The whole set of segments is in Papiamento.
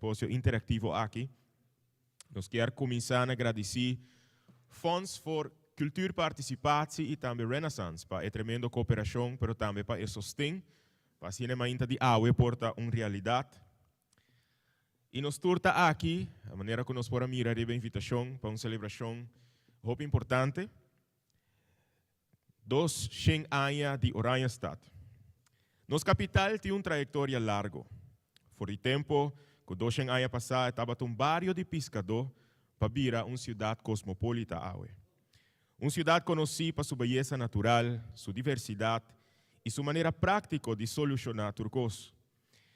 simposio interactivo aki. Nos kier cuminsa na gradici Fonds voor Cultuurparticipatie y tambe Renaissance pa e tremendo cooperacion pero tambe pa e sosten pa asina e mainta di awe por ta un realidad. Y nos tur ta aki, manera cu nos por a mira riba e invitacion, pa un celebracion hopi importante. 200 aña di Oranjestad. Nos capital tin un trayectoria largo. For di tempo cu 200 aña pasa e tabata un bario di piscadó pa bira un ciudad cosmopolita awe. Un ciudad conoci pa su beyesa natural, su diversidad y su manera practico di soluciona tur cos.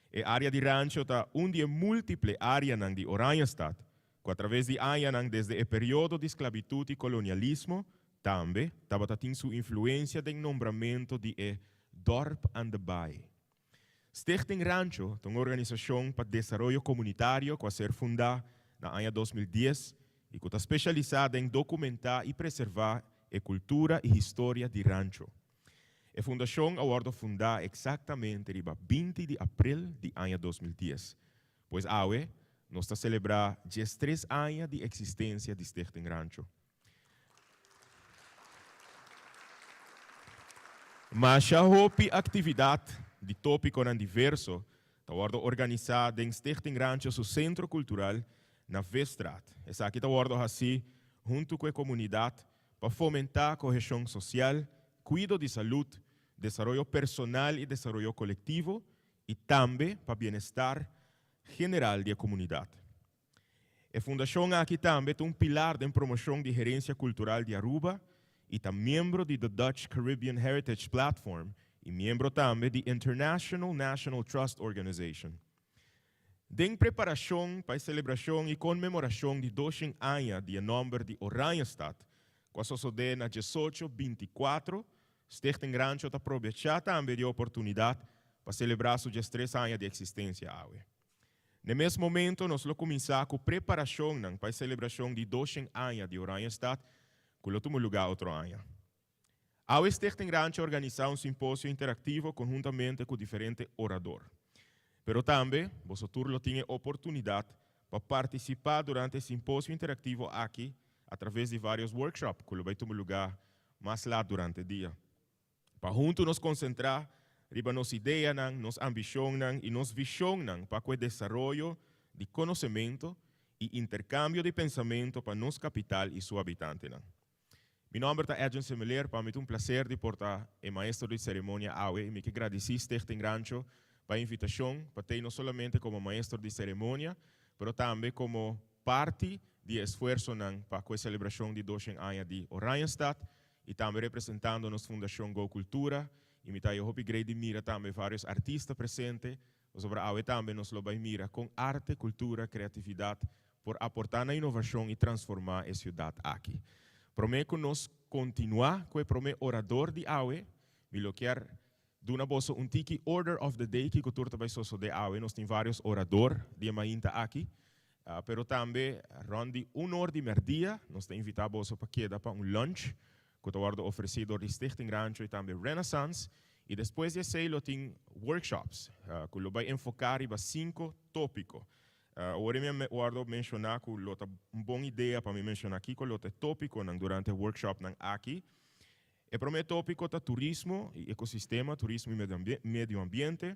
E area di Rancho ta un di e multiple areanan di Oranjestad cu a traves di añanan desde e periodo di sclavitud y colonialismo tambe tabata tin su influencia den nombramento di e Dorp aan de Baai. Stichting Rancho ta un organisacion pa desaroyo comunitario cu a ser funda na aña 2010 y cu ta specialisa den documenta y preserva e cultura y historia di Rancho. E fundacion a wordo funda exactamente riba 20 di april di aña 2010. Pues awe nos ta celebra 13 aña di existencia di Stichting Rancho. Masha hopi actividad di topiconan diverso ta wordo organisa den Stichting Rancho su Centro Cultural na Visstraat. Esaki ta wordo haci hunto cu e comunidad pa fomenta cohesion social, cuido di salud, desaroyo personal y desaroyo colectivo y tambe pa bienestar general di e comunidad. E fundacion aki tambe ta un pilar den promocion di herencia cultural di Aruba y ta miembro di The Dutch Caribbean Heritage Platform y miembro tambe di International National Trust Organization. Den preparacion pa e celebracion y conmemoracion di 200 aña di e nomber di Oranjestad, cu a sosode na 1824, Stichting Rancho ta probecha tambe di e oportunidad pa celebra su 13 aña di existencia awe. Na e mes momento nos lo cuminsa cu preparacionnan pa e celebracion di 200 aña di Oranjestad, cu lo tuma luga otro aña. Awe Stichting Rancho a organisa un simposio interactivo conhuntamente cu diferente orador. Pero tambe boso tur lo tin e oportunidad pa participa durante e simposio interactivo aki a traves di varios workshop cu lo bay tuma luga mas laat durante dia. Pa hunto nos concentra riba nos ideanan, nos ambicionnan y nos visionnan pa cu e desaroyo di conocemento y intercambio di pensamento pa nos capital y su habitantenan. Mi nomber ta Edjean Semeleer, pa mi ta un placer di por ta e maestro di ceremonia awe y mi ke gradici Stichting Rancho pa e invitacion pa tey no solamente como maestro di ceremonia, pero tambe como parti di e esfuerzonan pa cu e celebracion di 200 aña di Oranjestad y tambe representando nos Fundacion Go Cultura y mi ta e hopi grei di mira tambe varios artista presente, pasobra awe tambe nos lo bay mira con arte, cultura, creatividad por aporta na innovacion y transforma e ciudad aki. Prome cu nos continua cu e prome orador di awe, mi lo kier duna boso un tiki order of the day kico tur ta bay sosode awe. Nos tin varios orador di e mainta aki, pero tambe rond di un or di merdia nos ta invita boso pa keda pa un lunch cu ta wordo ofreci door di Stichting Rancho y tambe Renaissance y despues di esey lo tin workshops cu lo bay enfoca riba cinco topico. Awor mi a wordo menciona cu lo ta un bon idea pa mi menciona kico lo ta e topiconan durante e workshopnan aki. E prome topico ta turismo y ecosistema, turismo y medio ambiente.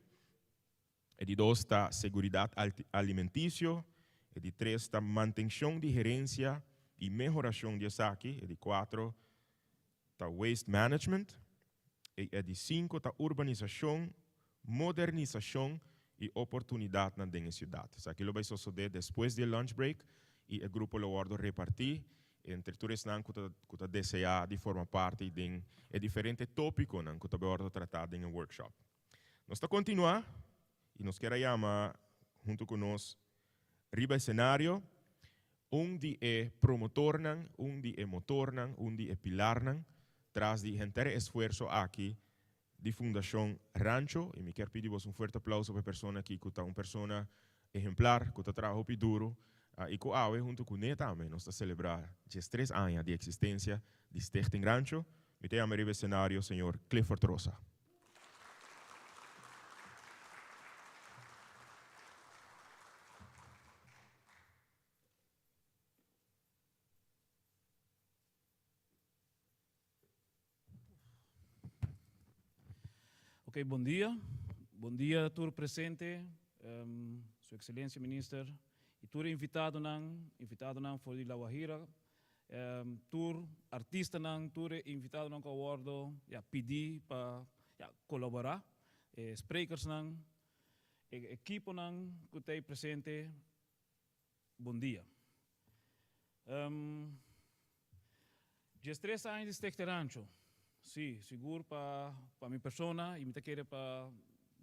E di dos ta seguridad alimenticio. E di tres ta mantencion di herencia y mehoracion di esaki. E di cuatro ta waste management. Y e di cinco ta urbanisacion, modernisacion y oportunidadnan den e ciudad. Esaki lo bay sosode despues di e lunch break y e grupo lo wordo reparti entre tur esnan cu ta cu ta desea di forma parti den e diferente topiconan cu ta bay wordo trata den e workshop. Nos ta continua y nos kier a yama hunto cu nos riba escenario un di e promotornan, un di e motornan, un di e pilarnan tras di henter e esfuerso aki di Fundacion Rancho y mi kier pidi bos un fuerte aplauso pa e persona aki cu ta un persona ehemplar, cu ta traha hopi duro y cu awe hunto cu ne tambe nos ta celebra 13 aña di existencia di Stichting Rancho. Mi ta yama riba escenario señor Clifford Rosa. Ok, bon dia. Bon dia tur presente, Su Excelencia Minister y tur invitadonan for di La Guajira, tur artistanan, tur invitadonan cu a wordo, ja, pidi pa, ja, colabora, e sprekersnan, e ekiponan cu ta presente, bon dia. 13 aña di Stichting Rancho. Si, sigur pa mi persona y mi ta kere pa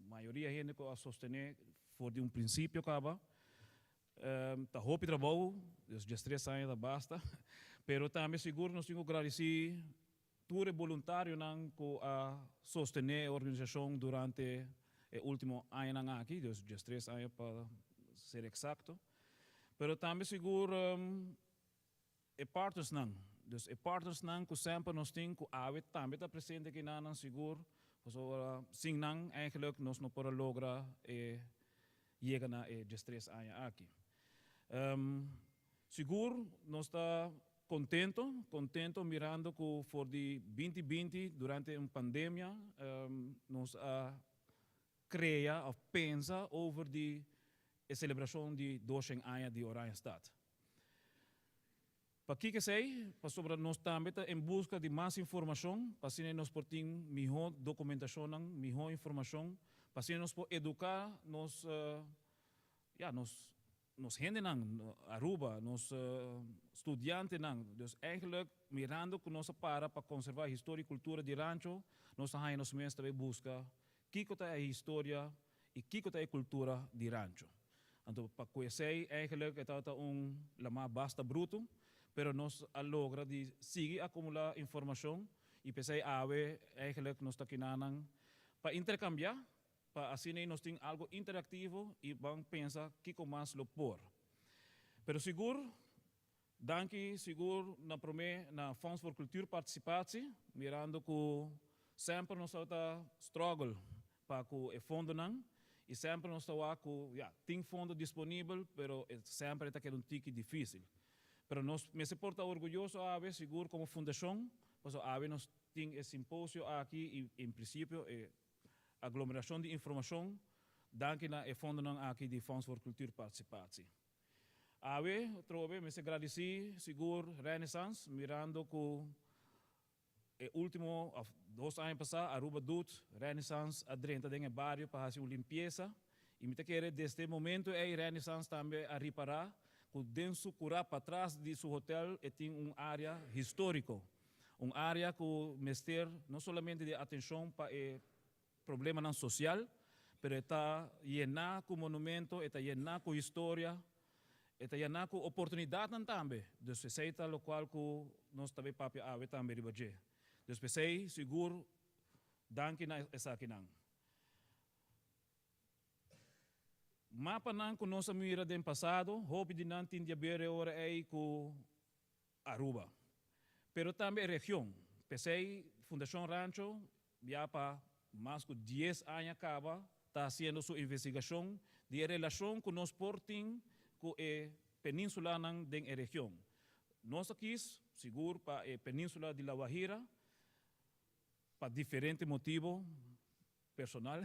mayoria hende cu a sostene for di un principio caba. Ta hopi trabou, 13 aña ta basta. Pero tambe sigur nos tin cu gradici tur voluntarionan cu a sostene e organisacion durante e ultimo aña aki, 13 aña pa ser exacto. Pero tambe sigur e partnersnan. Dus e partnersnan cu semper nos tin, cu awe tambe ta presente aki nan sigur. So, sin nan eigenlijk nos no por logra yega na e 13 aña aki. Sigur nos ta contento mirando cu for di 2020, durante un pandemia, nos a crea of pensa over di e celebracion di 200 aña di Oranjestad. Pakico esey? Pasobra nos tambe ta en busca di mas informacion, pa asina nos por tin miho documentacion, miho informacion, pa asina nos por educa nos, ja, nos hendenan, Aruba, nos studiantenan. Dus eigenlijk, mirando cu nos a para pa conserva historia y cultura di Rancho, nos a nos mes tambe busca kico ta e historia y kico ta e cultura di Rancho. Anto, pa esey, eigenlijk, ta un lama basta bruto, pero nos a logra di sigui acumula informacion y p'esey awe eigenlijk nos ta akinan pa intercambia, pa asina nos tin algo interactivo y ban pensa kico mas lo por. Pero sigur, danki sigur na prome na Fonds voor Cultuurparticipatie, mirando cu semper nos ta struggle pa cu e fondonan y semper nos ta cu, ja, tin fondo disponibel, pero semper ta un tiki dificil. Pero nos mester por ta orguyoso awe, sigur como fundacion, pasobra awe nos tin e simposio aki y en principio e aglomeracion di informacion, danki na e fondonan aki di Fonds voor Cultuurparticipatie. Awe, trobe, mester gradici sigur Renaissance, mirando cu e ultimo, 2 aña pasa, Aruba Doet, Renaissance a drenta den bario pa haci un limpiesa y mi ta kere desde e momento ey Renaissance tambe a ripara cu den su cura patras di su hotel e tin un area historico, un area cu mester no solamente di atencion pa e problemanan social, pero ta yena cu monumento, ta yena cu historia, ta yena cu oportunidad tambe. Dus esey ta loke cu nos tambe papia awe tambe riba dje. Dus p'esey, sigur, danki na esakinan. Mapanan cu nos a mira den pasado, hopi di nan tin di haber ora ey cu Aruba. Pero tambe e region. P'esey, Fundacion Rancho, ya pa mas cu 10 aña caba, ta haciendo su investigacion di relacion cu nos por tin cu e peninsula den e region. Nos aki, sigur, pa e peninsula di La Guajira, pa diferente motibo personal,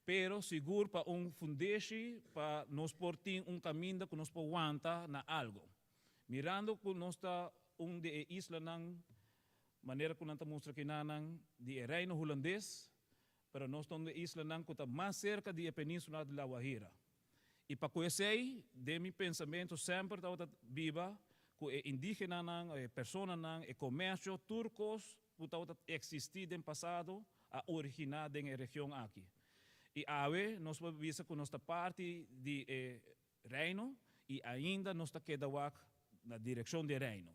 pero sigur pa un fundeshi pa nos por tin un caminda cu nos por wanta na algo. Mirando cu nos ta un di e islanan, manera cu nan ta mustra akinan, di Reino Hulandes, pero nos ta un di e islanan cu ta mas cerca di e peninsula di La Guajira. Y pa esey, den mi pensamento semper ta biba cu e indigenanan, e personanan, e comercio, tur cos cu ta existi den pasado, a origina den e region aki. Y awe nos por bisa cu nos ta parti di Reino y ainda nos ta keda wak na direccion di Reino.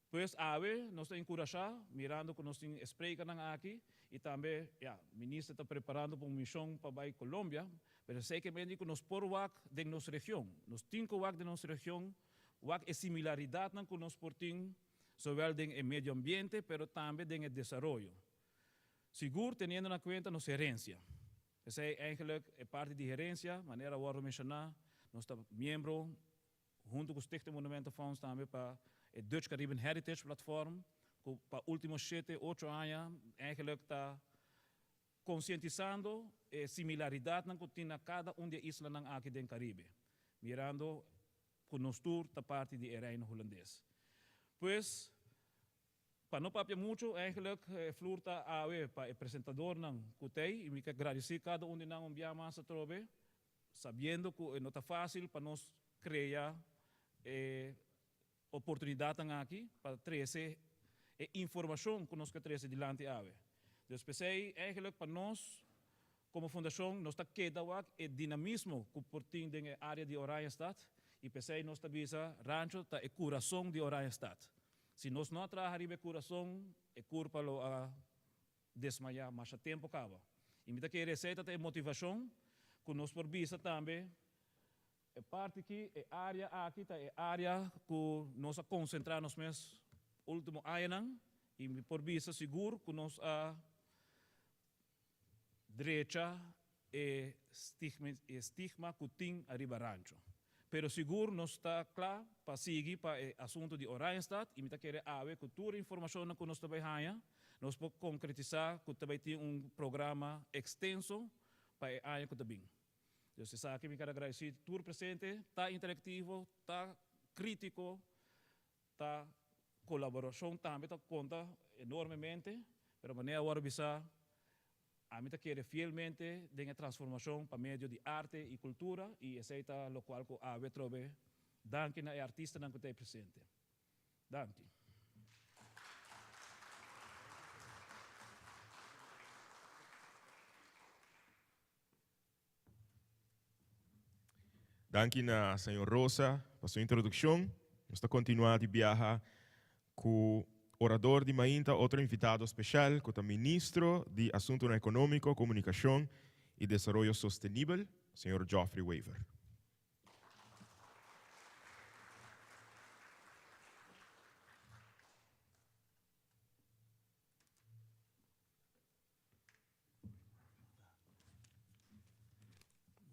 Pues awe nos ta encurasha, mirando cu nos tin sprekernan aki y tambe, ja, minister ta preparando pa un mision pa bay Colombia, pero zeker cu nos por wak den nos region. Nos tin cu wak den nos region, wak e similaridadnan cu nos por tin, zowel den e medio ambiente, pero tambe den e desaroyo. Sigur teniendo na cuenta nos herencia. Esey eigenlijk e parti di herencia, manera a wordo menciona, nos ta miembro hunto cu Stichting Monumentenfonds tambe pa e Dutch Caribbean Heritage Platform, cu pa ultimo 7, 8 aña eigenlijk ta Konsientisando e similaridatnan ku tin na kada un di e islanan aki den Karibe, mirando ku nos tur ta parti di e Reino Hulandes. Pues, pa no papia muchu, eigenlijk e flur ta awe pa e presentadornan ku t'ei i mi ke gradisí kada un di nan un bia mas atrobe, sabiendo ku e no ta fásil pa nos krea e oportunidatnan aki pa trese e informashon ku nos ke trese dilanti awe. Dus p'esei eigenlijk pa nos komo fundashon nos ta keda wak e dinamismo ku por tin den e área di Oranjestad i p'esei nos ta bisa Rancho ta e kurason di Oranjestad. Si nos no a traha riba e kurason e kurpa lo a desmayá masha tempu kaba. I mi ta kere esei ta ta e motivashon ku nos por bisa tambe E parti aki, e área aki ta e área ku nos a konsentrá nos mes último añanan i mi por bisa sigur ku nos a drecha e stigma ku tin ariba Rancho. Pero sigur nos ta kla pa sigui pa e asuntu di Oranjestad i mi ta kere awe ku tur e informashonnan ku nos ta bai haña nos por konkretisá ku ta bai tin un programa ekstenso pa e aña ku ta bin. Dus esaki mi ker agradeci tur presente, ta interactivo, ta critico, ta colaboracion tambe ta conta enormemente, pero manera awor a bisa, ami ta kere fielmente den e transformacion pa medio di arte y cultura y esey ta locual cu awe atrobe danki na e artistanan cu ta ey presente. Danki. Danki na señor Rosa pa su introduccion. Nos ta continua di biaha cu orador di mainta, otro invitado special cu ta Ministro di Asuntonan Economico, Comunicacion y Desaroyo Sostenibel, señor Geoffrey Wever.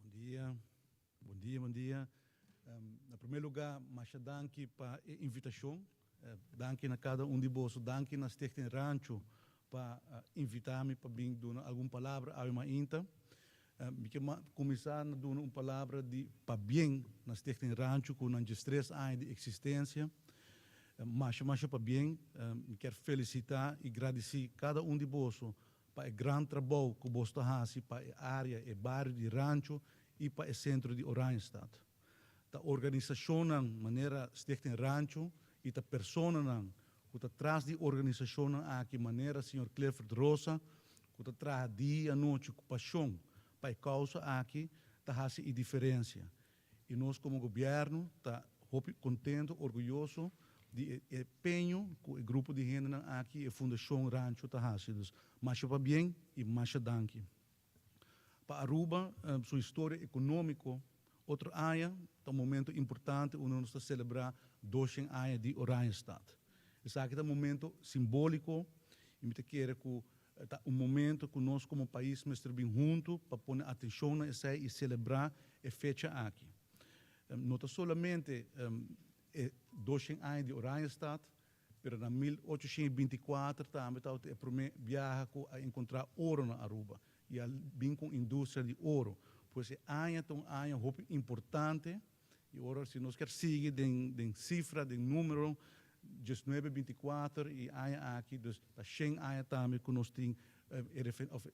Bon dia, bon dia, bon dia. Na primer lugar, masha danki pa e invitacion. Danki na cada un di boso. Danki na Stichting Rancho pa invita mi pa bin duna algun palabra awe mainta. Mi ke cuminsa na duna un palabra di pabien na Stichting Rancho cu nan diestres aña di existencia. Masha masha pabien. Mi kier felicita y gradici cada un di boso pa e gran trabou cu boso ta haci pa e area, e bario di Rancho y pa e centro di Oranjestad. Ta organisacionnan manera Stichting Rancho y ta personanan cu ta tras di organisacionnan aki manera señor Clifford Rosa cu ta traha dia y anochi cu pasion pa e causa aki ta haci e diferencia. Y nos como gobierno ta hopi contento, orguyoso di e empeño cu e grupo di hendenan aki, e Fundacion Rancho ta haci. Dus masha pabien y masha danki. Pa Aruba su historia economico otro aña ta un momento importante unda nos ta celebra doshen aña di Oranjestad. Esaki ta un momento simbolico y mi ta kere cu ta un momento cu nos como pais mester bin hunto pa pone atencion na esey y celebra e fecha aki. No ta solamente e doshen aña di Oranjestad, Pero na 1824 tambe tabata e prome biaha cu a encontra oro na Aruba y a bin cu un industria di oro. Pues e aña ta un aña hopi importante y ora si nos kier sigui den den cifra, den numero, diesnuebe binticuater y aña aki dus ta shen aña tambe cu nos tin e refe of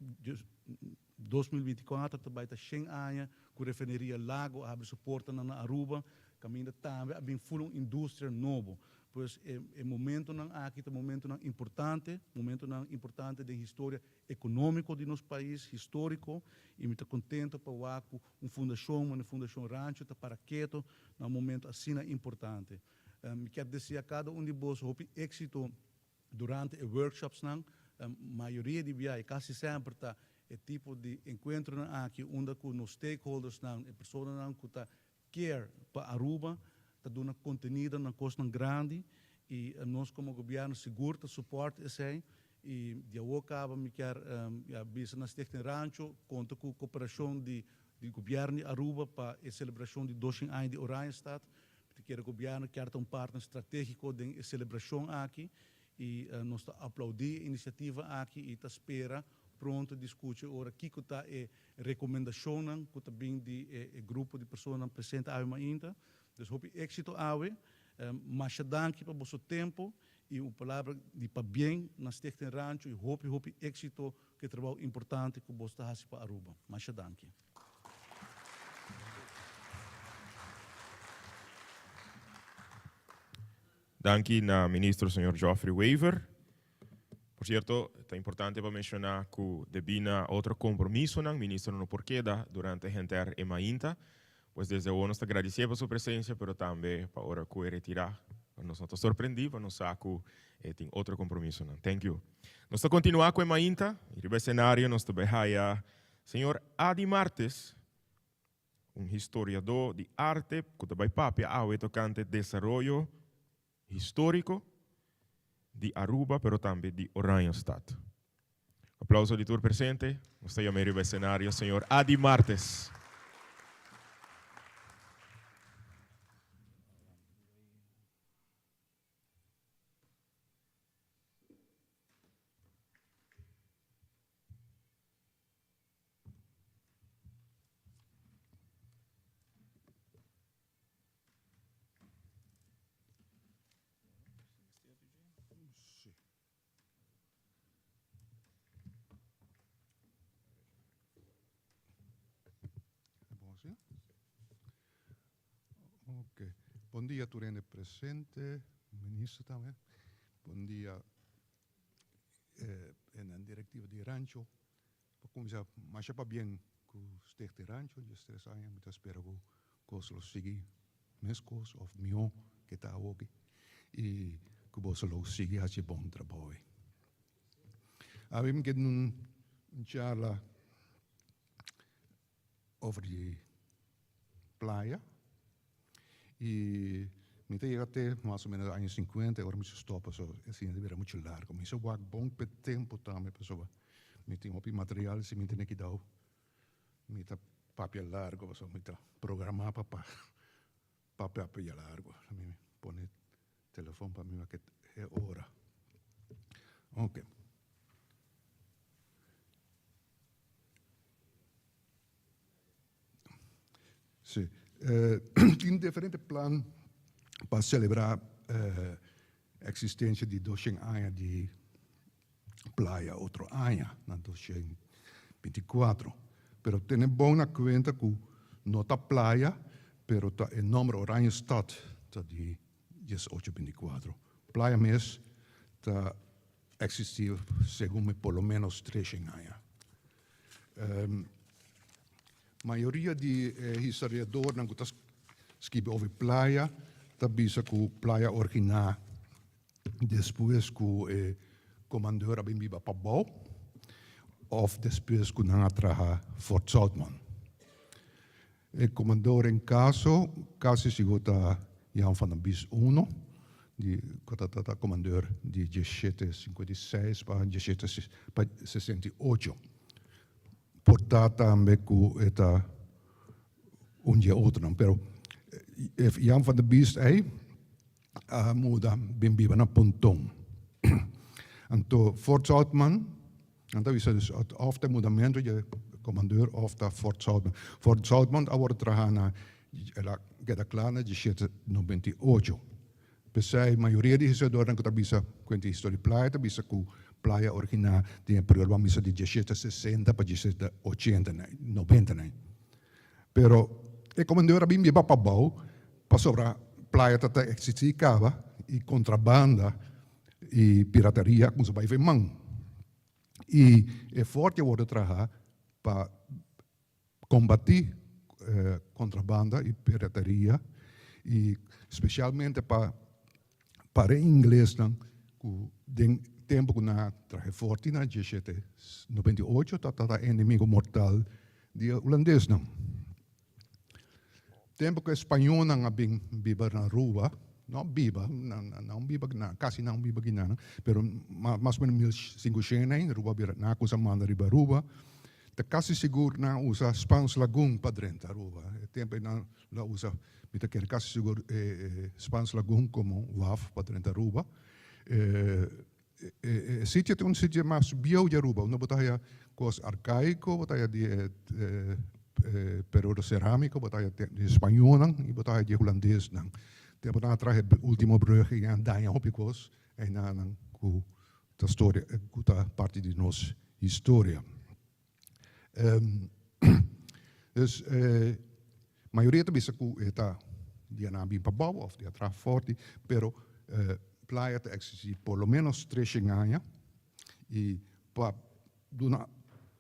2024 ta bay ta shen aña cu refineria Lago a habri su portanan na Aruba, caminda tambe a bin ful un industria nobo. Pues e e momentonan aki ta momentonan importante, momentonan importante den historia economico di nos pais, historico, y mi ta contento pa wak cu un fundacion manera Fundacion Rancho ta para keto na un momento asina importante. Mi kier desea cada un di boso hopi exito Durante e workshopsnan, mayoria di biaha, kasi semper ta e tipo di enkuentronan aki unda ku nos stakeholdersnan, e personanan ku ta care pa Aruba, ta duna kontenido na kosnan grandi i nos komo gobièrnu sigur ta support esei. I di awor kaba mi kier ya bisa na Stichting Rancho konta ku koperashon di di gobièrnu di Aruba pa e selebrashon di doshen aña di Oranjestad. Mi ta kere gobièrnu kier ta un partner stratégiko den e selebrashon aki i nos ta aplaudí e inisiativa aki i ta spera. pronto di skucha ora kiko ta e rekomendashonnan ku ta bin di e grupo di personanan presente awe mainta. Dus hopi éksito awe. Masha danki pa boso tempu i un palabra di pabien na Stichting Rancho i hopi hopi éksito ku e trabou importante ku boso ta hasi pa Aruba. Masha danki. Danki na Ministro señor Geoffrey Wever. Por cierto, ta importante pa menciona cu debi na otro compromisonan, Ministro no por keda durante henter e mainta. Pues desde awor nos ta gradicie pa su presencia, pero tambe pa ora cu e retira, pa nos no ta sorprendi, pa nos sa cu e tin otro compromisonan. Thank you. Nos ta continua cu e mainta, y riba escenario nos ta bay haya señor Adi Martes, Un historiadó di arte ku ta bai papia awe tokante desaroyo históriko di Aruba pero tambe di Oranjestad. Aplauso di tur presente. Nos ta yam'é riba esenario señor Adi Martes. Ok. Bon dia tur hende presente, minister tambe. Bon dia eh, directiva di Rancho. Pa cuminsa masha pabien cu Stichting Rancho, 13 aña, mi ta spera cu cos lo sigui mescos of miho ke ta awoki y cu boso lo sigui haci bon trabou. Awe mi ke un charla over di playa y mi ta yega te mas o menos aña 50 ora mi sa stop pasobra asina ta bira mucho largo. Mi sa wak bon p'e tempo tambe pasobra mi tin hopi material si mi tene kidao mi ta papia largo pasobra mi ta programa pa papia largo. Mi pone telefon pa mi wak e ora. Ok. Sí. Tin diferente plan pa celebra existencia di 200 aña di playa otro aña, na 224. Pero tene bon na cuenta cu no ta playa, pero ta e nomber Oranjestad ta di 1824. Playa mes ta existi segun mi por lo menos 300 aña. Mayoria di e historiadornan ku ta skibi over playa ta bisa ku playa originá despues ku e komandor a bin biba pabou òf despues ku nan a traha Fort Zoutman. E komandor en kaso kasi sigur ta Jan van der Bies uno, di ku ta ta komandor di diesshete sinkuenta i seis pa diesshete pa sesenta i ocho. Por ta tambe ku e ta un di e otronan, pero e Jan van der Bies ei a muda bin biba na Ponton. Anto Fort Zoutman, nan ta bisa dus òf ta e mudamentu di e komandor òf ta Fort Zoutman. Fort Zoutman a wòrdu traha na, el a keda kla na diesshete nobenta i ocho. P'esei mayoria di historiadornan ku ta bisa kuenta historia di playa ta bisa ku playa originá den e periodo ban bisa di diesshete sesenta pa diesshete ochenta nobenta. Pero e komandor a bin biba pabou pasobra playa ta ta eksistí kaba i kontrabanda i pirateria a kuminsá bai ven man. I e forte a wòrdu traha pa kombatí kontrabanda i pirateria i spesialmente pa para e inglesnan ku den tempu ku nan a traha e forti na diesshete nobenta i ocho ta tabata enemigo mortal di e hulandesnan. Tempu ku e spañolnan a bin biba na Aruba, no biba, nan nan biba nan kasi nan biba kinan, pero mas o menos mil sinkushen ei Aruba a bira, nan a kusa manda riba Aruba, ta kasi sigur nan a usa Spaans Lagoon pa drenta Aruba. E tempu ei nan lo a usa, mi ta kere kasi sigur e Spaans Lagoon komo waf pa drenta Aruba. E sitio ta un sitio mas bieu di Aruba, unda bo ta haya. kos arkaiko, bo ta haya di e periodo serámiko, bo ta haya di e spañónan i bo ta haya di e hulandesnan. Tempu nan a traha e último brùg i a daña hopi kos einanan ku ta storia, ku ta parti di nos historia. Dus mayoria ta bisa ku e ta dia nan a bin pabou òf dia traha fòrti, pero playa ta eksistí por lo ménos treshen aña i pa duna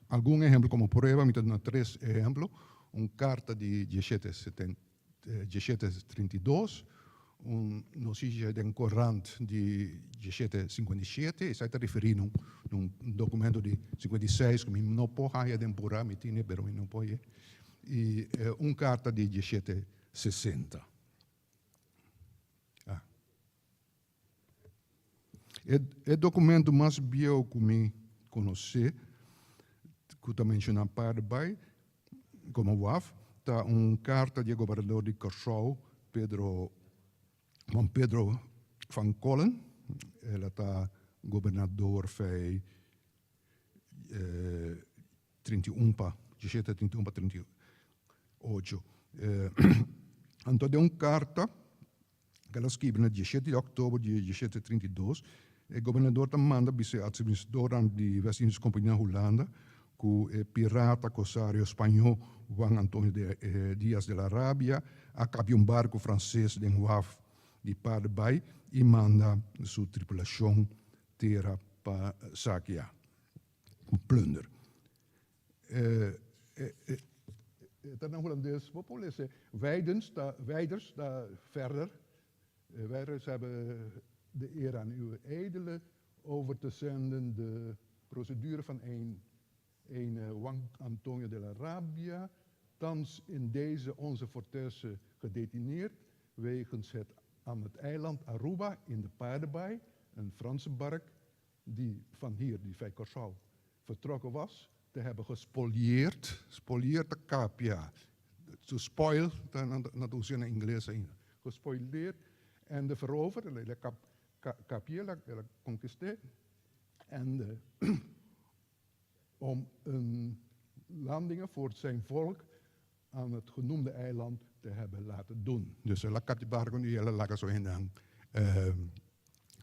algun ehempel komo prueba mi ta duna tres ehempel, un karta di dieshete 1732, un notisia den korant di 1757, esei ta referí na un dokumento di 56 ku mi no por haya den purá, mi tine pero mi no por haye, i un karta di 1760. E dokumento mas bieu ku mi konosé ku ta menshoná Paardenbaai komo waf ta un karta di e gobernador di Kòrsou, Pedro, Juan Pedro van Collen. El a ta gobernador fei 31 pa, 17, 31 pa 38. Anto den un karta ku el a skibi na 17 di òktober di 1732, e gobernador ta manda bisa e atministradornan di West Indies Company na Hulanda ku e pirata korsario spañó Juan Antonio de Diaz de la Rabia a kapia un barku franses den waf di Paardenbaai i manda su tripulashon tera pa sakia ku plunder. E ta na hulandes, bo por lesa Weidens ta Weiders ta verder. Weiders hebben de eer aan uw edele over te zenden de procedure van een een Juan Antonio de la Rabia, thans in deze onze fortesse gedetineerd wegens het aan het eiland Aruba in de Paardenbaai, een Franse bark die van hier, die bij Curaçao, vertrokken was, te hebben gespolieerd, spolieerd ta kapia, to spoil ta nan ta usa na ingles ainda, gespolieerd en de veroverd, el a kapia, el a konkist'é, en de om een landingen voor zijn volk aan het genoemde eiland te hebben laten doen. Dus el a kapia barco i el a laga su hendenan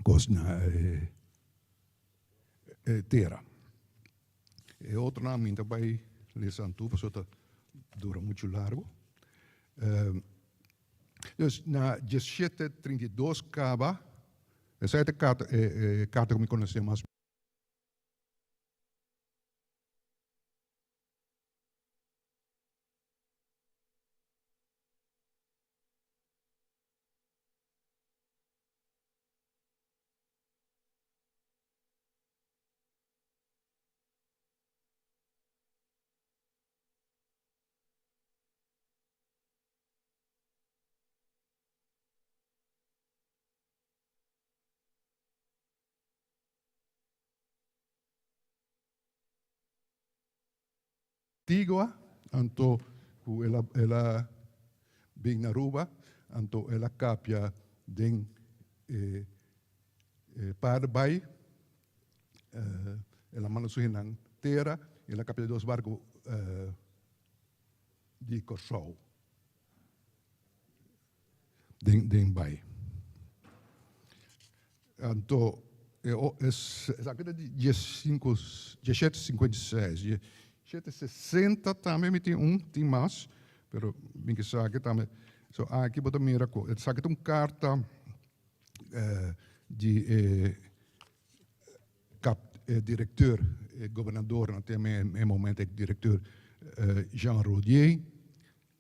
kos na e tera. E otronan mi ta bai lesa anto pasobra ta dura muchu largu. Dus na 1732 kaba, esei ta e karta ku mi konosé mas. Antigua, anto ku el a el a bin na Aruba, anto el a kapia den e e Paardenbaai, el a manda su hennan tera, el a kapia dos barku di Kòrsou. Den den bai. Anto e o esaki ta di diesinku dieshete sinkuenta i seis, dieshete sesenta tambe mi tin un, tin mas, pero mi ke sa aki tambe. So aki bo ta mira ku esaki ta un karta di e kap e direkteur, e gobernador na tem e momento e direkteur Jean Rodier.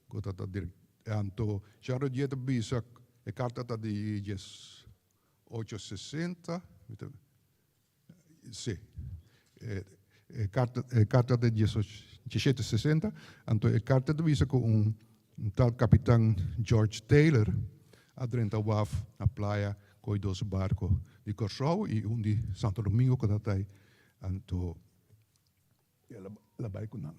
Ku ta ta direk. Anto Jean Rodier ta bisa e karta ta di dies ocho sesenta, mi ta si, e karta e karta ta di dies ocho diesshete sesenta, anto e karta ta bisa ku un tal kapitan George Taylor a drenta waf na playa koe dos barko di Kòrsou i un di Santo Domingo ku ta tai, anto el a bai ku nan.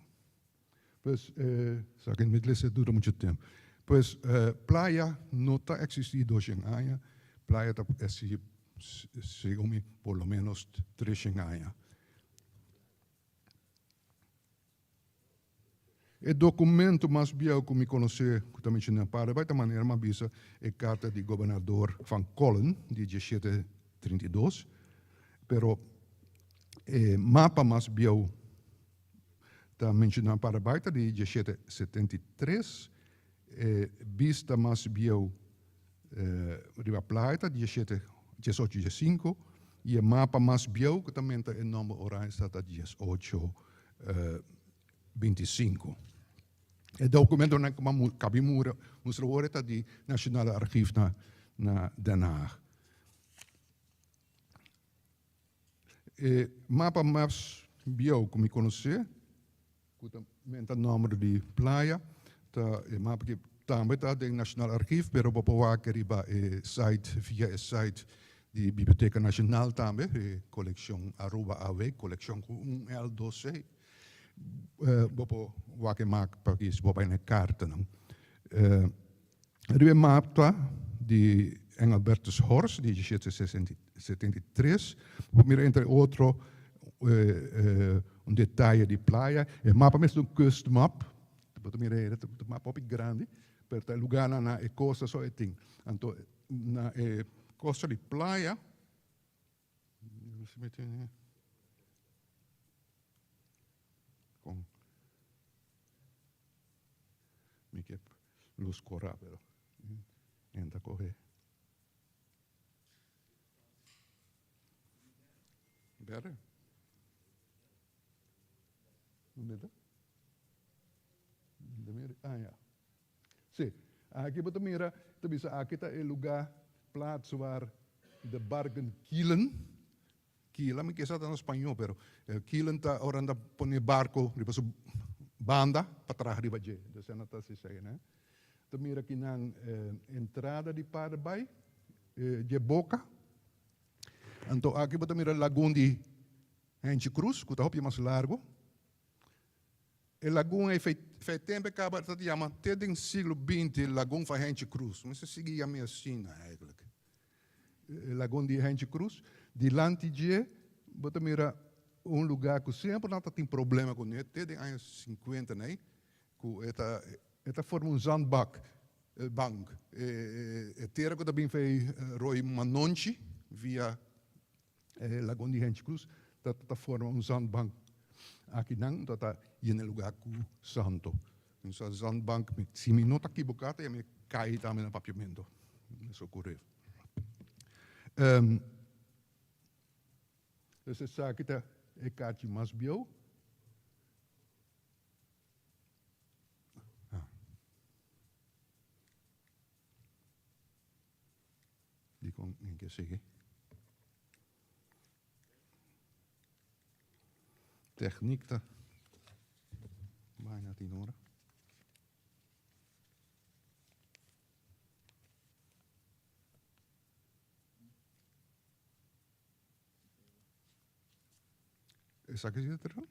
Pues, esaki no iglesia dura mucho tempo. Pues, playa no ta existi doshen aña, playa ta existi segun mi por lo menos treshen aña. E documento mas bieu cu mi conoce cu ta menciona Paraguay ta manera mi a bisa e carta di gobernador Van Collen di diesshete 32, pero e mapa mas bieu ta menciona Paraguay ta di 1773, e bista mas bieu riba playa ta 1815 y e mapa mas bieu cu ta menta e nomber Oranjestad ta 1825. E documentonan cu mi a cabi mustra awor ta di Nationale Archief na Den Haag. E mapa mas bieu ku mi konosé, ku ta menta nòmber di playa, ta e mapa ki tambe ta den Nationaal Archief, pero bo por wak riba e site, via e site di Biblioteka Nashonal tambe, e kolekshon Aruba AW, kolekshon ku un L dos C. Bo por wak e mapa aki si bo bai na e kartanan. Riba e mapa di Engelbertus Horst di 1773, bo por mira entre otro un detaye di playa. E mapa mes ta un kustmap, bo ta mira ei, ta un mapa hopi grandi, pero ta e lugarnan na e kosta so e tin. Anto na e kosta di playa, Con mi ke luz cora pero en ta coge. Better. Donde ta? Ah ja. Si, aki bo ta mira, ta bisa aki ta e lugar, plaats waar de barken kielen. Kila, mi kisa ta na spañó, pero kielen ta ora nan ta pone barko riba su banda pa traha riba dje. Entonces nan ta hasi esei, ne. Ta mira kinan entrada di Paardenbaai, dje boka. Anto aki bo ta mira lagun di Hentje Cruz, ku ta hopi mas largo. E lagun ei fei tempu e kaba ta yama te den siglo binti Lagun van Hentje Cruz. Mester sigui yam'é asina eigenlijk. E lagun di Hentje Cruz. Dilanti dje bo ta mira un lugar ku semper nan ta tin problema kuné te den aña sinkuenta nei ku e ta e ta forma un zandbak, bank. E tera ku ta bin fei Rooi Manonchi via E lagun di Hench Cruz ta ta forma un zandbank. Akinan ta ta yena e lugar ku santo. Entonces zandbank, si mi no ta kiboká, ta yama e kai tambe na papiamento. Eso okurri. Entonces esaki ta e kachi mas bieu. Dikon mi ke sigui? Techniek ta bijna tien ora. Esaki zit er dan?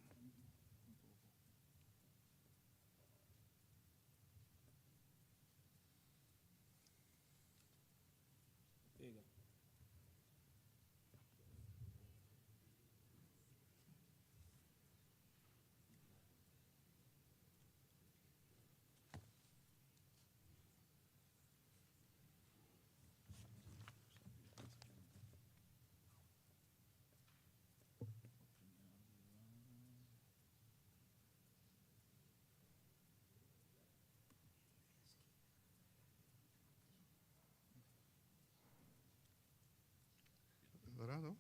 Dorado?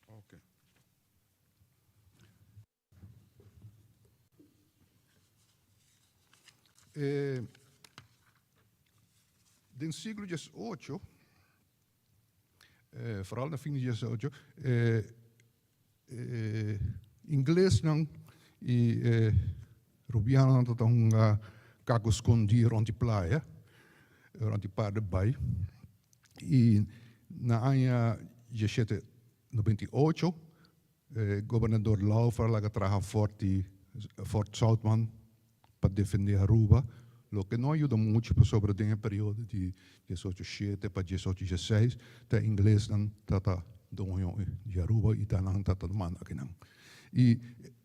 Ok. Eh, den siglo XVIII, eh, vooral na fin di XVIII, eh, eh, inglesnan y eh, Rubianonan ta ta hunga kako skondí rond di playa, rond di Paardenbaai. I na aña diesshete nobenta i ocho e gobernador Lauffer a laga traha fort di Fort Zoutman pa defendé Aruba, loke no a yuda muchu pasobra den e periodo di diesocho shete pa diesocho diesseis ta inglesnan ta ta doño di Aruba i ta nan ta ta manda akinan. I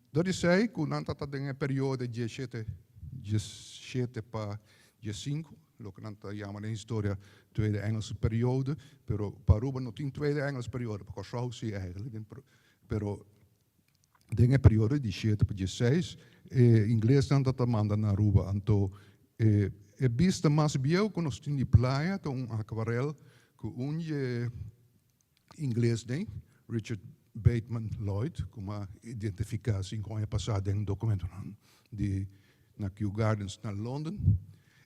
dor di esei ku nan ta ta den e periodo diesshete. 17 pa 15, loke nan ta yama den historia Tweede Engelse Periode, pero pa Aruba no tin Tweede Engelse Periode, pa Kòrsou si eigenlijk, pero den e periodo di 7 pa 16 e inglesnan ta ta manda na Aruba, anto e e bista mas bieu ku nos tin di playa ta un akwarel ku un dje ingles den, Richard Bateman Lloyd, ku m'a identifiká sinku aña pasá den dokumentonan di na Kew Gardens na London,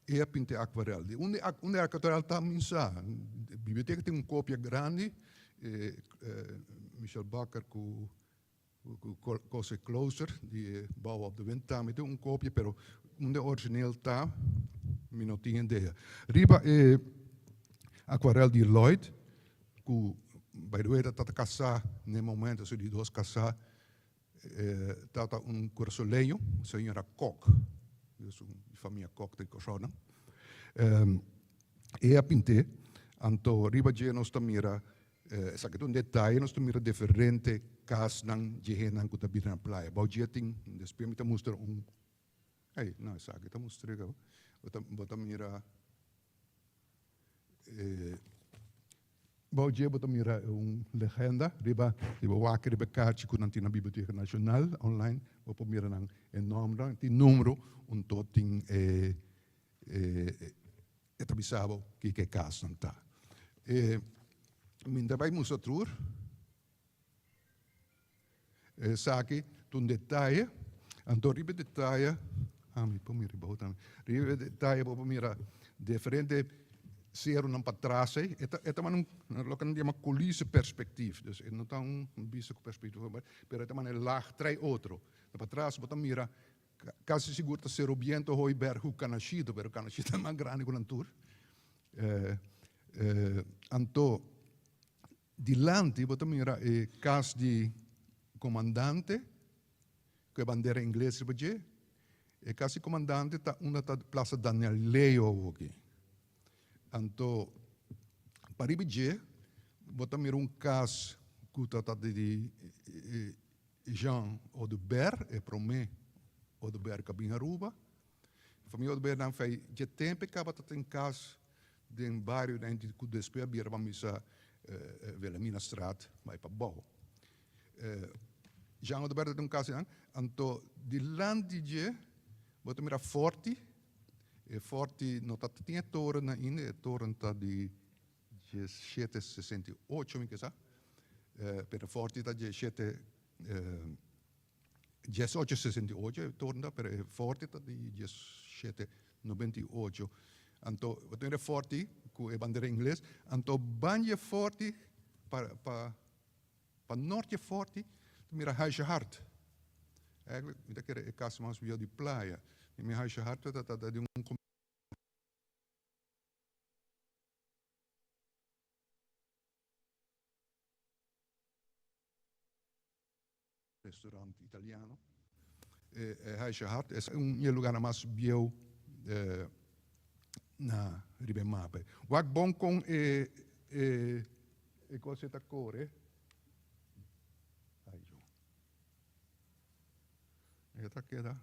e a pinta e akwarel. Di unda e akwarel ta minsá? Biblioteka tin un kopia grandi, e Michel Bakker ku Kose Klooster di e Bouw op de Wind tambe tin un kopia, pero unda e origineel ta mi no tin idea. Riba e akwarel di Lloyd, ku by the way ta tata kasá na e momento, su di dos kasá, tata un kurasoleño, señora Kok, dus un di famia Kok di Kòrsounan. E a pint'é, anto riba dje nos ta mira Esaki ta un detaye, nos ta mira diferente kasnan dje hendenan ku ta bira na playa. Bou dje tin, despues mi ta mustra un, ey, no, esaki ta mustra kaba. Bo ta, bo ta mira e, bou dje bo ta mira un legenda riba, si bo wak riba e karchi ku nan tin na Biblioteka Nashonal online, bo por mira nan e nòmbernan, tin numero, un tot tin e, e, E ta bisa bo kiko e kasnan ta. E mi ta bai mustra tur. Esaki ta un detaye. Anto riba e detaye, ah mi por mira riba tambe. Riba e detaye bo por mira diferente seronan patras ei. E ta e ta un loke nan yama kulise perspektief. Dus e no ta un bista ku perspektief, pero e ta manera lag trae otro. Patras bo ta mira Casi sigur ta Cerro Biento, Hooiberg cu Canashito, pero Canashito ta mas grandi cu nan tur. Anto, dilanti bo ta mira e cas di comandante cu e bandera ingles riba dje. E cas di comandante ta unda ta Plaza Daniel Leo awoki. Anto, pariba dje bo ta mira un cas cu ta di Jean Oduber, e promé Oduber ku a bin Aruba. E famia Oduber nan fei dje tempu e kaba ta tin kas den bario den ku despues a bira pa misa Wilhelminastraat bai pa bou. Jean Oduber ta tin un kas einan, anto dilanti dje bo ta mira Forti, e Forti no ta tin e toren ainda, e toren ta di 1768 mi kesa, pero Forti ta 1868 e toren ta, pero e Forti ta di 1798. Anto bo ta mira e Forti ku e bandera ingles, anto ban di e Forti pa pa pa nort di e Forti ta mira Huisje Hart. Eigenlijk mi ta kere e kas mas bieu di playa. Mi Huisje Hart ta ta di un. Restaurant italiano. E Huisje Hart es un di e lugarnan mas bieu na riba e mapa. Wak bon kon e e kos ei ta kore. Ai jo. E ta keda.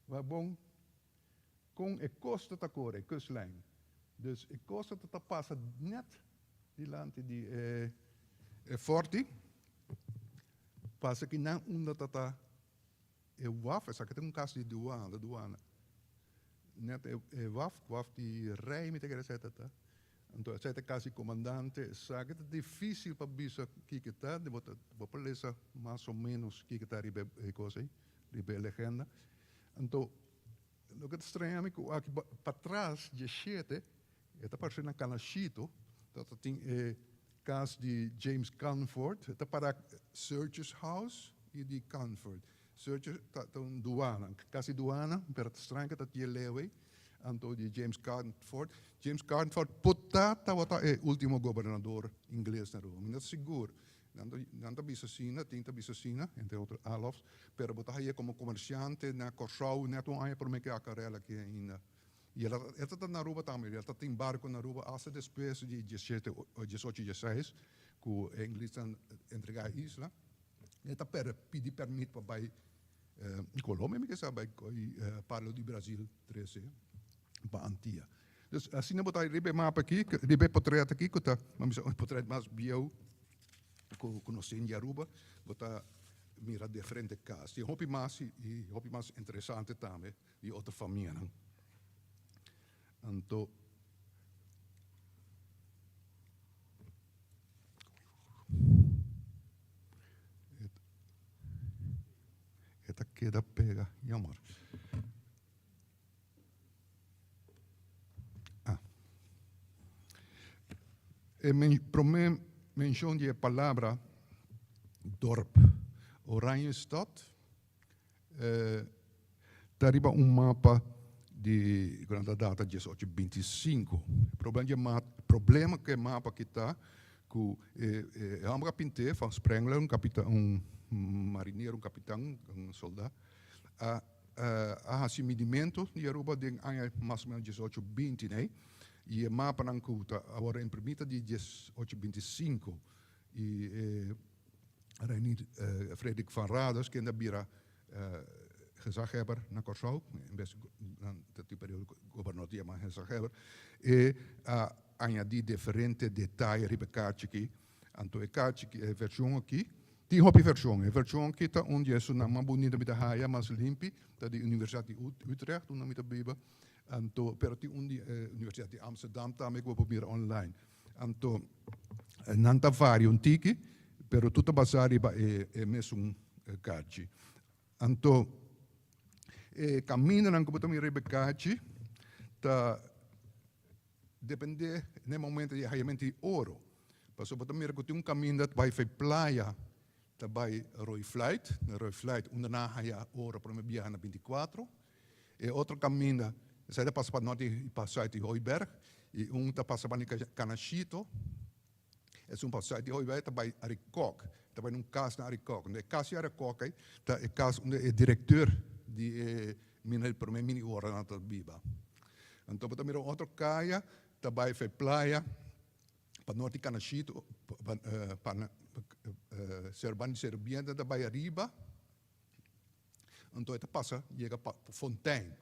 Wak bon kon e kosta ta kore, e kustlijn. Dus e kosta ta pasa net dilanti di e e forti. Pasa kinan unda ta ta e waf, esaki ta un kas di duana, duana. Net e e waf, waf di rei mi ta kere esei ta ta. Anto esei ta kas di komandante, esaki ta difisil pa bisa kiko ta, bo ta bo por lesa mas o menos kiko ta riba e kos ei, riba e legenda. Anto loke ta straña mi ku aki patras dje shete e ta parse na Canashito, ta ta tin e kas di James Canford, e ta para Searchers House i di Canford. Searchers ta ta un duana, kas di duana, pero ta straña ku ta tin e leu ei. Anto di James Canford. James Canford por ta tabata e ultimo gobernador ingles na Aruba. Mi no ta sigur. Nan ta nan ta bisa asina, tin ta bisa asina, entre otro Alofs, pero bo ta haye komo komersiante na Kòrsou nèt un aña promé ku e akarel aki ainda. I el a e ta na Aruba tambe, el ta tin barko na Aruba asta despues di diesshete diesocho diesseis. ku e inglesnan entregá e isla, e ta pèrdè pidi pèrmit pa bai Colombia mi ke sa bai koi Palo di Brasil trese pa Antia. Dus asina bo ta riba e mapa aki, riba e potret aki ku ta, bo bisa un potret mas bieu ku ku nos tin di Aruba, bo ta mira diferente kas. Tin hopi mas i hopi mas interesante tambe di otro famianan. Anto. E ta keda pega, jammer. Ah. E men, prome menshon di e palabra dorp Oranjestad eh, ta riba un mapa di ku nan ta data diesocho binti sinku. Problema di e ma, problema ku e mapa aki ta ku e e hòmber a pint'é, Van Sprengler, un kapita un marinero, un kapitan, un soldá, a a hasi midimentu di Aruba den aña mas o menos diesocho binti nei, i e mapanan ku ta awor imprimí ta di diesocho binti sinku i e Reinier Frederik van Raders kende a bira gezaghebber na Kòrsou, en bes nan ta tin periodo gobernador ta yama gezaghebber, e a añadí diferente detaye riba e karchi aki. Anto e karchi aki, e vershon aki, tin hopi vershon. E vershon aki ta un di esunnan mas bunita mi ta haya, mas limpi, ta di Universidat di Utrecht unda mi ta biba. Anto, pero tin un di Universidat di Amsterdam tambe ku bo por mira online. Anto nan ta varia un tiki, pero tur ta basá riba e e mesun kachi. Anto e kamindanan ku bo ta mira riba e kachi ta dependé na e momento di hayamentu di oro. Pasobra bo ta mira ku tin un kaminda ta bai for e playa ta bai Rooi Fluit, na Rooi Fluit unda nan a haya oro prome biaha na bintikuatro. E otro caminda, esai ta pasa pa norte y pa zuid di Hooiberg, y un ta pasa pa Canashito, esun pa zuid di Hooiberg ta bay Arikok, ta bay na un cas na Arikok. E cas di Arikok ey ta e cas unda e directeur di e mina, di prome mina di oro nan ta biba. Anto bo ta mira un otro caya ta bay for e playa pa norte di Canashito, pa Serban di Serubiente ta bay ariba. Anto e ta pasa yega pa Fontein.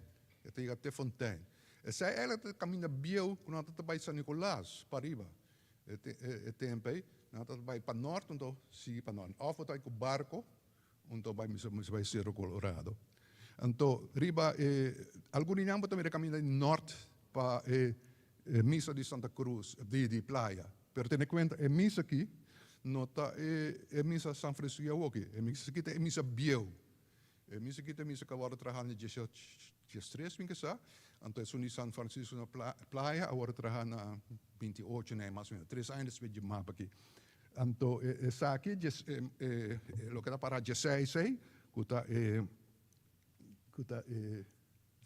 E ta yega te Fontein. Esei eigenlijk ta kaminda bieu ku nan ta bai San Nicolas pa riba. E e tempu ei nan ta bai pa nort anto sigui pa nort. Òf bo ta bai ku barko anto bai mester bai Cerro Colorado. Anto riba e algun di nan bo ta mira kaminda di nort pa e misa di Santa Cruz di di playa. Pero tene kuenta e misa aki no ta e e misa San Francisco di awoki. E misa aki ta e misa bieu. E misa aki ta e misa ku a wòrdu traha na diestres mi ke sa. Anto esun di San Francisco na playa a wòrdu traha na binti ocho nei mas o menos. Tres aña despues dje mapa aki. Anto esaki djes e loke ta para dieseis ei ku ta e ku ta e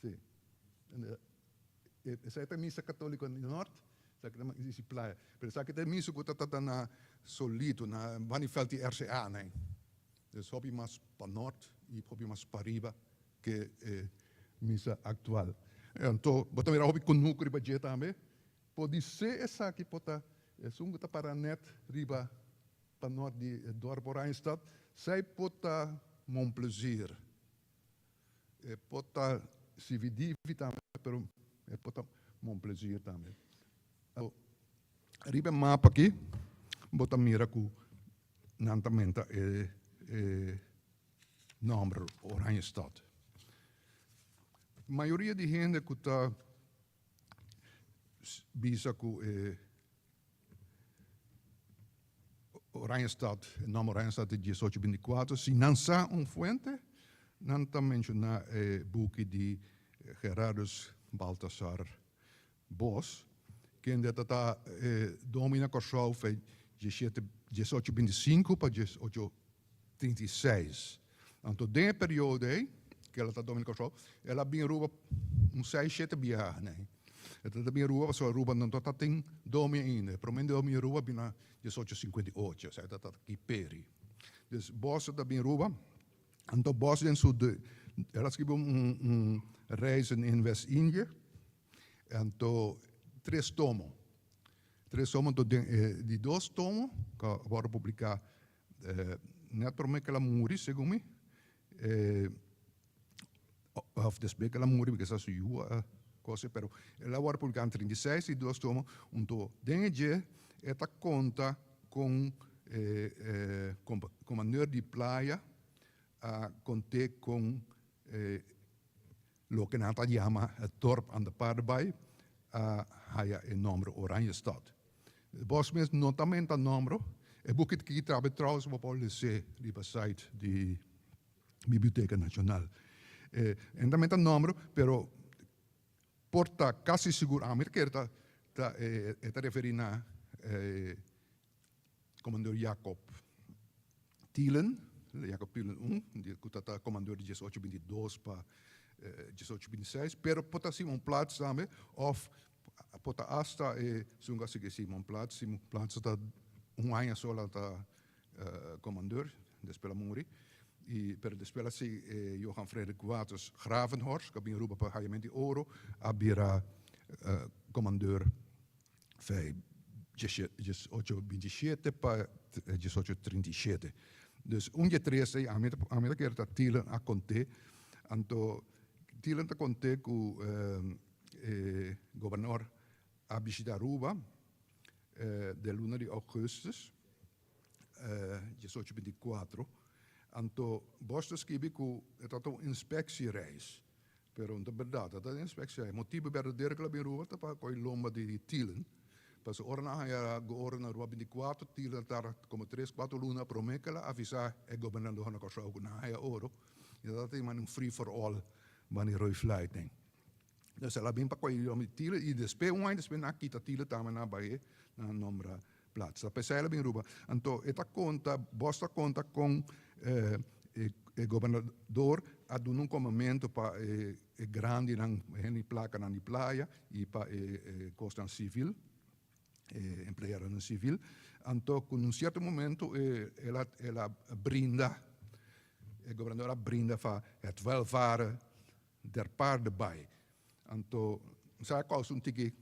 si. Esei ta misa católico di nort, esaki ta misa di playa. Pero esaki ta e misa cu ta ta na Solito, na Barneveld di RCA nan. Dus hopi mas pa nort y hopi mas pariba ke e misa actual. Anto bo ta mira hopi cunucu riba dje tambe. Podisé esaki por ta esun cu ta para net riba pa nort di e dorp Oranjestad, esei por ta Mon Plaisir. E por ta CVDV tambe, pero e por ta Mon Plaisir tambe. Riba e mapa aki bo ta mira ku nan ta menta e e nòmber Oranjestad. Mayoria di hende ku ta bisa ku e Oranjestad, e nòmber Oranjestad di diesocho bintikuater, si nan sa un fuente, nan ta menshoná e buki di Gerardus Balthasar Bos, kende ta ta e domi na Kòrsou fe dieshete, diesocho bintisinku pa diesocho 36. Anto den e periodo ei ku el a ta domi na Kòrsou, el a bin Aruba un seis, shete biaha nei. E ta bin Aruba pasobra Aruba no ta tin domi ainda. E prome domi di Aruba a bin na diesocho sinkuenta i ocho, osea e ta ta aki peri. Dus Bos ta bin Aruba, anto Bos den su, el a skibi un Reizen in West-Indië, anto tres tomo. Tres tomo, anto den e di dos tomo, ku a wòrdu publiká nèt promé ku el a muri, segun mi, òf despues ku el a muri, mi ke sa su yu a kose, pero el a wòrdu publiká na 36, di dos tomo, anto den e dje e ta konta kon e komandeur di playa a kont'é kon Loke nan ta yama het dorp aan de Paardenbaai a haya e nomber Oranjestad. Bos mes no ta menta nomber. E buki aki trabe trouwens bo por lese riba site di Biblioteca Nacional. E no ta menta nomber, pero por ta casi sigur ami ta kere ta ta e ta referi na e Komandor Jacob Tielen, Jacob Tielen un, di ku ta ta komandor di 1822 pa 1826, pero por ta Simon Plats tambe, òf por ta asta e esun ku a sigui Simon Plats. Simon Plats ta un aña so el a ta komandor, despues el a muri, i pero despues el a sigui e Johan Frederik Waters Gravenhorst, ku a bin Aruba pa hayamento di oro, a bira komandor. Fei 1827 pa 1837. Dus un dje tres ei ami ta ami ta kere ta Tielen a kont'é. Anto Tielen ta kont'é ku e gobernador a bishita Aruba den luna di ougùstus 1824. Anto Bosch ta skibi ku e tabata un inspeksiereis. Pero no ta berdad, ta inspectie. E motibu berdadero ku el a bin Aruba ta pa koe lomba di Tielen. Pasobra ora nan haña oro na Aruba 24, Tielen a tarda komo tres, kuater luna promé ku el a avisá e gobernador na Kòrsou ku nan haña oro. I ta tin un free for all banda Rooi Fluit. Dus el a bin pa koe lomba di Tielen i despues un aña despues nan a kita Tielen tambe nan a bai nan a nombra Plats. Ta p'esei el a bin Aruba. Anto e ta konta, Bos ta konta kon e gobernador a duna un komamentu pa e grandinan, e hende di plakanan di playa i pa e kosnan sivil, e empleadonan sivil. Anto ku un sierto momento el a el a brinda, e gobernador a brinda pa het welvaren der paardenbaai. Anto sa a kousa un tiki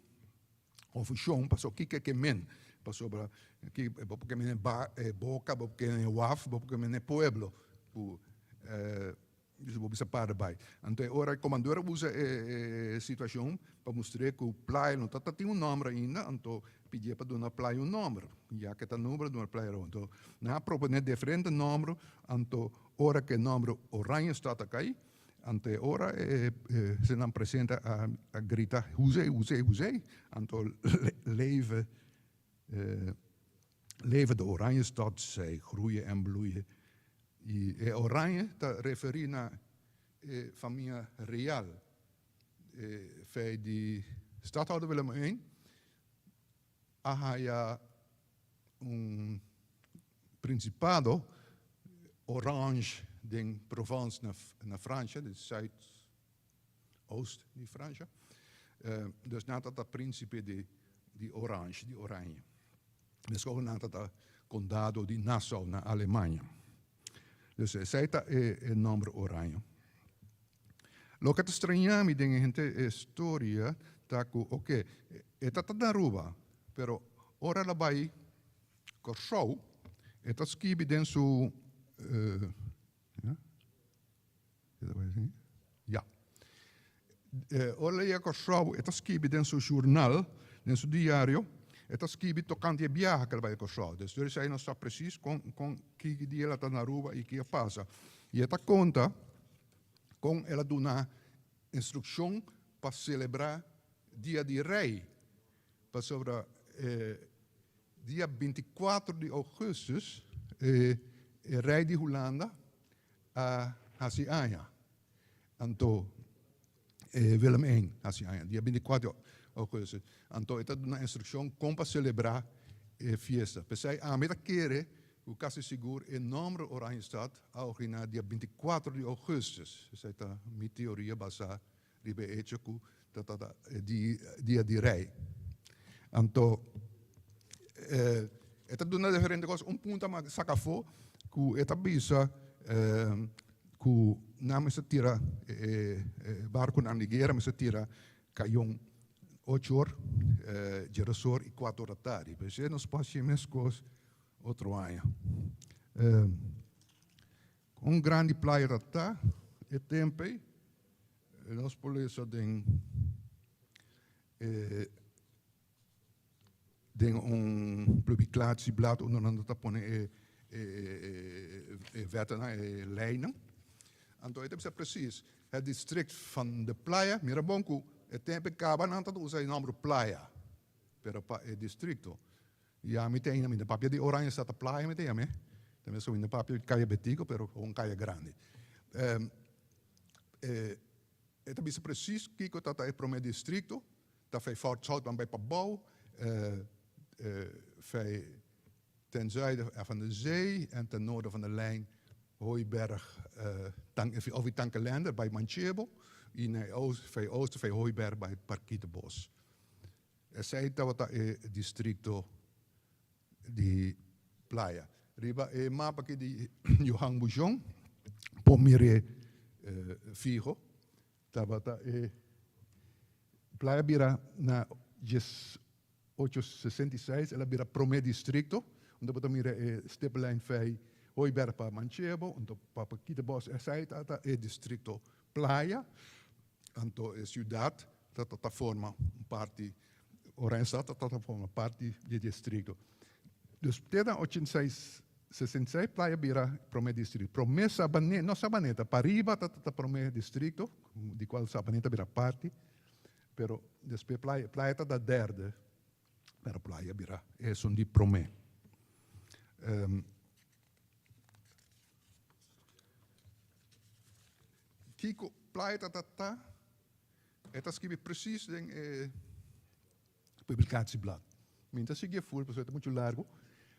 Confusion pasobra kiko e ke men, pasobra ki bo por ke men e boca, bo por ke men e waf, bo por ke men e pueblo ku bo bisa para bai. Anto e ora e komandor a usa e situacion pa mustr'é ku playa no ta tin un nomber ainda, anto pidié pa duna playa un nomber, ya ke ta nomber duna playa un nomber. Anto nan a proponé diferente nomber, anto ora ke nomber Oranjestad a kai, Anto e ora e esnan presente a grita, Huzé, huzé, huzé! Anto leve, leve de Oranjestad, zij groeien en bloeien. I e Oranje ta referí na e famia real. E fei di Stadhouder Willem I a haya un principado Orange den Provence na Francia, den zuidoost di Francia. Dus nan tabata principe di Orange, di Oranje. Mescos nan tabata condado di Nassau na Alemania. Dus esei ta e nomber Oranje. Loke ta straña mi den e henter e storia ta ku oke, e ta ta na Aruba, pero ora el a bai Kòrsou, e ta skibi den su, ya, ora el a yega Kòrsou e ta skibi den su journal, den su diario, e ta skibi tokante e biaha ku el a bai Kòrsou. Despues di esei nos sa presis kon kon ki dia el a ta na Aruba i ki a pasa. I e ta konta kon el a duna instrukshon pa selebrá Dia di Rei, pasobra e dia 24 di ougùstùs e rei di Hulanda a hasi aña. Anto e Willem I hasi aña, dia 24 di ougùstùs. Anto e ta duna instrukshon kon pa selebrá e fiesta. P'esei ami ta kere Ku kasi sigur e nòmber Oranjestad a originá dia 24 di ougùstùs. Esei ta mi teoria basá riba e echo ku ta trata di dia di rei. Anto e ta duna diferente kos. Un punto a saka afó ku e ta bisa ku nan mester tira e barkunan di guera mester tira kayon. Ocho or, djeros or i kuater or atardi. P'esei nos por hasi e mes kos otro aña. Kon grandi playa ta ta e tempu ei? Nos por lesa den e den un publicatieblad unda nan ta pone e e wettennan, e leinan. Anto e ta bisa precies, het district van de Playa, mira bon ku e tempu e kaba nan ta usa e nòmber Playa, pero pa e distrikto. Ya mi ta ainda, mi ta papia di Oranjestad ta Playa mi ta yam'é, ta mester mi ta papia di Kaya Betico, pero un kaya grandi. E ta bisa precies kiko ta ta e promé distrikto, ta fei Fort Zoutman bai pabou, fei ten zuiden van de zee en ten noorden van de lijn Hooiberg, of di Tankelender bai Manchebo i na e oost, fei oosten fei Hooiberg bai Parkietenbos. Esei tabata e distrikto di Playa. Riba e mapa aki di Johan Bujon por mir'é fiho. Tabata e Playa bira na 1866 el a bira promé distrikto, unda bo ta mira e stiplijn fei Hooiberg pa Manchebo, anto pa Pakitebos esei tabata e distrikto Playa, anto e siudat ta forma un parti Oranjestad ta ta forma parti di e distrito. Dus te na ochenta i seis, sesenta i seis Playa bira prome distrito. Prome Sabaneta, no Sabaneta, pariba ta ta prome distrito, di cual Sabaneta bira parti, pero despues Playa, Playa ta ta derde, pero Playa bira esun di prome. Kiko Playa ta ta ta? E ta skibi precies den e publicatieblad. Mi no ta sigui e full pasobra e ta mucho largo,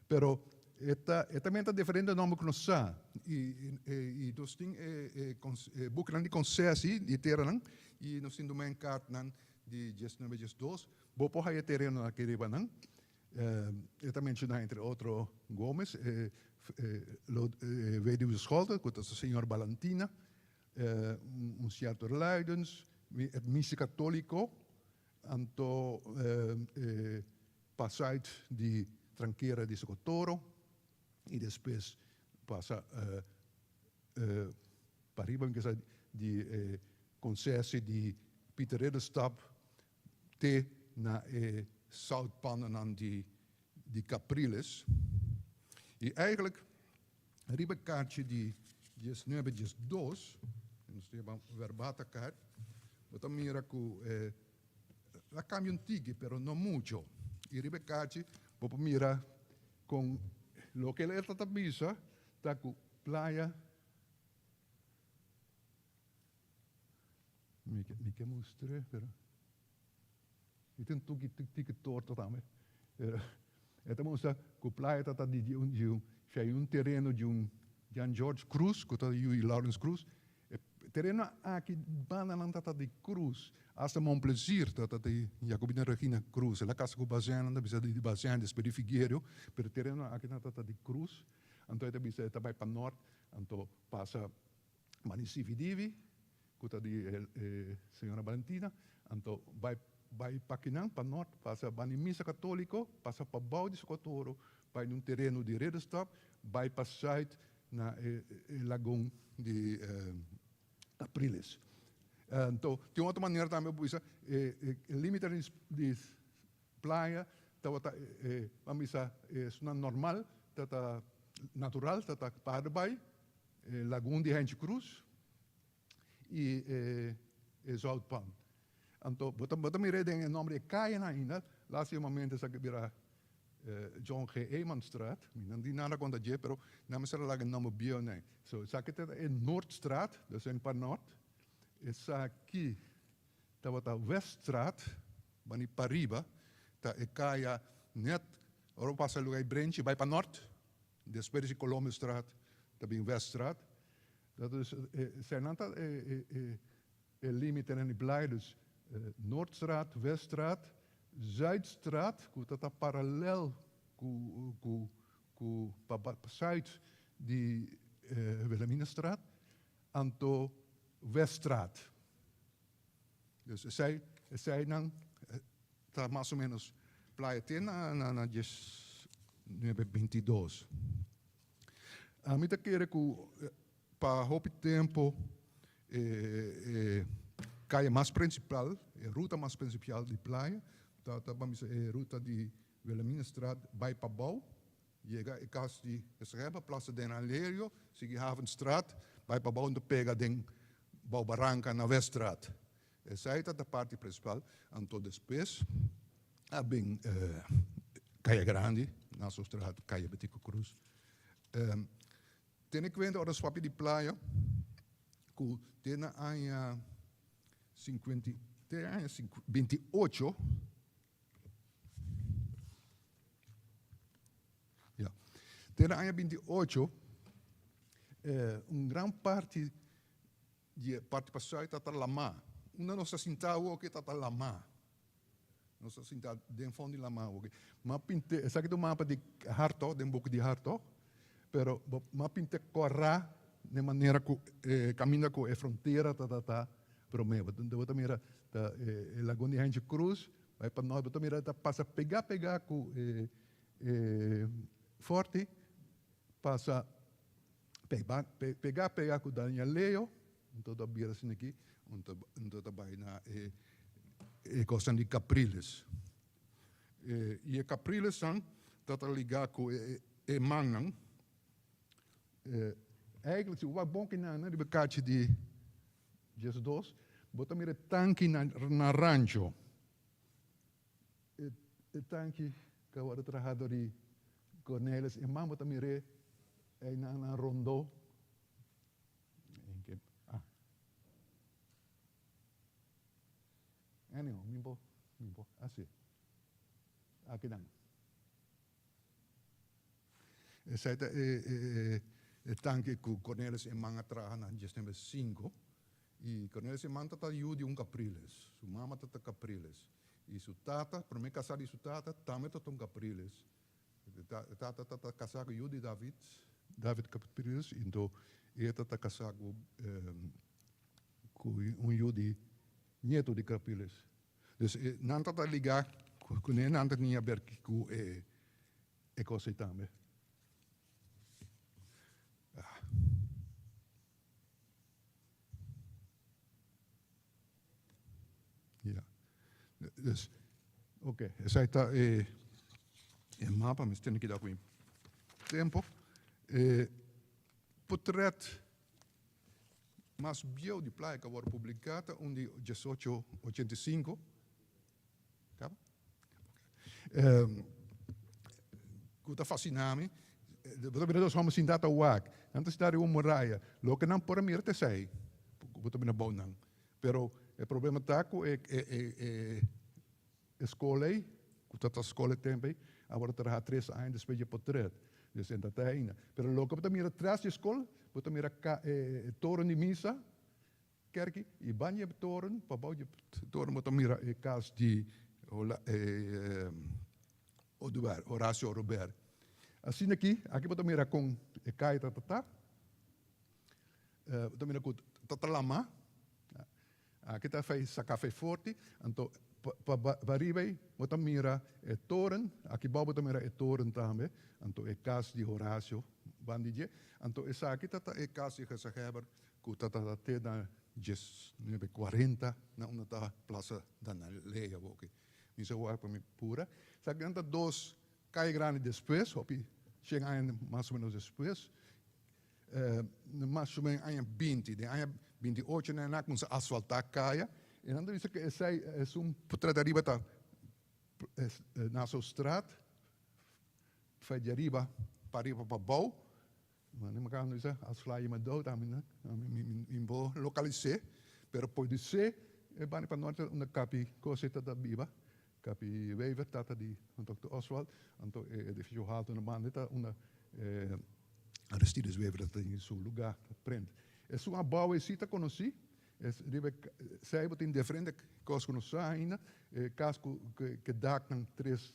pero e ta e ta menta diferente nomber cu nos sa y y nos tin e e bukinan di concessie di teranan y nos tin domainkaartnan di diesnuebe diesdos. Bo por haya terenonan aki riba nan. E ta menciona entre otro Gomez, e weduwe Scholten cu ta señor Balantina, un cierto Luidens, het Misa Catolico, anto e pasa uit di Trankera di Socotoro y despues pasa pariba mi kisa di e concessie di Pieter Ridderstap te na e zoutpannennan di Capriles. Y eigenlijk riba e kaartje di diesnuebe diesdos, nos ta yama Werbata kaart, bo ta mira ku a kambia un tiki pero no mucho. I riba e kaartje bo por mira kon loke el ta ta bisa ta ku playa mi ke mi ke mustr'é pero Mi tin tuki tiki torto tambe. Pero e ta mustra ku playa ta ta di di un di un si hay un tereno di un Jan George Cruz ku ta yu di Lawrence Cruz. E tereno aki bandanan ta ta di Cruz. Hasta Mon Plaisir ta ta di Jacobina Regina Cruz. El a kasa ku Bazin, nan ta bisa di Bazin despues di Figuerio. Pero e tereno aki nan ta ta di Cruz. Anto e ta bisa e ta bai pa nort anto pasa Mani Sividivi. Ku ta di e señora Valentina, anto bai bai pa kinan, pa nort, pasa bani misa katoliko, pasa pa bou di Sokotoro, bai na un tereno di Ridderstap, bai pa sùit na e e lagun di Capriles. Anto tin otro manera tambe bo bisa e e limite di di playa tabata e ban bisa esunnan normal ta ta natural ta ta Paardenbaai, e lagun di Hentje Cruz. i e zoutpan. Anto bo ta bo ta mira den e nomber di e kayanan ainda, lastimamente esaki bira John G. Emanstraat, mi no tin nada kontra dje, pero nan mester a laga e nomber bieu nei. So esaki ta e Noordstraat, dus en pa nort, esaki tabata Weststraat, bani pariba, ta e kaya net ora bo pasa luga e Brenchi bai pa nort, despues di Colombusstraat ta bin Weststraat. Dat dus zijn ta e e limitenan di Blai, dus Noordstraat, Weststraat, Zuidstraat ku ta ta paralel ku ku ku pa pa zuid di Wilhelminastraat, anto Weststraat. Dus esei eseinan. ta mas o menos Playa te na na na 1922. Ami ta kere ku pa hopi tempo e e kaya mas prinsipal, e ruta mas prinsipal di Playa ta ta ban bisa e ruta di Wilhelminastraat bai pabou, yega e kas di Reserva, Plaza Den Alerio, sigui Havenstraat bai pabou anto pega den bou Baranka na Weststraat. Esei ta ta parti prinsipal, anto despues a bin Kaya Grandi, Nassaustraat, Kaya Betico Croes. Tene kuenta ora nos papia di playa ku te na aña sinkuenta i, te aña binti ocho, ya, te na aña 28 un gran parti Di e parti pa sùit ta ta lamá. Unda nos ta sintá awoke ta ta lamá. Nos ta sintá den fònt di lamá awoke. M'a pint'é, esaki ta un mapa di Hartog, den buki di Hartog, pero bo m'a pint'é kòrá den manera ku e kaminda ku e frontera ta ta ta promé. Bo ta mira ta e lagun di Hentje Cruz bai pa nòrt, bo ta mira ta pasa pegá pegá ku e e fòrti pasa. Pega pega ku Daniel Leo, anto ta bira asina aki, anto ta bai na e e kosnan di Capriles. I e Caprilesnan ta ta ligá ku e e mannan. Eigenlijk si bo wak bon kinan riba e kachi di 12, bo ta mira e tanki na na Rancho. E tanki ku a wòrdu traha dor di Cornelis e man bo ta mir'é einan nan rondó. Anyhow, mi por, mi por hasi. Akinan. Esei ta e tanki ku Cornelis e man a traha na 1905. I Cornelis e man ta ta yu di un Capriles. Su mama ta ta Capriles. I su tata, promé kasá di su tata, tambe ta ta un Capriles. E tata ta ta kasá ku yu di David, David Capriles, i anto e ta ta kasá ku ku un yu di nieto di Capriles. Dus nan ta ta ligá kuné, nan ta tin haber ku e e kos ei tambe. Ja. Dus, oké, esei ta e e mapa, mi tene keda ku mi tempo. E potret mas bieu di playa ku a wòrdu publiká ta un di 1885. Kaba? Ku ta fasiná mi, bo ta mira dos hòmber sintá ta wak, nan ta sintá riba un muraya, loke nan por a mira ta esei ku bo ta mira bou nan. Pero e problema ta ku e e skol ei, ku ta ta skol e tempu ei, a wòrdu traha tres aña despues dje potret, dus e ta ta ainda. Pero loke bo ta mira tras di e skol, bo ta mira e toren di misa, Kerki i ban dje toren, pabou dje toren bo ta mira e kas di Oduber, Horacio Oduber. Asina aki, aki bo ta mira kon e kai ta ta. Bo ta mira ku ta ta lama. Aki ta fei saka fei forti, anto pa pariba ei bo ta mira e toren, aki bou bo ta mira e toren tambe, anto e kas di Horacio ban di dje. Anto esaki ta ta e kas di Gezaghèber Ku ta ta te na 1940 na unda ta Plaza Danalea awoki. Mi sa wak pa mi pura. Sa nan ta dos kaya grandi despues, hopi shen aña mas o menos despues. Mas o menos aña 20, den aña 28 nan a kumsa asfalta kaya. E nan ta bisa ku esei esun potret ariba ta Nassaustraat, fei di ariba pa ariba pa bou. Mane mi kanda bisa, als fly je me dood, ami na, mi mi bo lokalisé, pero pode ser e banda pa norte unda Kapi Kose ta ta biba, Kapi Wever, tata di Dòkter Oswald, anto e edifisio haltu na banda ta unda Aristides Wever ta tin su lugá ta prent. Esun abou ei si ta konosí, riba e sei bo tin diferente kos ku no sa ainda, e kas ku ke daknan tres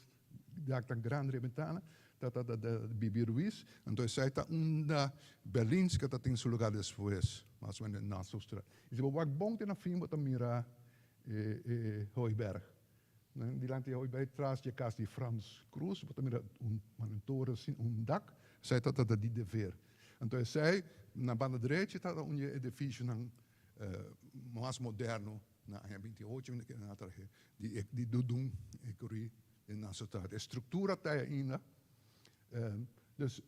Dak ta grandi riba bentana, ta ta ta Bibi Ruiz, anto esei ta unda Berlinska ta tin su lugar despues, mas o menos Nassaustraat. I si bo wak bon te na fin bo ta mira e e Hooiberg. Nan dilanti hoy bay tras dje cas di Frans Cruz, bo ta mira un un toren sin un dak, esei ta ta di dever. Anto esei na banda drechi ta un dje edificionan mas moderno na aña 28 mi ta kere nan a trahe di di Dudun e curi den nan straat. E structura ta ainda, dus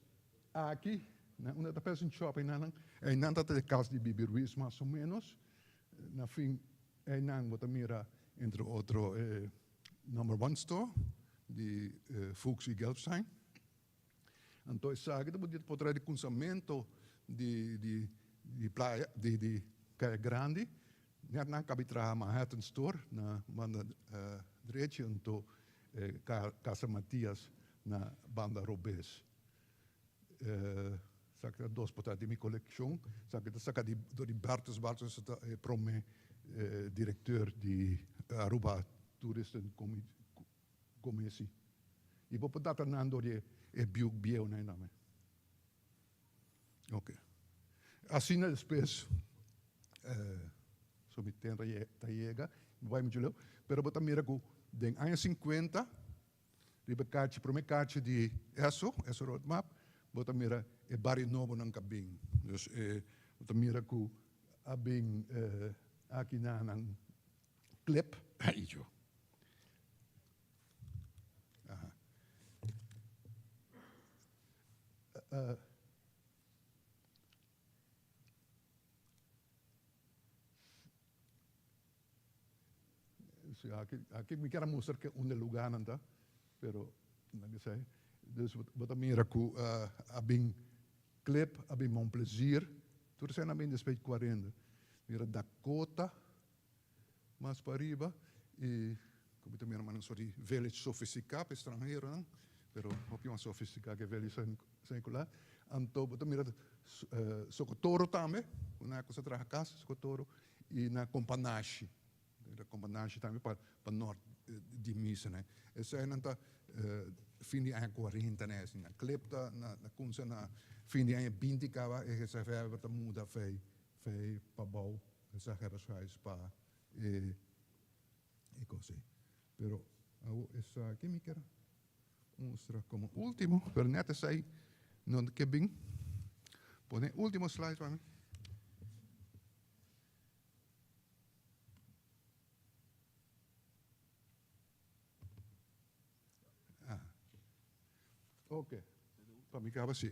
aki na unda ta Peasant Shop einan einan ta e cas di Bibi Ruiz mas o menos, na fin Einan bo ta mira entre otro e Number One Store di Fuchs y Gelbstein. Anto esaki ta bo por trae di cunsamento di di di playa di di Kaya Grandi. Net nan cabi traha Manhattan Store na banda drechi anto e Casa Matias na banda robes. Esaki ta dos portret di mi kolekshon. Esaki ta saka di dor di Bertus. Bertus ta e prome direkteur di Aruba Toeristen Commissie. I bo por data nan dor di e biuk bieunan tambe. Ok. Asina despues so mi ten ta yega, mi bai muchu leu, pero bo ta mira ku den aña sinkuenta Riba e kachi, prome kachi di Esso, Esso Road Map, bo ta mira e bario nobonan ku a bin. Dus e bo ta mira ku a bin aki na nan klip. Ai jo. Aha. Si, aki, aki mi kier a mustra ke unda e lugarnan ta, pero nan ke sai. Dus bo ta mira ku a bin Klip, a bin Mon Plezier, tur esei a bin despues di kuarenta. Mira Dakota mas pariba i ku mi ta mira mas un sort di village sofisticá pa e stranheronan, pero hopi mas sofisticá ke village San Nicolas. Anto bo ta mira Socotoro tambe, ku nan a kusa traha kas Socotoro. I na Kompanashi, na Kompanashi tambe pa pa nort di misa ne. Eseinan ta fin di aña kuarenta ne asina. Klip ta na na kumsa na fin di aña binti kaba e gezaghebber ta muda fei fei pabou gezaghebbershuis pa e e kos ei. Pero awo esaki mi kier mustra komo ultimo, pero net esei no ke bin. Pone ultimo slide pa mi. Ah. Ok. Pa mi kaba si.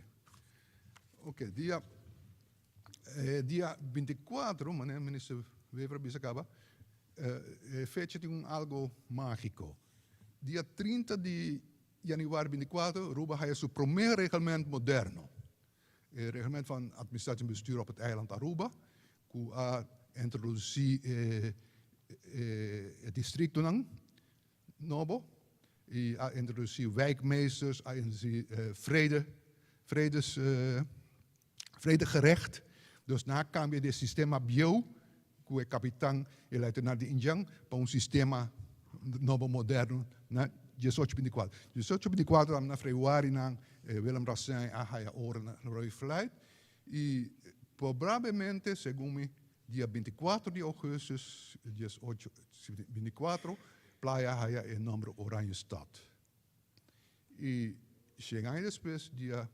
Ok, dia eh, dia 24, meneer minister Wever a bisa kaba, eh, e fecha tin un algo mágico. Dia 30 di januari 24, Aruba haya su promé reglement moderno. E Reglement van Administratie en Bestuur op het Eiland Aruba, ku a introdusí e e distriktonan nobo i a introdusí wijkmeesters, a introdusí vrede, vredes, vredegerecht. Dus nan a kambia di e sistema bieu ku e kapitan i luitenant di Indjan pa un sistema nobo moderno na diesocho binti kuater. Diesocho binti kuater tambe na februari nan Willem Rassin a haya ora na Rooi Fluit i probablemente segun mi dia 24 di augustus 1824 playa a haya e nomber Oranjestad. I shen aña despues, dia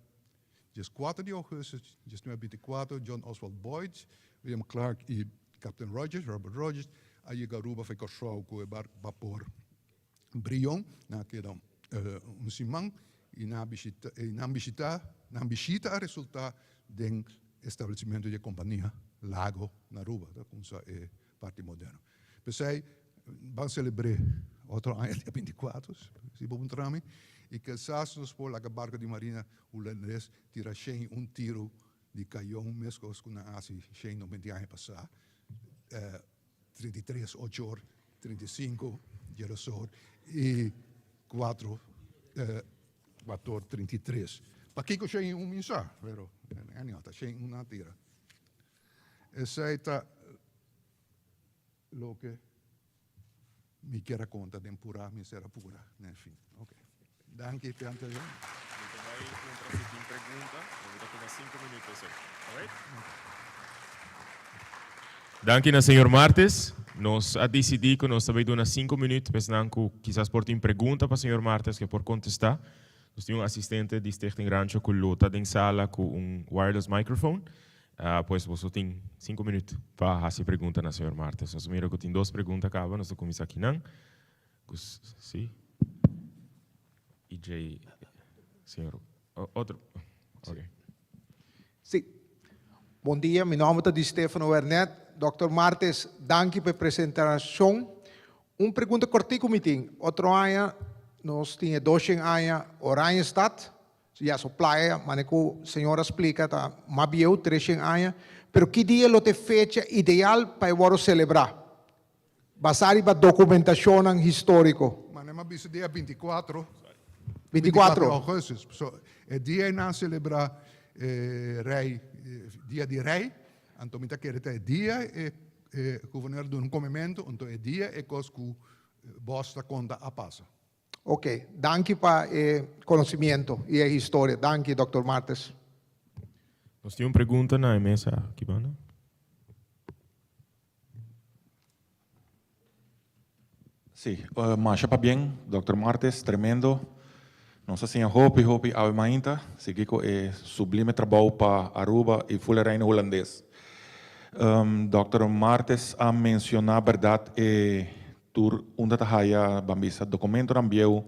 dieskuater di ougùstùs 1924, John Oswald Boyd, William Clark i Captain Rogers, Robert Rogers, a yega Aruba for Kòrsou ku e barku bapor Brion. Nan a keda un siman i nan a bishita, i nan bishita, nan bishita a resultá den establesimentu di e kompania Lago na Aruba, ta kumsa e parti moderno. P'esei ban selebr'é otro aña dia 24, si bo puntra mi, i kisas nos por laga barko di marina hulandes tira shen un tiru di kayon meskos ku nan hasi shen 90 aña pasá, 33 ochor, 35 djeresor i 4 kuator 33. Pakiko shen un mi sa, pero anyhow ta shen un nan a tira. Esei ta loke mi kier a konta den purá, mi ser a pura na e fin. Ok. Danki p'e anterior. Mi ta bai puntra si tin pregunta, pero mi ta tuma sinku minuut esei. Alright? Danki na señor Martes. Nos a disidí ku nos ta bai duna sinku minüt pa esnan ku kisas por tin pregunta pa señor Martes ke por kontestá. Nos tin un asistente di Stichting Rancho ku lo ta den sala ku un wireless microphone. Pues boso tin sinku minüt pa hasi pregunta na señor Martes. Nos a mira ku tin dos pregunta kaba, nos ta kuminsá akinan. Ku si. I djei señor otro. Ok. Sí. Bon dia, mi nomber ta Di Stefano Wernet. Dòkter Martes, danki pa e presentashon. Un pregunta kòrtiku mi tin. Otro aña nos tin e doshen aña Oranjestad, ya su playa, manera ku señor a splika ta mas bieu, treshen aña. Pero ki dia lo ta e fecha ideal pa e wòrdu selebrá? Basá riba dokumentashonnan históriko. Manera mi a bisa dia 24. 24. Augustus. So, e dia ei nan a selebrá e rei, dia di rei, anto mi ta kere ta e dia e e guvernador duna un komementu, anto e dia e kos ku bos ta konta a pasa. Ok, danki pa e konosimiento i e historia. Danki, Dòkter Martes. Nos tin un pregunta na e mesa aki banda. Sí, masha pabien, Dòkter Martes, tremendo. Nos a siña hopi, hopi awe mainta, sigui ku e sublime trabou pa Aruba i ful e Reino Hulandes. Dòkter Martes a menshoná bèrdat e tur unda ta haya, ban bisa, dokumentonan bieu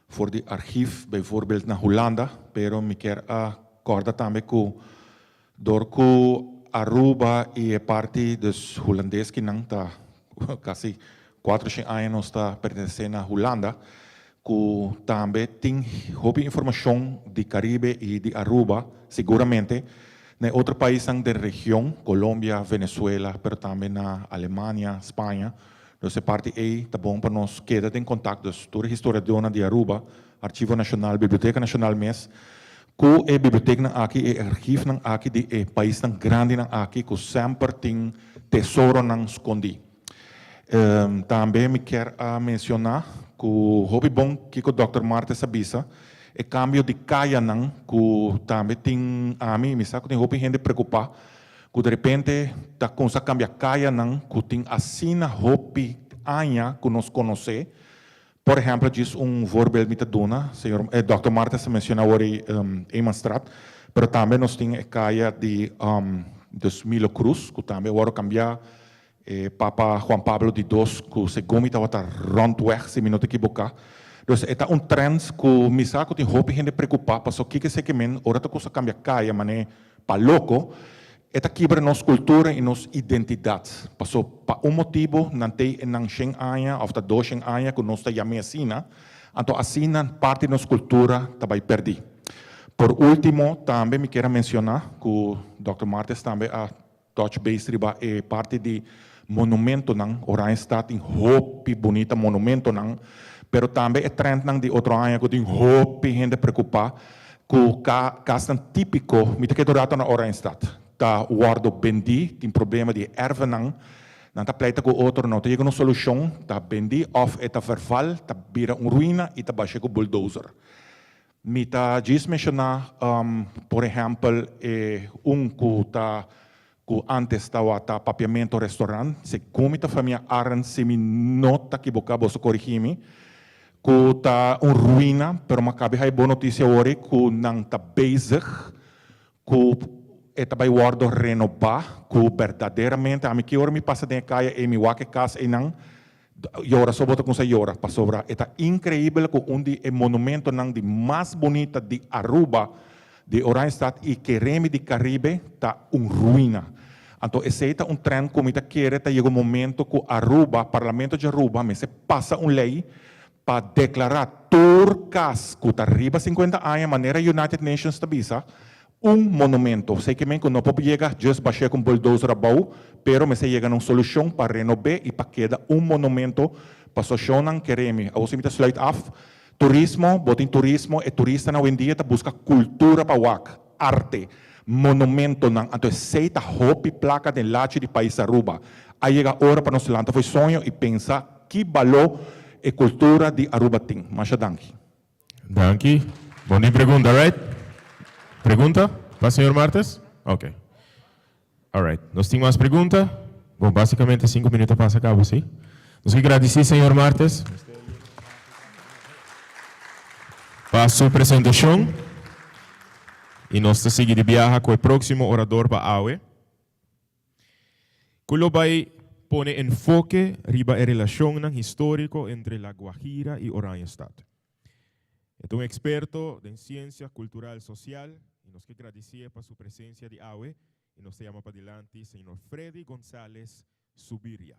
for di archief, bijvoorbeeld na Hulanda, pero mi kier a kòrda tambe ku Dor ku Aruba i e parti dus Hulandes ki nan ta kasi 400 aña nos ta pertenesé na Hulanda, ku tambe tin hopi informashon di Karibe i di Aruba siguramente na e otro paisnan den region, Colombia, Venezuela, pero tambe na Alemania, Spaña. Dus e parti ei ta bon pa nos keda den kontakto, dus tur e historiadónan di Aruba, Archivo Nashonal, Biblioteka Nashonal mes, Ku e biblioteknan aki, e archifnan aki di e paisnan grandinan aki ku semper tin tesoronan skondí. Tambe mi kier a menshoná ku hopi bon kiko Dòkter Martes a bisa, e kambio di kayanan ku tambe tin ami, mi sa ku tin hopi hende preokupá ku derepente ta kumsa kambia kayanan ku tin asina hopi aña ku nos konosé. Por ehempel, djis un voorbeeld mi ta duna, señor, eh, Dòkter Martens a menciona awor ei Emanstraat, pero tambe nos tin e kaya di dus Milo Cruz, ku tambe a wòrdu kambiá, e Papa Juan Pablo di dos, ku segun mi tabata rondweg, si mi no ta ekiboká. Dus e ta un trend ku mi sa ku tin hopi hende preokupá, pasobra kiko esei ke men ora ta kusa kambia kaya manera pa loko, E ta kibra nos kultura i nos identidat. Paso pa un motibu nan tei e nan shen aña òf ta dos shen aña ku nos ta yam'é asina, anto asina parti di nos kultura ta bai pèrdí. Por último tambe mi kier a menshoná ku Dòkter Martes tambe a touch base riba e parti di monumentonan. Oranjestad tin hopi bunita monumentonan, pero tambe e trendnan di otro aña ku tin hopi hende preokupá Ku kasnan típiko, mi ta keda un rato na Oranjestad, ta wòrdu bendí, tin problema di e ervenan, nan ta pleita ku otro, no ta yega un solushon, ta bendí òf e ta verval, ta bira un ruina i ta bash'é ku bulldozer. Mi ta djis menshoná, por ehèmpel, e un ku ta ku ántes tawata Papiamento Restaurant, segun mi ta famia Arends, si mi no ta kiboká boso korigí mi, ku ta un ruina, pero mi a kabi haña bon notisia awor ku nan ta bezig ku e ta bai wòrdu renobá, ku berdaderamente ami ki ora mi pasa den e kaya ei mi wak e kas einan, yora so bo ta kuminsá yora, pasobra e ta inkreibel ku un di e monumentonan di mas bunita di Aruba, di Oranjestad i Keremi di Karibe ta un ruina. Anto esei ta un trend ku mi ta kere ta yega un momento ku Aruba, Parlamento di Aruba mester pasa un lei pa deklará tur kas ku ta riba sinkuenta aña manera United Nations ta bisa, un monumento. Esei ke men ku no por yega just bash'é ku un bulldozer abou, pero mester yega na un solushon pa renob'é i pa keda un monumento pa soshonnan Keremi. Awor si mi ta sluit af, Turismo, bo tin turismo, e turistanan awendia ta buska kultura pa wak, arte, monumentonan, anto esei ta hopi plaka den lachi di pais Aruba. A yega ora pa nos lanta fo'i soño i pensa ki baló e kultura di Aruba tin. Masha danki. Danki. Bo tin pregunta, right? Pregunta pa señor Martes? Ok. Alright. Nos tin mas pregunta? Bon, basicamente 5 minuut a pasa caba, si. Nos ke gradici señor Martes pa su presentacion y nos ta sigui di biaha cu e proximo orador pa awe, cu lo bay pone enfoke riba e relacionnan historico entre La Guajira y Oranjestad. E ta un experto den ciencia cultural social y nos ke gradici'e pa su presencia di awe y nos ta yama padilanti señor Freddy Gonzalez Subiria.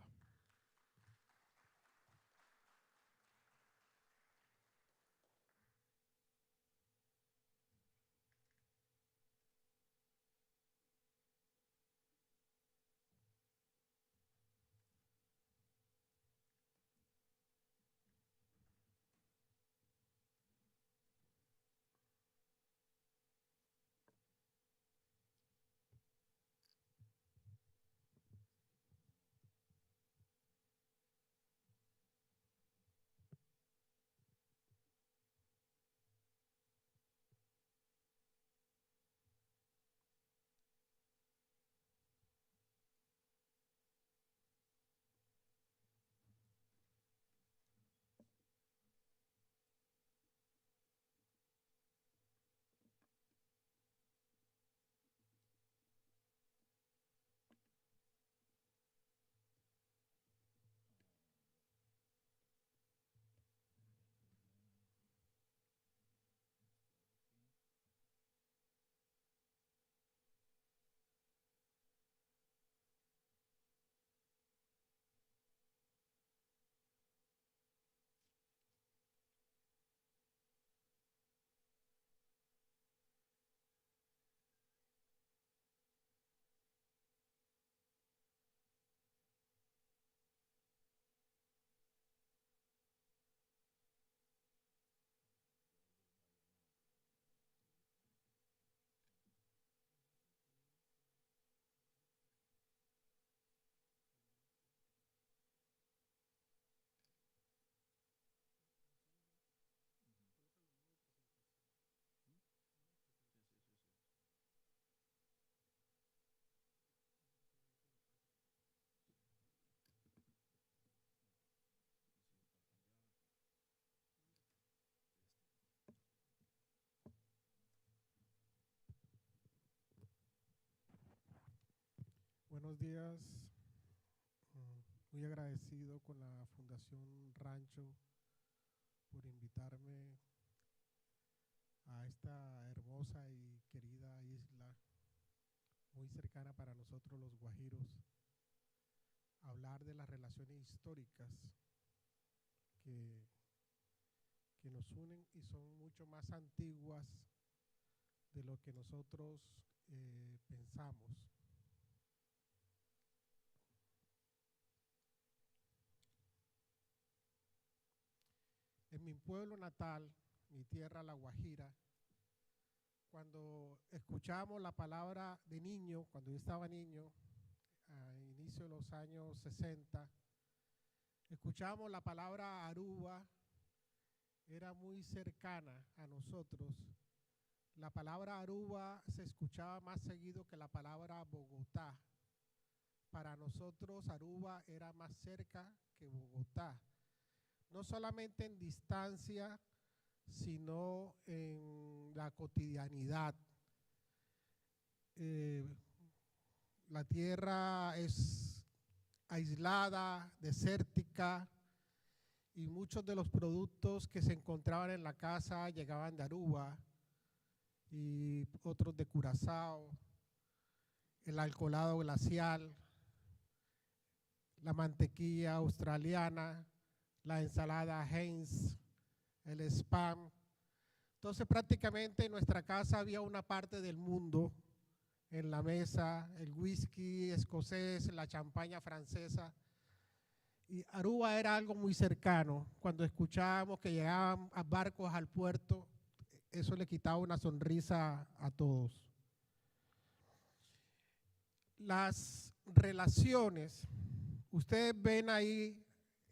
Buenos días. Muy agradecido con la Fundación Rancho por invitarme a esta hermosa y querida isla, muy cercana para nosotros los guajiros, hablar de las relaciones históricas que, que nos unen y son mucho más antiguas de lo que nosotros eh, pensamos. En mi pueblo natal, mi tierra, La Guajira, cuando escuchamos la palabra de niño, cuando yo estaba niño, a inicio de los años 60, escuchamos la palabra Aruba, era muy cercana a nosotros. La palabra Aruba se escuchaba más seguido que la palabra Bogotá. Para nosotros Aruba era más cerca que Bogotá. No solamente en distancia, sino en la cotidianidad. Eh, la tierra es aislada, desértica, y muchos de los productos que se encontraban en la casa llegaban de Aruba y otros de Curazao, el alcoholado glacial, la mantequilla australiana, la ensalada Heinz, el spam. Entonces prácticamente en nuestra casa había una parte del mundo en la mesa, el whisky escocés, la champaña francesa. Y Aruba era algo muy cercano. Cuando escuchábamos que llegaban barcos al puerto, eso le quitaba una sonrisa a todos. Las relaciones, ustedes ven ahí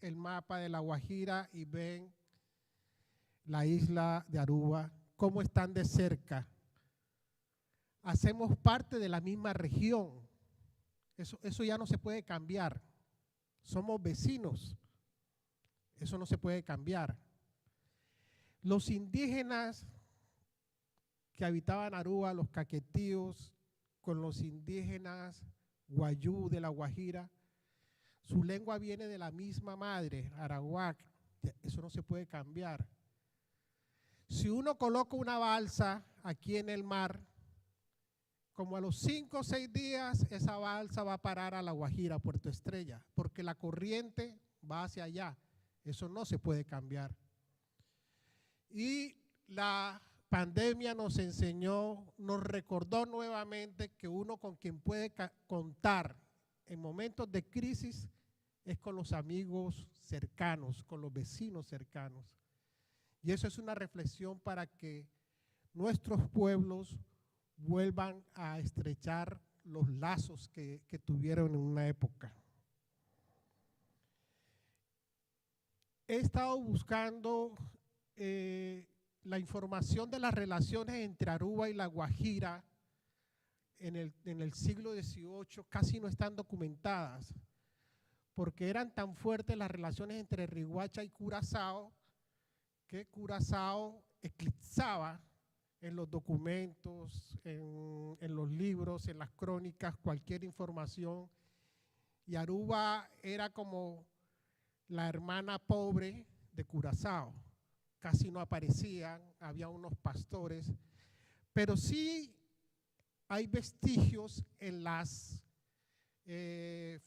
el mapa de La Guajira y ven la isla de Aruba, cómo están de cerca. Hacemos parte de la misma región. Eso ya no se puede cambiar. Somos vecinos. Eso no se puede cambiar. Los indígenas que habitaban Aruba, los caquetíos, con los indígenas guayú de la Guajira, su lengua viene de la misma madre, Arawak. Eso no se puede cambiar. Si uno coloca una balsa aquí en el mar, como a los 5 o 6 días, esa balsa va a parar a La Guajira, Puerto Estrella, porque la corriente va hacia allá. Eso no se puede cambiar. Y la pandemia nos enseñó, nos recordó nuevamente que uno con quien puede contar en momentos de crisis es con los amigos cercanos, con los vecinos cercanos. Y eso es una reflexión para que nuestros pueblos vuelvan a estrechar los lazos que tuvieron en una época. He estado buscando la información de las relaciones entre Aruba y La Guajira en el siglo XVIII, casi no están documentadas, porque eran tan fuertes las relaciones entre Riohacha y Curazao que Curazao eclipsaba en los documentos, en los libros, en las crónicas, cualquier información. Y Aruba era como la hermana pobre de Curazao. Casi no aparecían, había unos pastores, pero sí hay vestigios en las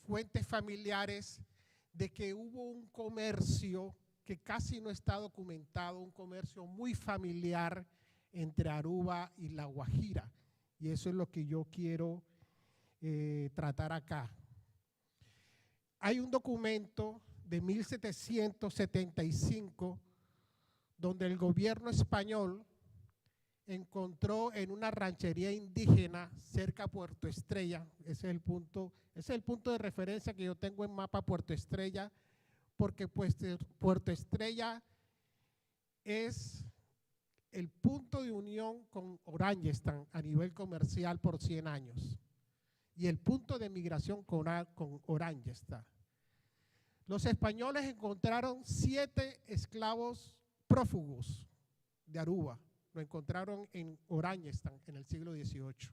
fuentes familiares de que hubo un comercio que casi no está documentado, un comercio muy familiar entre Aruba y La Guajira. Y eso es lo que yo quiero tratar acá. Hay un documento de 1775 donde el gobierno español encontró en una ranchería indígena cerca a Puerto Estrella, ese es el punto de referencia que yo tengo en mapa Puerto Estrella, porque, pues, Puerto Estrella es el punto de unión con Oranjestad a nivel comercial por 100 años y el punto de migración con Oranjestad. Los españoles encontraron siete esclavos prófugos de Aruba. Lo encontraron en Oranjestad en el siglo XVIII.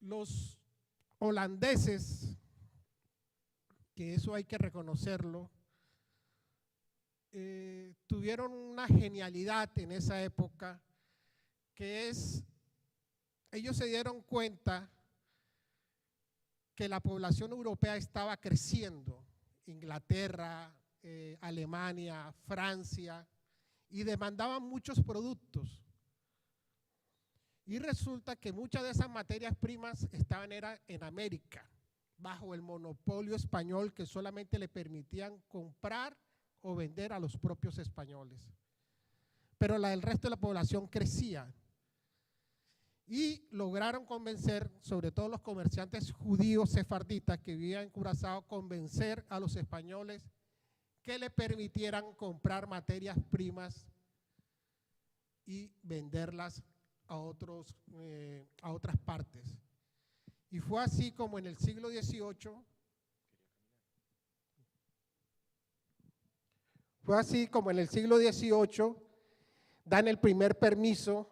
Los holandeses, que eso hay que reconocerlo, tuvieron una genialidad en esa época, que es, ellos se dieron cuenta que la población europea estaba creciendo, Inglaterra, Alemania, Francia, y demandaban muchos productos. Y resulta que muchas de esas materias primas estaban era en América, bajo el monopolio español que solamente le permitían comprar o vender a los propios españoles. Pero la del resto de la población crecía. Y lograron convencer, sobre todo los comerciantes judíos sefarditas que vivían en Curazao, convencer a los españoles que le permitieran comprar materias primas y venderlas a otras partes. Y fue así como en el siglo XVIII, fue así como en el siglo XVIII dan el primer permiso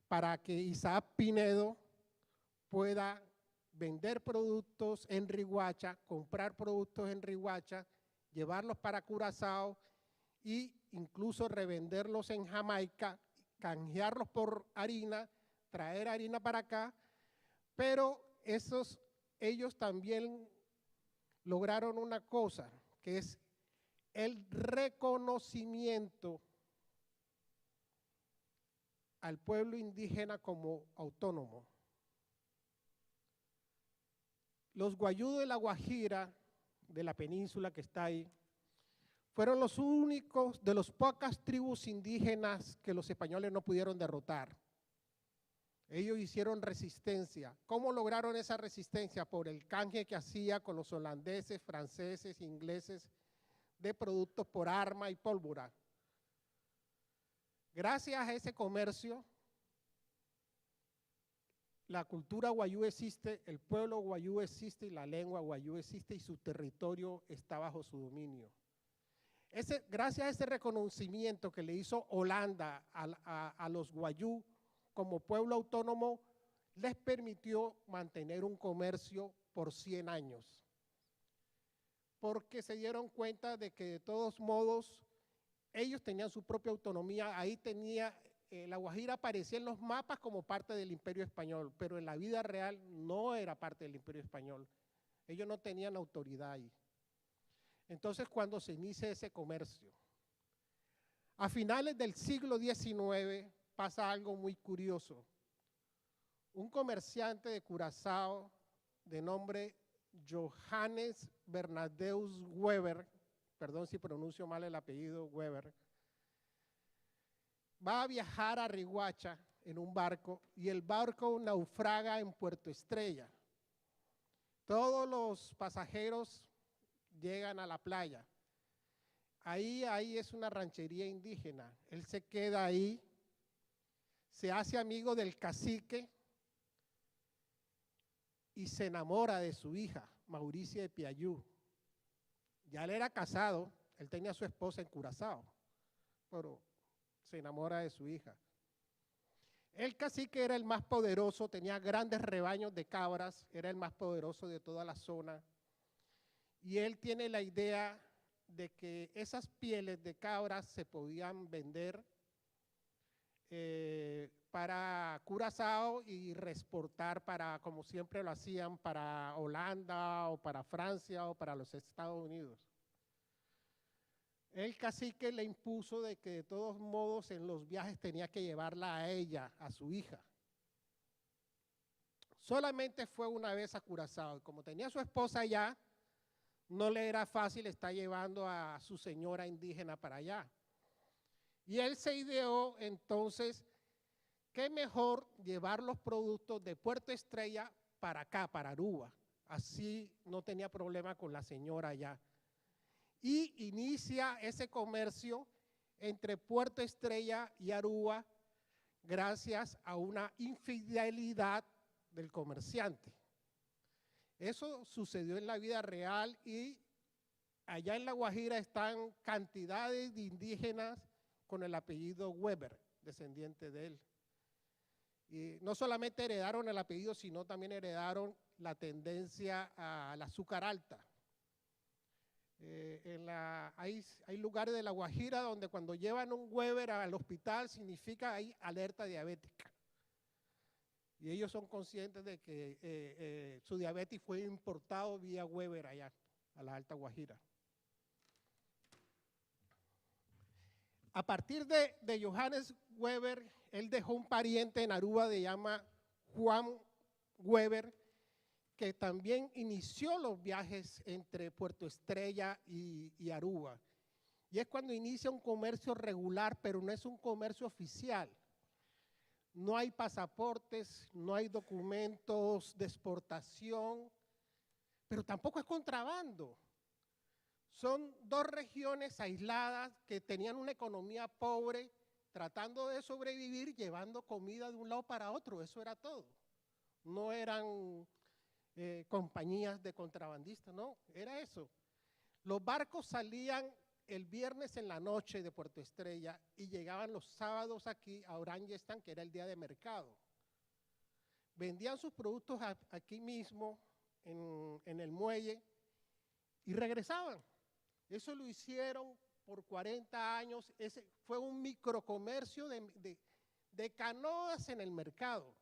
para que Isaac Pinedo pueda vender productos en Riohacha, comprar productos en Riohacha, llevarlos para Curazao e incluso revenderlos en Jamaica, canjearlos por harina, traer harina para acá, pero ellos también lograron una cosa, que es el reconocimiento al pueblo indígena como autónomo. Los guayú de la Guajira, de la península que está ahí, fueron los únicos de las pocas tribus indígenas que los españoles no pudieron derrotar. Ellos hicieron resistencia. ¿Cómo lograron esa resistencia? Por el canje que hacía con los holandeses, franceses, ingleses de productos por arma y pólvora. Gracias a ese comercio, La cultura guayú existe, el pueblo guayú existe y la lengua guayú existe y su territorio está bajo su dominio. Gracias a ese reconocimiento que le hizo Holanda a los guayú como pueblo autónomo, les permitió mantener un comercio por 100 años. Porque se dieron cuenta de que de todos modos ellos tenían su propia autonomía. Ahí la Guajira aparecía en los mapas como parte del Imperio Español, pero en la vida real no era parte del Imperio Español. Ellos no tenían autoridad ahí. Entonces, cuando se inicia ese comercio, a finales del siglo XIX pasa algo muy curioso. Un comerciante de Curazao de nombre Johannes Bernardeus Weber, perdón si pronuncio mal el apellido Weber, va a viajar a Riohacha en un barco y el barco naufraga en Puerto Estrella. Todos los pasajeros llegan a la playa. Ahí es una ranchería indígena. Él se queda ahí, se hace amigo del cacique y se enamora de su hija, Mauricia de Piayú. Ya él era casado, él tenía a su esposa en Curazao, pero se enamora de su hija. El cacique era el más poderoso, tenía grandes rebaños de cabras, era el más poderoso de toda la zona. Y él tiene la idea de que esas pieles de cabras se podían vender para Curazao y reexportar para, como siempre lo hacían, para Holanda o para Francia o para los Estados Unidos. El cacique le impuso de que de todos modos en los viajes tenía que llevarla a ella, a su hija. Solamente fue una vez a Curazao y como tenía a su esposa allá, no le era fácil estar llevando a su señora indígena para allá. Y él se ideó entonces, qué mejor llevar los productos de Puerto Estrella para acá, para Aruba. Así no tenía problema con la señora allá. Y inicia ese comercio entre Puerto Estrella y Aruba gracias a una infidelidad del comerciante. Eso sucedió en la vida real y allá en La Guajira están cantidades de indígenas con el apellido Weber, descendiente de él. Y no solamente heredaron el apellido, sino también heredaron la tendencia al azúcar alta. Hay lugares de La Guajira donde cuando llevan un Weber al hospital significa hay alerta diabética. Y ellos son conscientes de que su diabetes fue importado vía Weber allá, a la Alta Guajira. A partir de Johannes Weber, él dejó un pariente en Aruba de llama Juan Weber, que también inició los viajes entre Puerto Estrella y Aruba. Y es cuando inicia un comercio regular, pero no es un comercio oficial. No hay pasaportes, no hay documentos de exportación, pero tampoco es contrabando. Son dos regiones aisladas que tenían una economía pobre, tratando de sobrevivir, llevando comida de un lado para otro. Eso era todo. No eran compañías de contrabandistas, no, era eso. Los barcos salían el viernes en la noche de Puerto Estrella y llegaban los sábados aquí a Oranjestad, que era el día de mercado. Vendían sus productos aquí mismo, en el muelle, y regresaban. Eso lo hicieron por 40 años. Ese fue un microcomercio de canoas en el mercado,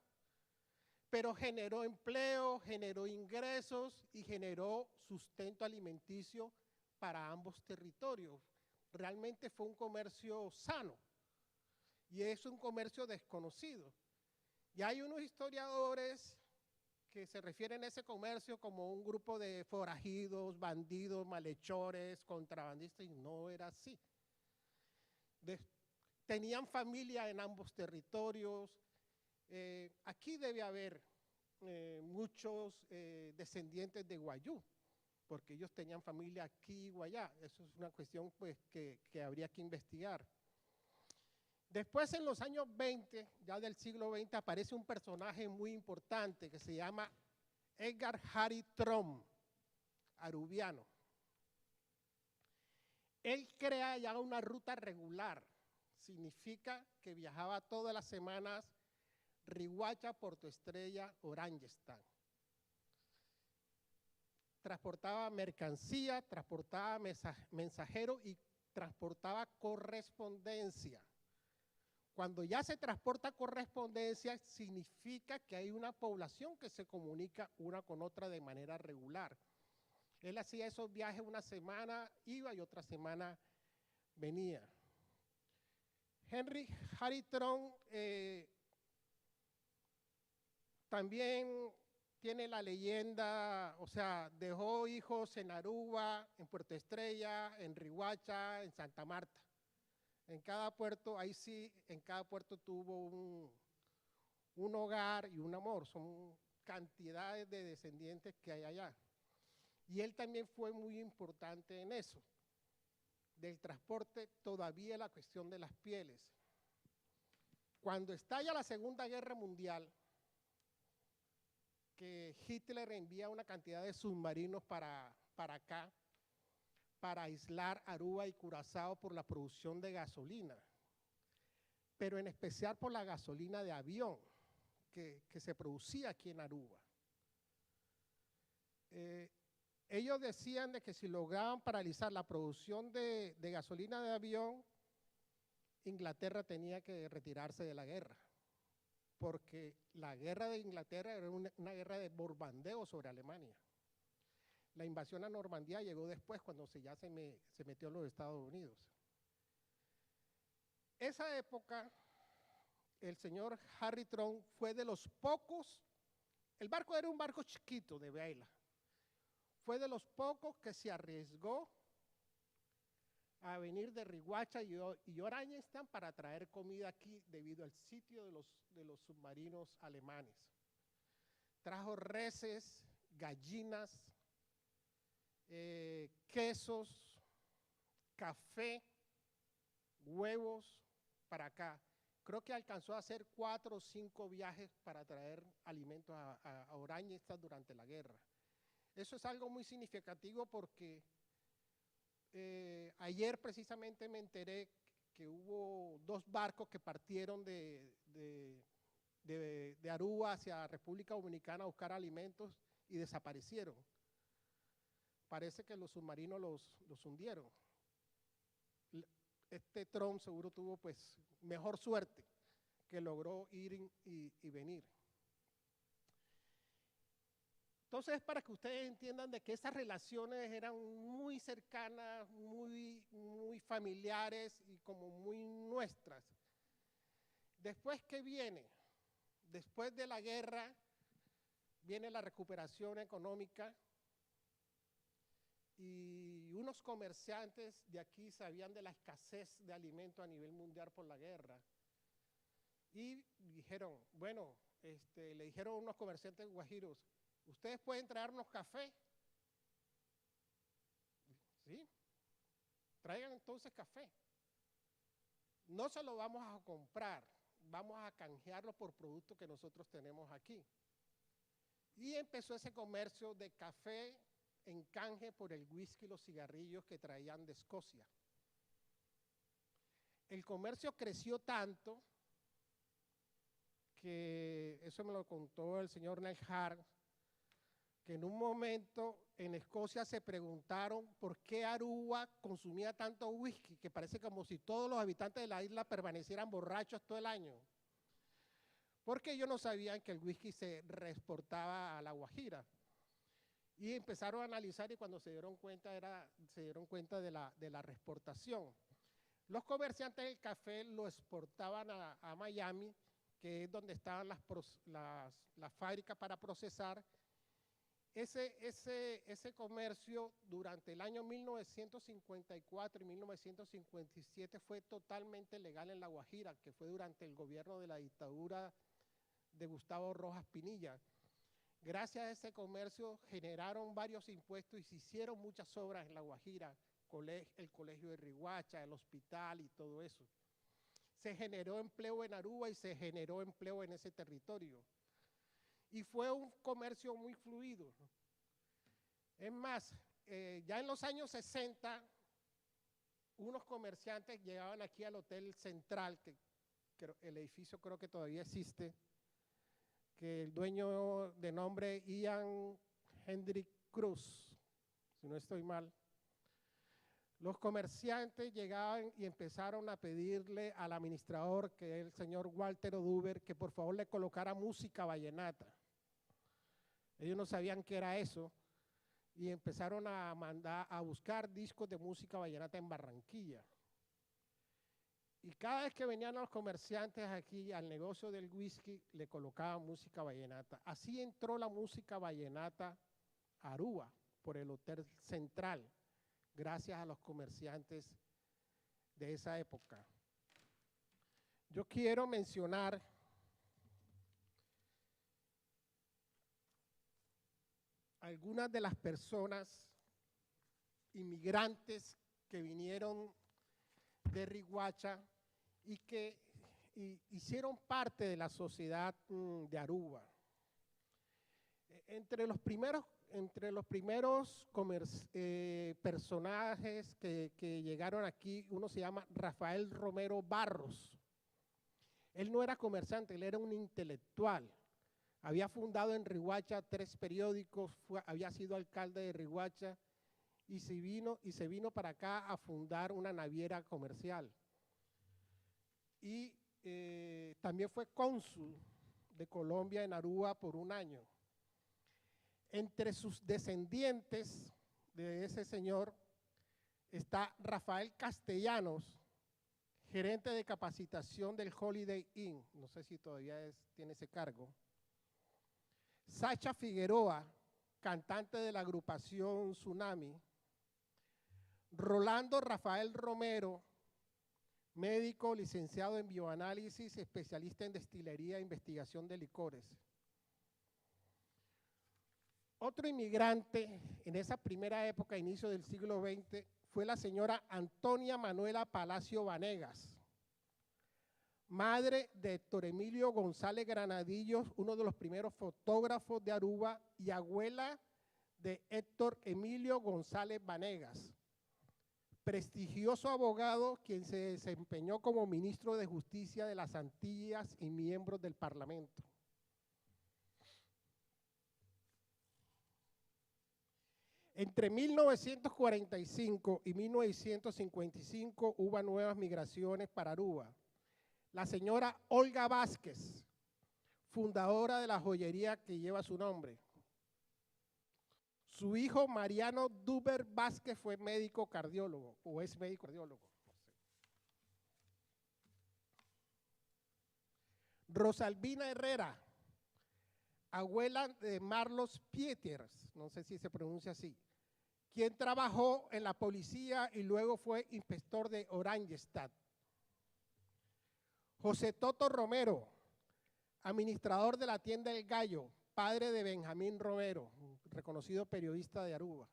pero generó empleo, generó ingresos y generó sustento alimenticio para ambos territorios. Realmente fue un comercio sano y es un comercio desconocido. Y hay unos historiadores que se refieren a ese comercio como un grupo de forajidos, bandidos, malhechores, contrabandistas, y no era así. Tenían familia en ambos territorios. Aquí debe haber muchos descendientes de Guayú, porque ellos tenían familia aquí o allá. Eso es una cuestión, pues, que habría que investigar. Después, en los años 20, ya del siglo XX, aparece un personaje muy importante que se llama Edgar Harry Trump, arubiano. Él crea ya una ruta regular. Significa que viajaba todas las semanas Riohacha, Puerto Estrella, Oranjestad. Transportaba mercancía, transportaba mensajero y transportaba correspondencia. Cuando ya se transporta correspondencia, significa que hay una población que se comunica una con otra de manera regular. Él hacía esos viajes una semana, iba y otra semana venía. Henry Harry Trump también tiene la leyenda, o sea, dejó hijos en Aruba, en Puerto Estrella, en Riohacha, en Santa Marta. En cada puerto, ahí sí, en cada puerto tuvo un hogar y un amor. Son cantidades de descendientes que hay allá. Y él también fue muy importante en eso. Del transporte, todavía la cuestión de las pieles. Cuando estalla la Segunda Guerra Mundial, que Hitler envía una cantidad de submarinos para acá, para aislar Aruba y Curazao por la producción de gasolina, pero en especial por la gasolina de avión que se producía aquí en Aruba. Ellos decían de que si lograban paralizar la producción de gasolina de avión, Inglaterra tenía que retirarse de la guerra, porque la guerra de Inglaterra era una guerra de bombardeo sobre Alemania. La invasión a Normandía llegó después, cuando ya se metió en los Estados Unidos. Esa época, el señor Harry Trump fue de los pocos, el barco era un barco chiquito de vela, fue de los pocos que se arriesgó a venir de Riohacha y Oranjestad para traer comida aquí debido al sitio de los submarinos alemanes. Trajo reses, gallinas, quesos, café, huevos para acá. Creo que alcanzó a hacer cuatro o cinco viajes para traer alimentos a Oranjestad durante la guerra. Eso es algo muy significativo porque ayer precisamente me enteré que hubo dos barcos que partieron de Aruba hacia República Dominicana a buscar alimentos y desaparecieron. Parece que los submarinos los hundieron. Este Trump seguro tuvo, pues, mejor suerte, que logró ir y venir. Entonces, para que ustedes entiendan de que esas relaciones eran muy cercanas, muy, muy familiares y como muy nuestras. Después, ¿qué viene? Después de la guerra viene la recuperación económica y unos comerciantes de aquí sabían de la escasez de alimentos a nivel mundial por la guerra. Y dijeron, bueno, le dijeron a unos comerciantes guajiros: "¿Ustedes pueden traernos café?". "Sí, traigan entonces café. No se lo vamos a comprar, vamos a canjearlo por productos que nosotros tenemos aquí". Y empezó ese comercio de café en canje por el whisky y los cigarrillos que traían de Escocia. El comercio creció tanto que, eso me lo contó el señor Neil Hart, que en un momento en Escocia se preguntaron por qué Aruba consumía tanto whisky, que parece como si todos los habitantes de la isla permanecieran borrachos todo el año. Porque ellos no sabían que el whisky se reexportaba a La Guajira. Y empezaron a analizar y cuando se dieron cuenta, se dieron cuenta de la reexportación. Los comerciantes del café lo exportaban a Miami, que es donde estaban las fábricas para procesar. Ese comercio durante el año 1954 y 1957 fue totalmente legal en La Guajira, que fue durante el gobierno de la dictadura de Gustavo Rojas Pinilla. Gracias a ese comercio generaron varios impuestos y se hicieron muchas obras en La Guajira, el colegio de Riohacha, el hospital y todo eso. Se generó empleo en Aruba y se generó empleo en ese territorio. Y fue un comercio muy fluido. Es más, ya en los años 60, unos comerciantes llegaban aquí al Hotel Central, que el edificio creo que todavía existe, que el dueño de nombre Ian Hendrik Cruz, si no estoy mal. Los comerciantes llegaban y empezaron a pedirle al administrador, que es el señor Walter Oduber, que por favor le colocara música vallenata. Ellos no sabían qué era eso y empezaron a mandar a buscar discos de música vallenata en Barranquilla. Y cada vez que venían los comerciantes aquí al negocio del whisky, le colocaban música vallenata. Así entró la música vallenata a Aruba por el Hotel Central, gracias a los comerciantes de esa época. Yo quiero mencionar algunas de las personas inmigrantes que vinieron de Riohacha y que hicieron parte de la sociedad de Aruba. Entre los primeros personajes que llegaron aquí, uno se llama Rafael Romero Barros. Él no era comerciante, él era un intelectual. Había fundado en Riohacha 3 periódicos, había sido alcalde de Riohacha y se vino para acá a fundar una naviera comercial. Y también fue cónsul de Colombia en Aruba por un año. Entre sus descendientes de ese señor está Rafael Castellanos, gerente de capacitación del Holiday Inn, no sé si todavía tiene ese cargo. Sacha Figueroa, cantante de la agrupación Tsunami. Rolando Rafael Romero, médico licenciado en bioanálisis, especialista en destilería e investigación de licores. Otro inmigrante en esa primera época, inicio del siglo veinte, fue la señora Antonia Manuela Palacio Vanegas, madre de Héctor Emilio González Granadillos, uno de los primeros fotógrafos de Aruba, y abuela de Héctor Emilio González Vanegas, prestigioso abogado quien se desempeñó como ministro de Justicia de las Antillas y miembro del Parlamento. Entre 1945 y 1955 hubo nuevas migraciones para Aruba. La señora Olga Vázquez, fundadora de la joyería que lleva su nombre. Su hijo Mariano Duber Vázquez fue médico cardiólogo, o es médico cardiólogo. Rosalvina Herrera, abuela de Marlos Pieters, no sé si se pronuncia así, quien trabajó en la policía y luego fue inspector de Oranjestad. José Toto Romero, administrador de la tienda El Gallo, padre de Benjamín Romero, reconocido periodista de Aruba.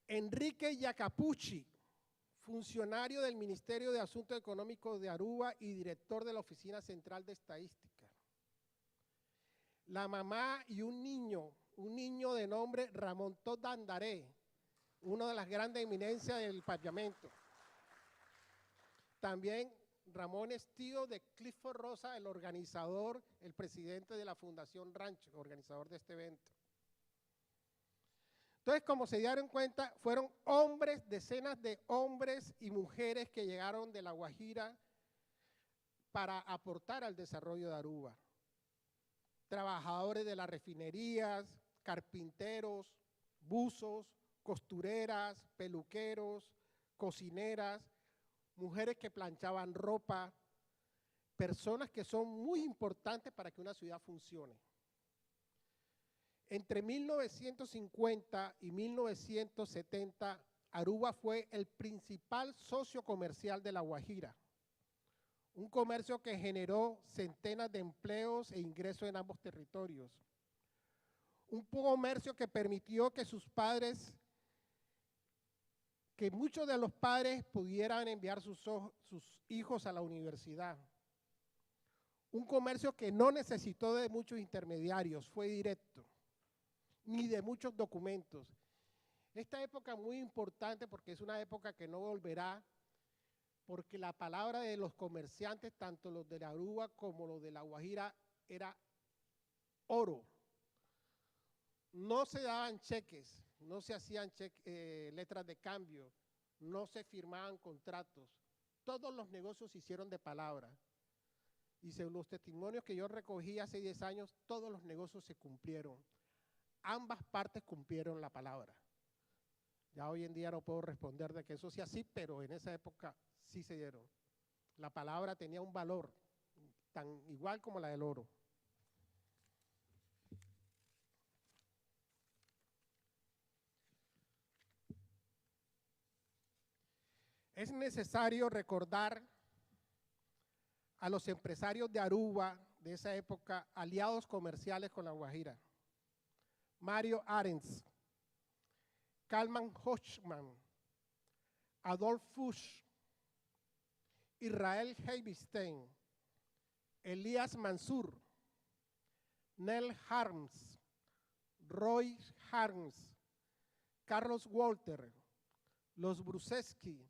Enrique Jacopucci, funcionario del Ministerio de Asuntos Económicos de Aruba y director de la Oficina Central de Estadística. La mamá y un niño de nombre Ramón Todandaré, una de las grandes eminencias del Parlamento. También Ramón es tío de Clifford Rosa, el organizador, el presidente de la Fundación Rancho, organizador de este evento. Entonces, como se dieron cuenta, fueron hombres, decenas de hombres y mujeres que llegaron de La Guajira para aportar al desarrollo de Aruba. Trabajadores de las refinerías, carpinteros, buzos, costureras, peluqueros, cocineras, mujeres que planchaban ropa, personas que son muy importantes para que una ciudad funcione. Entre 1950 y 1970, Aruba fue el principal socio comercial de La Guajira, un comercio que generó centenas de empleos e ingresos en ambos territorios. Un comercio que permitió que sus padres, que muchos de los padres pudieran enviar sus, sus hijos a la universidad. Un comercio que no necesitó de muchos intermediarios, fue directo, ni de muchos documentos. Esta época es muy importante porque es una época que no volverá, porque la palabra de los comerciantes, tanto los de la Aruba como los de la Guajira, era oro. No se daban cheques, no se hacían letras de cambio, no se firmaban contratos. Todos los negocios se hicieron de palabra. Y según los testimonios que yo recogí hace 10 años, todos los negocios se cumplieron. Ambas partes cumplieron la palabra. Ya hoy en día no puedo responder de que eso sea así, pero en esa época sí se dieron. La palabra tenía un valor tan igual como la del oro. Es necesario recordar a los empresarios de Aruba de esa época, aliados comerciales con la Guajira. Mario Arends, Kalman Hochman, Adolf Fuchs, Israel Heibistein, Elías Mansur, Nell Harms, Roy Harms, Carlos Walter, los Bruseski,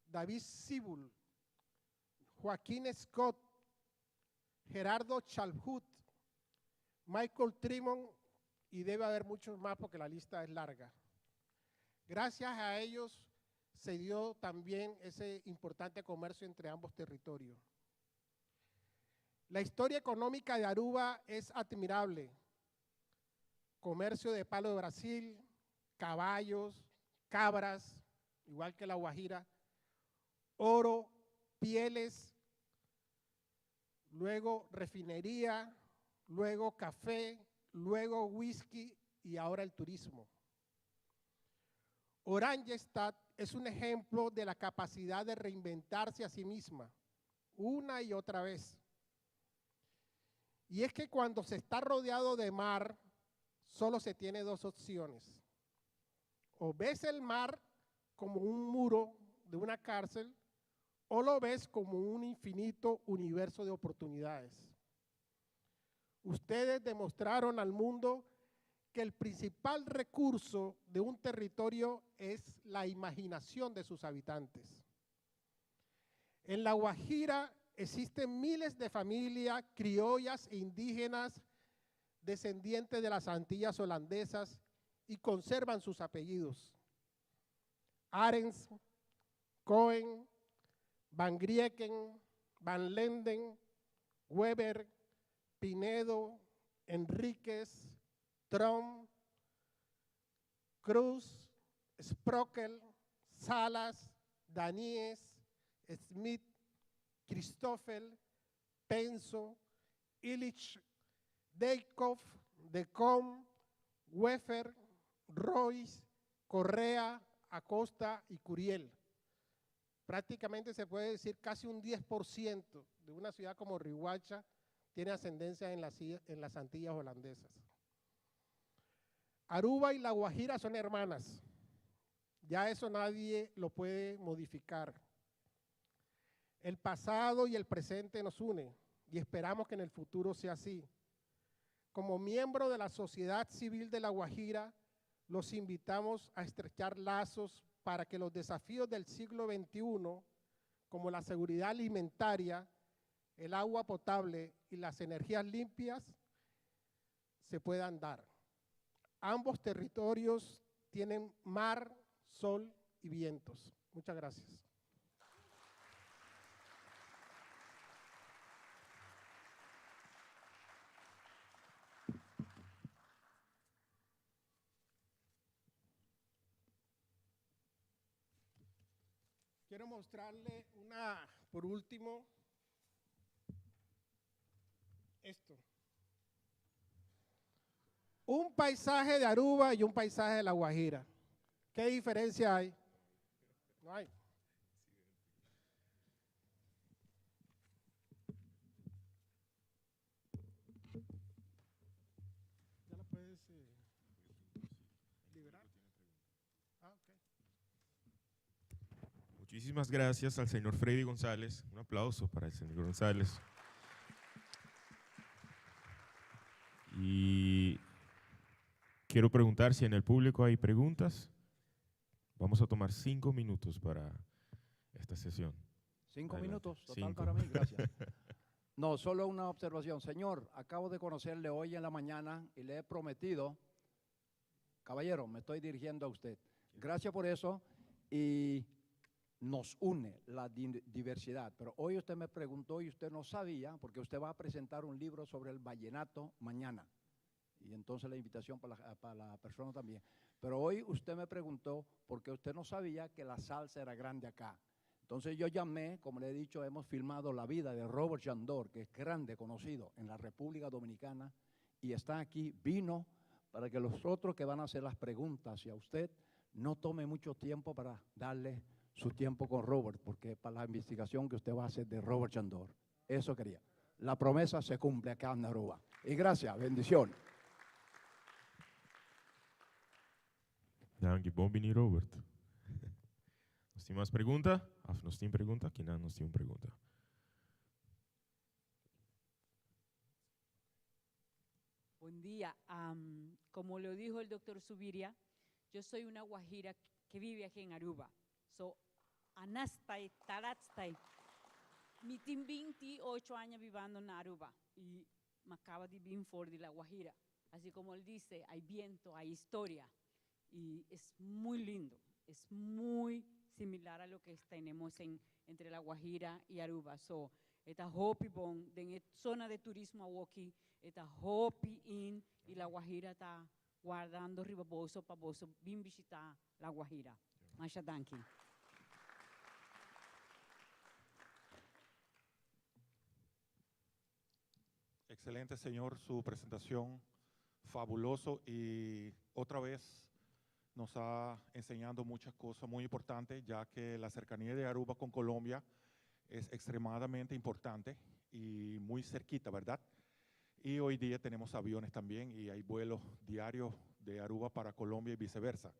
David Sibul, Joaquín Scott, Gerardo Chalhut, Michael Trimon y debe haber muchos más porque la lista es larga. Gracias a ellos se dio también ese importante comercio entre ambos territorios. La historia económica de Aruba es admirable. Comercio de palo de Brasil, caballos, cabras, igual que la Guajira, oro, pieles, luego refinería, luego café, luego whisky y ahora el turismo. Oranjestad es un ejemplo de la capacidad de reinventarse a sí misma una y otra vez. Y es que cuando se está rodeado de mar, solo se tiene dos opciones. O ves el mar como un muro de una cárcel, o lo ves como un infinito universo de oportunidades. Ustedes demostraron al mundo que el principal recurso de un territorio es la imaginación de sus habitantes. En La Guajira existen miles de familias criollas e indígenas descendientes de las Antillas holandesas y conservan sus apellidos. Arends, Cohen, Van Grieken, Van Lenden, Weber, Pinedo, Enríquez, Trump, Cruz, Sprockel, Salas, Danies, Smith, Christoffel, Penso, Illich, Dijkhoff, Decom, Weffer, Royce, Correa, Acosta y Curiel. Prácticamente se puede decir casi un 10% de una ciudad como Riohacha tiene ascendencia en las Antillas holandesas. Aruba y La Guajira son hermanas. Ya eso nadie lo puede modificar. El pasado y el presente nos unen y esperamos que en el futuro sea así. Como miembro de la sociedad civil de La Guajira, los invitamos a estrechar lazos para que los desafíos del siglo XXI, como la seguridad alimentaria, el agua potable y las energías limpias, se puedan dar. Ambos territorios tienen mar, sol y vientos. Muchas gracias. Quiero mostrarle una, por último, esto. Un paisaje de Aruba y un paisaje de La Guajira. ¿Qué diferencia hay? No hay. Ya la puedes. Muchísimas gracias al señor Freddy González. Un aplauso para el señor González. Y quiero preguntar si en el público hay preguntas. Vamos a tomar 5 minutos para esta sesión. 5 Adelante. minutos, total 5. para mí, gracias. No, solo una observación. Señor, acabo de conocerle hoy en la mañana y le he prometido, caballero, me estoy dirigiendo a usted. Gracias por eso y nos une la diversidad. Pero hoy usted me preguntó y usted no sabía, porque usted va a presentar un libro sobre el vallenato mañana. Y entonces la invitación para la persona también. Pero hoy usted me preguntó porque usted no sabía que la salsa era grande acá. Entonces yo llamé, como le he dicho, hemos filmado la vida de Robert Yandor, que es grande, conocido en la República Dominicana, y está aquí, vino para que los otros que van a hacer las preguntas y a usted no tome mucho tiempo para darle su tiempo con Robert, porque para la investigación que usted va a hacer de Robert Yandor. Eso quería. La promesa se cumple acá en Aruba. Y gracias, bendición. Danki, bon bini, Robert. Nos tin mas pregunta? Of nos tin pregunta? Ken nos tin pregunta? Buen día. Como lo dijo el doctor Subiria, yo soy una guajira que vive aquí en Aruba. So, anastay, taratstay. Mi tin 28 aña bibiendo na Aruba y mi a caba di bin for di La Guajira. Así como él dice, hay viento, hay historia y es muy lindo. Es muy similar a lo que tenemos entre La Guajira y Aruba. So, e ta hopi bon, den zona di turismo aki, e ta hopi in y La Guajira ta wardando riba boso pa boso bin bishita La Guajira. Masha danki. Excelente, señor, su presentación fabuloso y otra vez nos ha enseñado muchas cosas muy importantes, ya que la cercanía de Aruba con Colombia es extremadamente importante y muy cerquita, ¿verdad? Y hoy día tenemos aviones también y hay vuelos diarios de Aruba para Colombia y viceversa.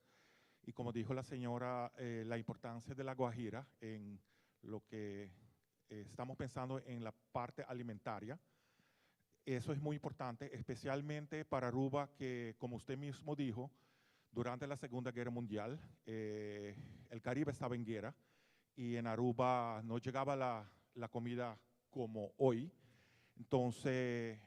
Y como dijo la señora, la importancia de la Guajira en lo que estamos pensando en la parte alimentaria, eso es muy importante, especialmente para Aruba, que como usted mismo dijo, durante la Segunda Guerra Mundial, el Caribe estaba en guerra y en Aruba no llegaba la comida como hoy. Entonces,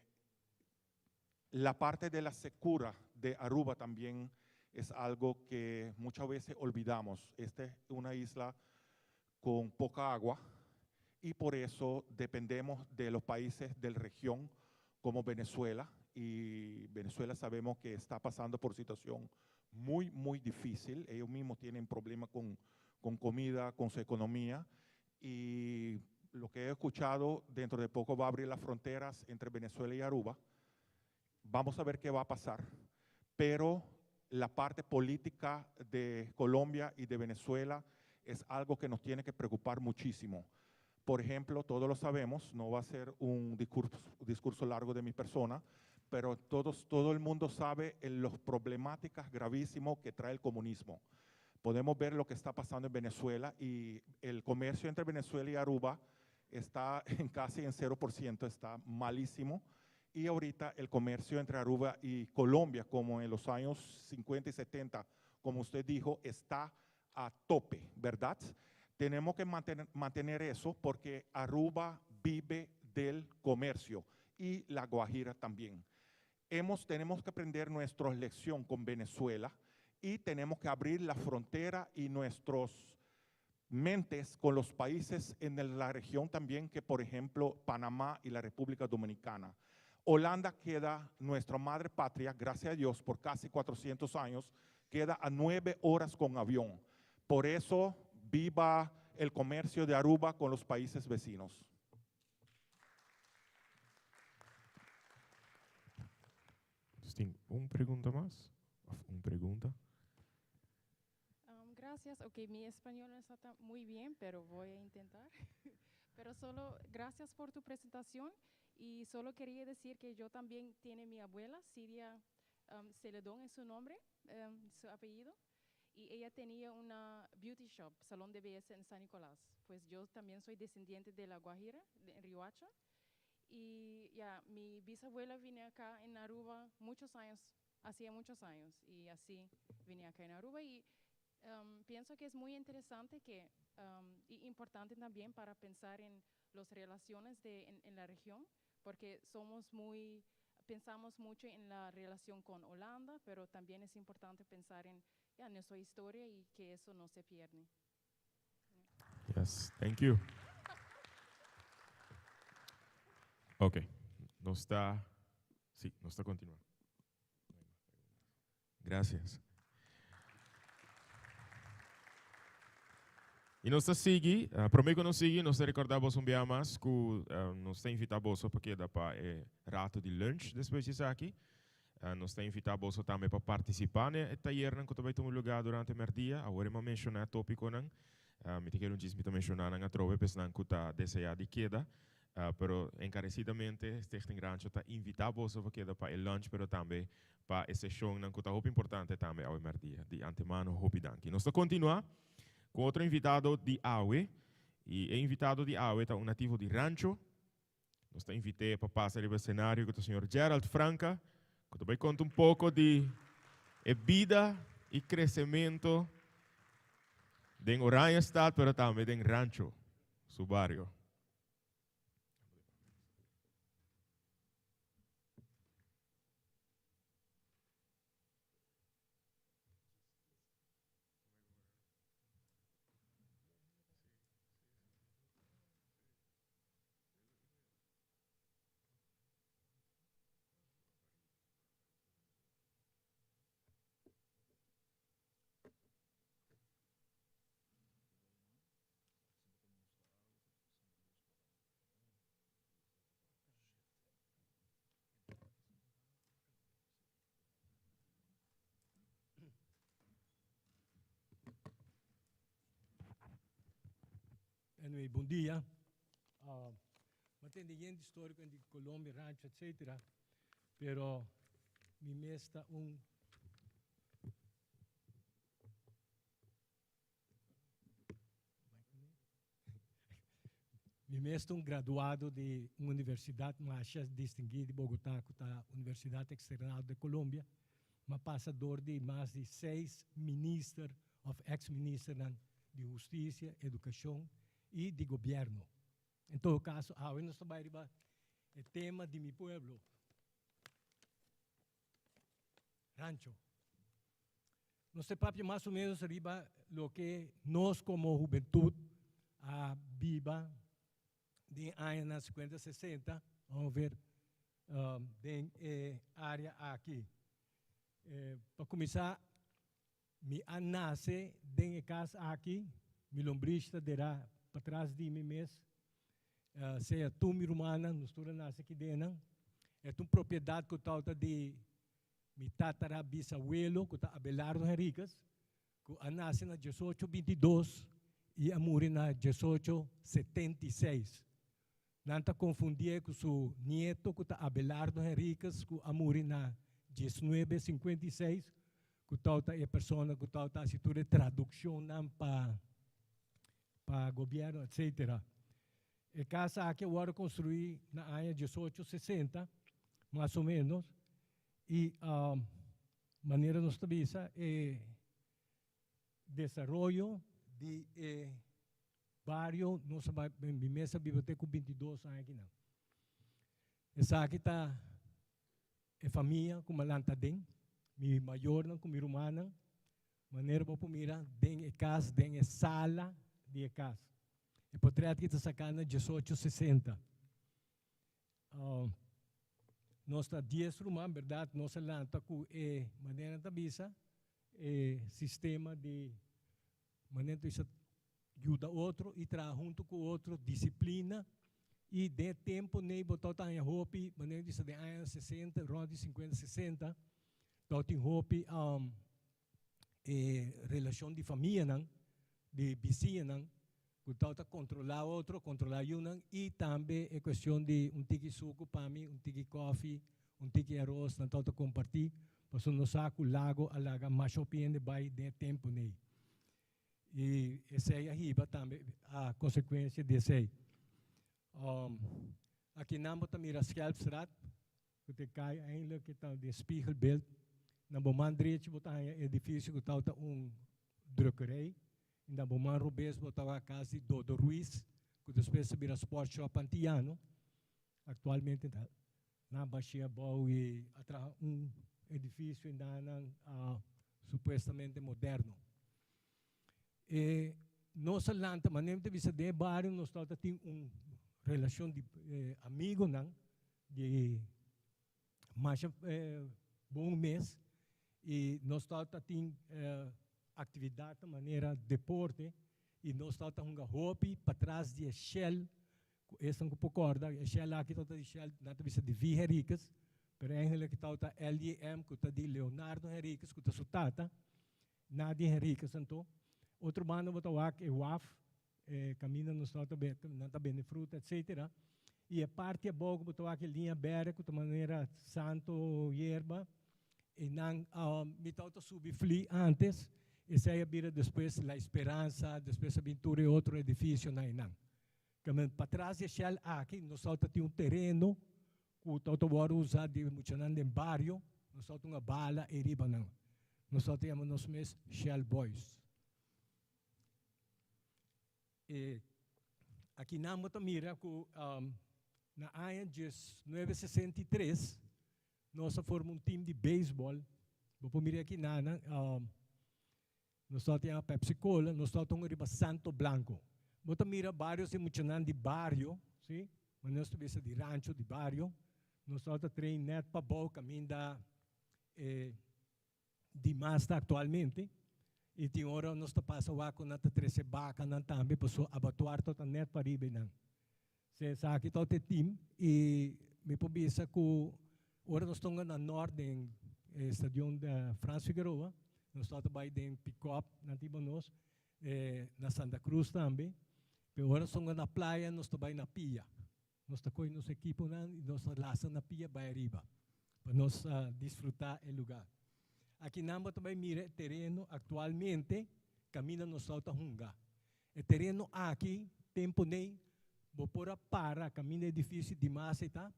la parte de la secura de Aruba también es algo que muchas veces olvidamos. Esta es una isla con poca agua y por eso dependemos de los países de la región como Venezuela. Y Venezuela sabemos que está pasando por situación muy, muy difícil. Ellos mismos tienen problemas con comida, con su economía. Y lo que he escuchado, dentro de poco va a abrir las fronteras entre Venezuela y Aruba. Vamos a ver qué va a pasar. Pero la parte política de Colombia y de Venezuela es algo que nos tiene que preocupar muchísimo. Por ejemplo, todos lo sabemos, no va a ser un discurso largo de mi persona, pero todo el mundo sabe en las problemáticas gravísimas que trae el comunismo. Podemos ver lo que está pasando en Venezuela y el comercio entre Venezuela y Aruba está en casi en 0%, está malísimo. Y ahorita el comercio entre Aruba y Colombia, como en los años 50 y 70, como usted dijo, está a tope, ¿verdad? Tenemos que mantener eso porque Aruba vive del comercio y La Guajira también. Tenemos que aprender nuestra lección con Venezuela y tenemos que abrir la frontera y nuestras mentes con los países en la región también, que por ejemplo Panamá y la República Dominicana. Holanda queda, nuestra madre patria, gracias a Dios, por casi 400 años, queda a 9 horas con avión. Por eso, viva el comercio de Aruba con los países vecinos. Tin un pregunta mas? Un pregunta? Gracias. Ok, mi español no está tan muy bien, pero voy a intentar. Pero solo gracias por tu presentación y solo quería decir que yo también tiene mi abuela, Siria Celedón es su nombre, su apellido. Y ella tenía una beauty shop, salón de belleza en San Nicolás. Pues yo también soy descendiente de La Guajira, de en Riohacha. Y ya, mi bisabuela vine acá en Aruba muchos años, hacía muchos años, y así vine acá en Aruba. Y pienso que es muy interesante que, y importante también para pensar en las relaciones de, en la región, porque somos muy, pensamos mucho en la relación con Holanda, pero también es importante pensar en ya, nuestra historia y que eso no se pierde. Yes, thank you. Ok, nos ta, si, nos ta continua. Gracias. Y nos ta sigui, prome cu nos sigui, nos ta recorda boso un bia mas cu nos ta invita boso pa keda pa e rato di lunch despues di esaki. Nos ta invita boso tambe pa participa na e tayernan cu ta bay tuma lugar durante merdia. Awor e m'a menciona e topiconan. Mi ta kere un djis mi ta menciona nan atrobe pa esnan cu ta desea di keda. Pero encarecidamente Stichting Rancho ta invita boso pa keda pa e lunch pero tambe pa e sesionnan cu ta hopi importante tambe awe merdia. Di antemano hopi danki. Nos ta continua cu otro invitado di awe y e invitado di awe ta un nativo di Rancho. Nos ta invit'e pa pasa riba e scenario cu ta señor Gerald Franca cu ta bay conta un poco di e bida y crecemento den Oranjestad pero tambe den Rancho, su bario. Anyway, bon dia. Uh, m'a tende yen di historico di Colombia, Rancho, etc. Pero mi mes ta un Mi mes ta un graduado di un universidad masha distingui di Bogotá cu ta Universidad Externado de Colombia. M'a pasa door di mas di seis minister of ex-ministernan di husticia, educacion y di gobierno. En todo caso, awe nos ta bay riba e tema di mi pueblo, Rancho. Nos ta papia mas o menos riba loke nos como hubentud a biba den añanan 50, 60, vamos ver, den e area aki. Pa cuminsa, mi a nace den e cas aki, mi lombrish ta dera patras di mi mes, sea tur mi rumannan, nos tur a nace aki dennan. E ta un propiedad cu tawata di Mi tatara bisabuelo ku ta Abelardo Henriquez, ku a nase na diesocho bintidos i a muri na diesocho setentiseis. Nan ta konfundié ku su nieto ku ta Abelardo Henriquez ku a muri na diesnuebe sinkuentiseis, ku tabata e persona ku tabata hasi tur e tradukshonnan pa pa gobièrnu etsetera. E kas aki a wòrdu konstruí na aña diesocho sesenta, mas o ménos, I manera nos ta bisa e desaroyo di e bario nos a bai mi mes a biba te ku bintidos aña akinan. Esaki ta e famia ku mi a lanta aden, mi mayornan ku mi rumannan, manera bo por mira den e kas, den e sala di e kas. E potret aki ta saká na diesocho sesenta. Nos ta dies ruman, berdad, nos a lanta cu e manera ta bisa, e sistema di manera ta bisa yuda otro y traha hunto cu otro, disciplina, y den e tempo ney bo tabata haña hopi, manera ta bisa den añanan sesenta, rond di cincuenta, sesenta, tabatin hopi e relacion di famianan, di bisiñanan, Ku tau ta kontrolá otro, kontrolá yunan i tambe e kuestion di un tiki suku pa mi, un tiki kòfi, un tiki aros, nan tau ta kompartí. Pasobra nos sa ku Lago a laga masha hopi hende bai den e tempu nei. I esei a hiba tambe a konsekuensia di esei. Aki nan bo ta mira Schelpstraat, ku ta kai eindelijk ku ta den spiegelbeeld. Na bo man drechi bo ta haña edifisio ku tabata un drukkerij. I na bo man robes bo ta wak kas di Dodo Ruiz, ku despues a bira Sport Shop Antiano. Aktualmente ta na bashia abou i a traha un edifisio indanan supuestamente moderno. E nos a lanta, manera mi ta bisa den e bario nos tabata tin un relashon di amigonan di masha bon mes i nos tabata tin aktividatnan manera deporte i nos tabata hunga hopi patras di e shell Ku esnan ku por kòrda, e shell aki tabata di shell, nan ta bisa di Vi Henriquez, pero eigenlijk tabata LJM ku ta di Leonardo Henriquez ku ta su tata, Nadia Henriquez anto. Otro banda bo ta wak e waf, e kaminda nos tabata be, nan ta bende fruta etcetera. I e parti abou ku bo ta wak e liña bèrdè ku ta manera santo yerba, e nan mi tabata subi fli antes, esei a bira despues La Esperanza, despues a bin tur e otro edificionan einan. Kamen patras di e shell aki nos tabata tin un tereno ku tabata wòrdu usá di muchanan den bario, nos tabata hunga bala ei riba nan. Nos tabata yama nos mes Shell Boys. E akinan bo ta mira ku na aña 1963 nos a forma un team di beisbòl. Bo por mira akinan Nos tabata yama Pepsi Cola, nos tabata hunga riba Santo Blanco. Bo ta mira varios di muchanan di bario, si, manera nos ta bisa di rancho, di bario. Nos tabata train net pabou caminda e Dimas ta actualmente. Y tin ora nos ta pasa wak cu nan ta trece bacanan tambe, pasobra abatuar tabata net pariba einan. Si esaki ta e team y mi por bisa cu ora nos tonga na nort den e stadion Frans Figueroa, nos tabata bay den pick-up nan tin pa nos, na Santa Cruz tambe, pero ora nos tonga na playa nos ta bay na pia, nos ta coge nos equiponan y nos ta lasa na pia bay ariba pa nos disfruta e lugar. Aki nan bo ta bay mira e tereno actualmente caminda nos tabata hunga. E tereno aki, tempo nei, bo por a para kaminda edifisio di mas ei ta,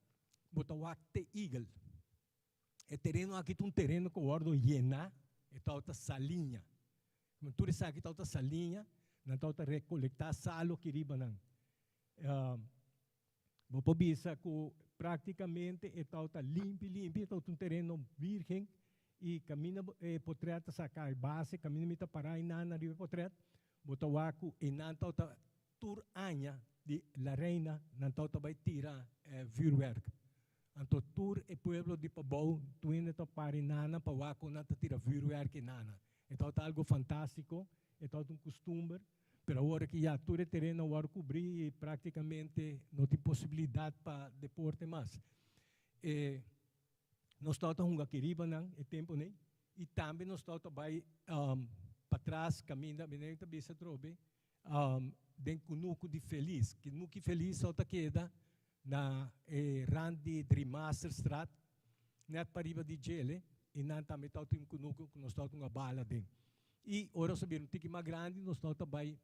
bo ta wak te Eagle. E tereno aki ta un tereno ku wòrdu yená, e tabata saliña. Kuma tur esaki tabata saliña, nan tabata rekolektá salu aki riba nan. Bo por bisa ku práktikamente e tabata limpi limpi, e tabata un tereno bírgen i kaminda e potrèt ta saka e base, kaminda mi ta pará einan ariba e potrèt, bo ta wak ku einan tabata tur aña di La Reina nan tabata bai tira vürwèrk. Anto tur e pueblo di pabou tur hende ta para einana pa wak kon nan ta tira vürwèrk einana. E tabata algu fantástiko, e tabata un kustumber. Pero awor ki ya tur e tereno a wòrdu kubrí i práktikamente no tin posibilidat pa deporte mas. E nos tabata hunga aki riba nan e tempu nei i tambe nos tabata bai patras kaminda, mi ta bisa atrobe, den kunuku di Felis. Kunuku Felis tabata keda na e rand di Driemasterstraat, nèt pariba di djele, i nan tambe tabata tin kunuku ku nos tabata hunga bala den. I ora nos a bira un tiki mas grandi, nos tabata bai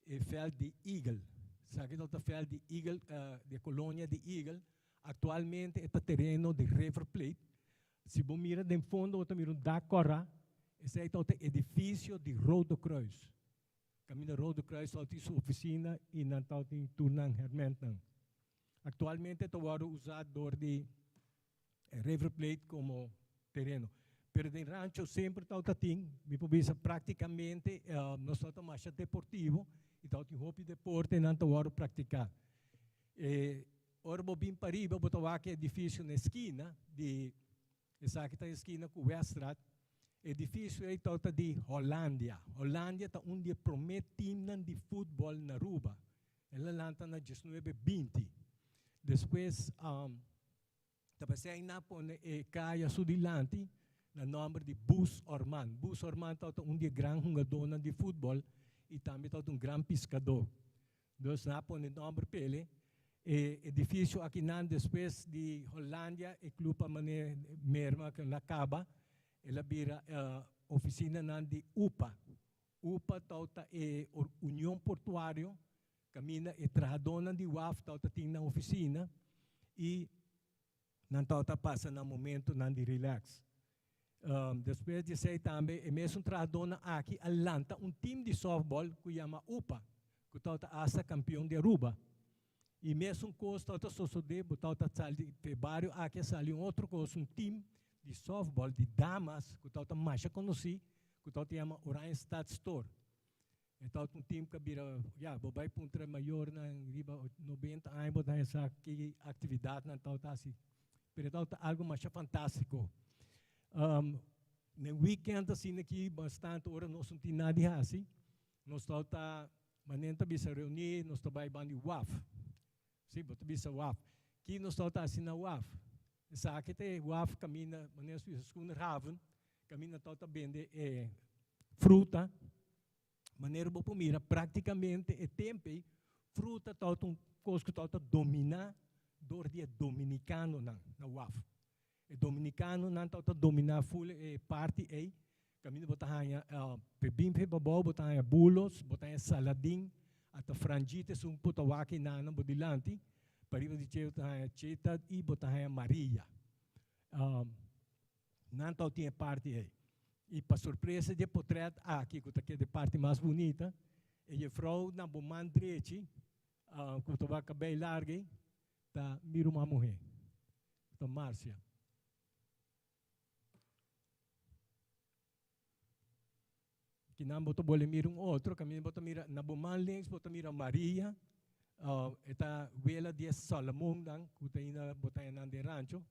e vèlt di Eagle. Esaki tabata vèlt di Eagle, di e kolonia di Eagle. Aktualmente e ta tereno di River Plate. Si bo mira den fondo bo ta mira un dak kòrá, esei tabata edifisio di Rode Kruis. Kaminda Rode Kruis tabatin su ofisina i nan tabatin tur nan hèrmèntnan. Aktualmente ta wòrdu usá dor di River Plate komo tereno. Pero den rancho semper tabata tin, mi por bisa práktikamente nos tabata masha deportivo i tabatin hopi deportenan ta wòrdu praktiká. E ora bo bin pariba bo ta wak e edifisio na e skina di esaki ta e skina ku Weststraat. Edifisio ei tabata di Hollandia. Hollandia ta un di e promé timnan di futbòl na Aruba. El a lanta na diesnuebe binti. Despues Ta p'esei nan a pone e kaya su dilanti na nòmber di Bus Orman. Bus Orman tabata un di e gran hungadónan di futbòl i tambe tabata un gran piskadó. Dus nan a pone nòmber p'el. E edifisio akinan despues di Hollandia e klup a manera merma ku nan a kaba. El a bira oficinanan di UPA. UPA tabata e Union Portuario, caminda e trahadornan di waf tabata tin nan oficina y nan tabata pasa nan momentonan di relax. Despues di esey tambe e mesun trahadornan aki a lanta un team di softball cu yama UPA, cu tabata hasta campeon di Aruba. Y mesun cos tabata sosode, bo tabata sali p'e bario aki a sali un otro cos, un team di softball di damas cu tabata masha conoci, cu tabata yama Oranjestad Store. E tabata un team cu a bira, ya, bo bay puntra e mayornan riba 90 aña bo ta haña sa ki actividadnan tabata haci. Pero e tabata algo masha fantastico. Den weekend asina aki bastante ora nos no tin nada di haci, nos tabata Manen ta bisa reuní, nos ta bai ban di waf. Sí, bo ta bisa waf. Ki nos tabata hasi na waf? Esaki ta e waf kaminda, manera nos bisa Schoenerhaven, kaminda tabata bende e fruta. Manera bo por mira, práktikamente e tempu ei, fruta tabata un kos ku tabata dominá dor di e dominikanonan na waf. E dominikanonan tabata dominá ful e parti ei. Kaminda bo ta haña pebin p'e babou, bo ta haña bulos, bo ta haña saladin, ata franjita esun por ta wak enanan bo dilanti. Pariba di dje bo ta haña cheta i bo ta haña maria. Nan tabatin e parti ei. I pa sorpresa di e potrèt aki, ku ta keda e parti mas bunita, e jefrou na bo man drechi, ku ta wak kabei largu ei, ta mi ruman muhé, ta Marcia. Kinan bo ta bole mira un otro, kaminda bo ta mira na bo man links bo ta mira Maria, e ta wela di e Salomonnan ku ta ainda bo ta haña nan den rancho.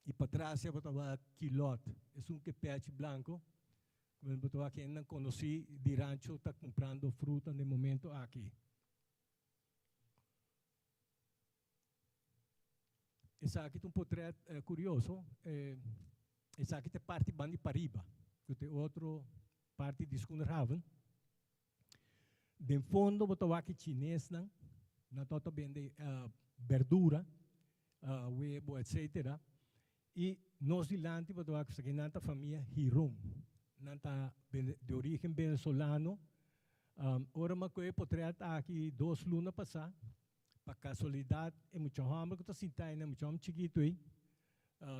I patras ya bo ta wak Kilot, esun ku e pechi blanko, ku bo ta wak hendenan konosí di rancho ta kumprando fruta na e momento aki. Esaki ta un potret kurioso. Esaki ta e parti banda di pariba, ku ta e otro parti di Schoenerhaven. Den fondo bo ta wak e chinesnan, nan tabata bende berdura, webo, etsetera. I nos dilanti bo ta wak esaki nan ta famia Hiron. Nan ta di origen venezolano. Ora mi a kohe e potret aki dos luna pasá, Pa casualidad e mucha homber cu ta sinta ei, mucha homber chikito ei,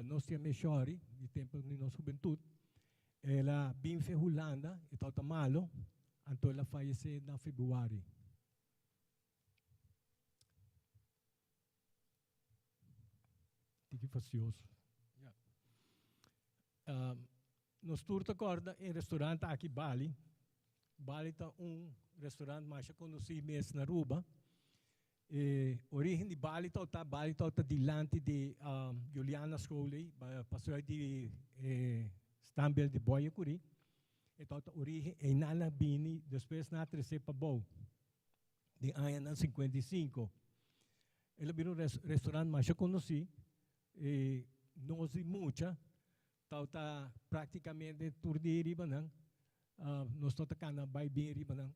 nos tin a Meshori di tempo di nos hubentud, el a bin fe Hulanda, e tabata malo, anto el a fayece na februari. Tiki fastioso. Ya. Nos tur ta corda e restaurant aki Bali. Bali ta un restaurant masha conoci mes na Aruba. E origen di Bali tabata, Bali tabata dilanti di Juliana School ei, pasobra di e standbeeld di Boy Ecury. E tabata origen, einan a bini, despues nan a trece pabou den añanan 55. El a bira un restaurant masha conoci, e nos di mucha Tabata práktikamente tur dia riba nan. Nos no ta kana bai bin riba nan.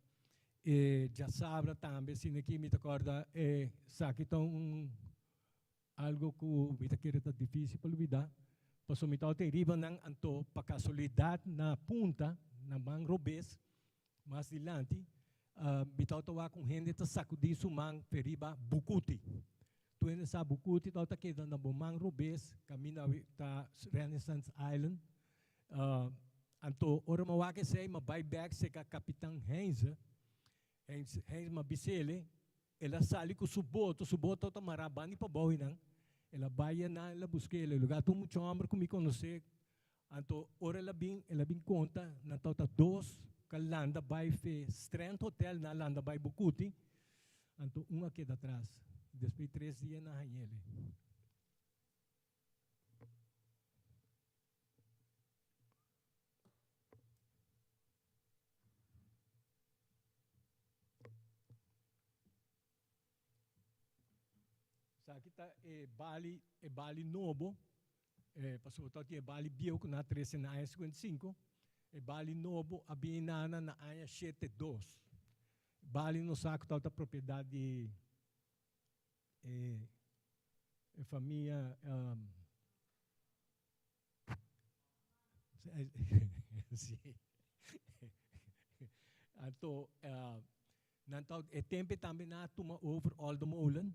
E djasabra tambe, asina ki mi ta kòrda e esaki ta un algo ku mi ta kere ta difísil pa lubidá. Pasobra mi tabata ei riba nan, anto pa kasualidat na punta, na man robes, mas dilanti, mi tabata wak un hende ta sakudí su man fe riba Bukuti. Tur hende sa Bukuti tabata keda na bo man robes, kaminda awe ta Renaissance Island. Anto ora mi a wak esei, mi a bai bèk serka Kapitan Heinze. Heinze, mi a bis'el, el a sali ku su boto, su boto tabata mará banda i pabou einan. El a bai einan, el a busk'el, e lugá tur mucha hòmber ku mi konosé Anto ora el a bin, el a bin konta, nan tabata dos ku a landa bai fe Strand Hotel, nan a landa bai Bucuti, anto un a keda atras. Despues di tres dia nan a hañ'el. Esaki ta e bali, e bali nobo, e pasobra ta tin e bali bieu ku nan a trese na aña 55, e bali nobo a bini nana na aña shete dos. Bali nos sa ku tabata propiedat di e e famia. Sí. Anto, nan ta, e tempo tambe nan a tuma over Olde Molen.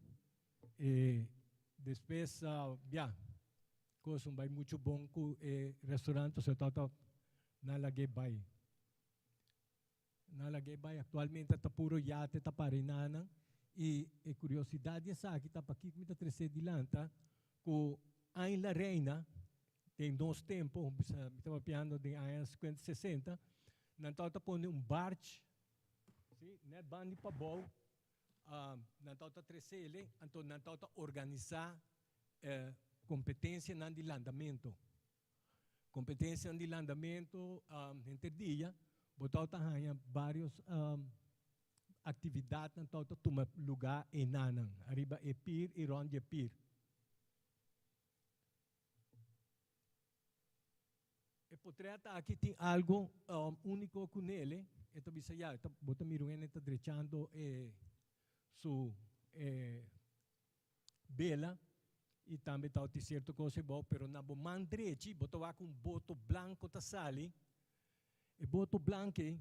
E despues, ya, cos no bay mucho bon cu e restaurant, so ta nan lag'é bay. Nan lag'é bay, actualmente ta puro yate ta para enanan. Y e curiosidad di esaki ta pakiko mi ta trece dilanta cu Ain La Reina den nos tempo, mi ta papiando den aña 50, 60, nan tabata pone un barge, si, net bandi pabou, nan tabata trecele, anto nan tabata organisa competencianan di landamento. Competencianan di landamento henter dia, bo tabata haña varios actividadnan tabata tuma lugar enanan, ariba e pier y rond di e pier. E potret aki tin algo unico cu nele, e ta bisa ya, bo ta mira un hende ta drechando e su e bela y tambe ta oti cierto cos ebou, pero na bo man drechi bo ta wak un boto blanco ta sali, e boto blanco ey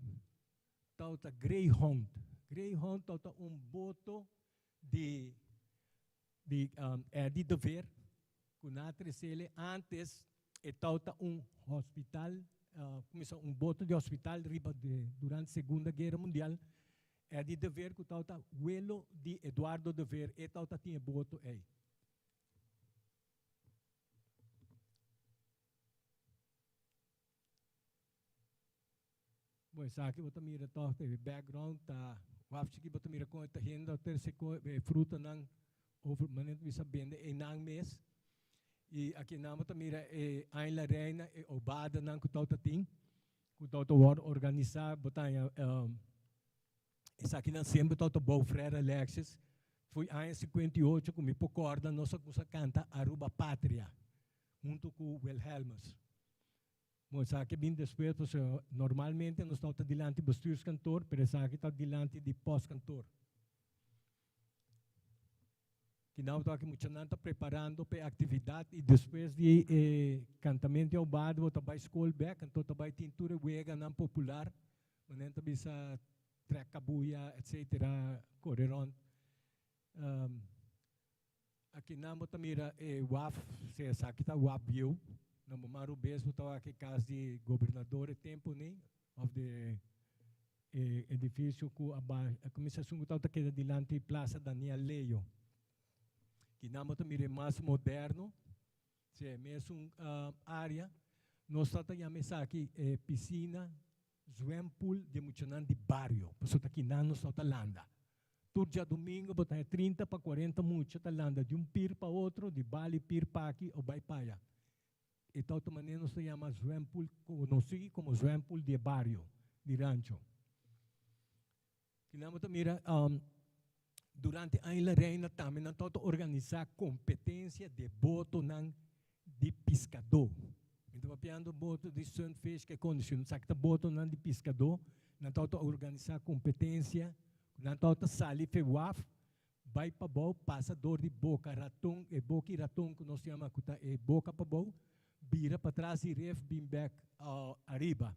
ta Greyhound, Greyhound ta un boto di di Eddie de Veer cu nan a trecele antes e tawata un hospital, cuminsa un boto di hospital riba durante Segunda Guera Mundial. Eddie de Veer cu tawata welo di Eduardo de Veer e tawata tin e boto ey. Bon, esaki bo ta mira tòg e background ta waf chiki bo ta mira kon e ta hende a trese e frutanan over manera ta bisa bende einan mes. I akinan bo ta mira e Ain La Reina e obadanan ku tòg ta tin ku tòg ta wòrdu organisá bo ta haña esakinan semper tòg ta bou Frère Alexis. Foi aña 58 ku mi por kòrda nos a kuminsá kanta Aruba Patria huntu ku Wilhelmus. Bon, esaki a bin despues, pasobra normalmente nos no ta dilanti bestuurskantoor, pero esaki ta dilanti di postkantoor. Kinan bo ta muchanan ta preparando pa e actividad y despues di e cantamento di aubado bo ta bay school bek, anto ta bay tin tur e weganan popular, manera ta bisa trek cabuya, etcetera, core rond. Akinan bo ta mira e waf, si esaki ta waf bieu, na bo man rubes bo ta wak e kas di gobernador e tempu ni, of di e edifisio ku a a kuminsá esun ku tabata keda dilanti Plaza Daniel Leo. Kinan bo ta mira e mas moderno, si e mesun área. Nos tabata yama esaki e pisina Zwempool di e muchanan di bario, pasobra ta kinan nos no ta landa. Tur djadumingo bo ta haña trinta pa kuarenta mucha ta landa di un pir pa otro, di bali pir p'aki o bai p'aya. E ta otro manera nos ta yama zwempool, konosí komo zwempool di e bario, di Rancho. Kinan bo ta mira durante Aña La Reina tambe nan tabata organisá kompetensia di e botonan di piskadó. Mi ta papiando boto di sunfish ke kondishon, esaki ta botonan di piskadó. Nan tabata organisá kompetensia, nan tabata sali fe waf bai pabou, pasa dor di Boka Raton, e Boki Raton ku nos yama ku ta e boka pabou, bira patras di ref bin bek ariba.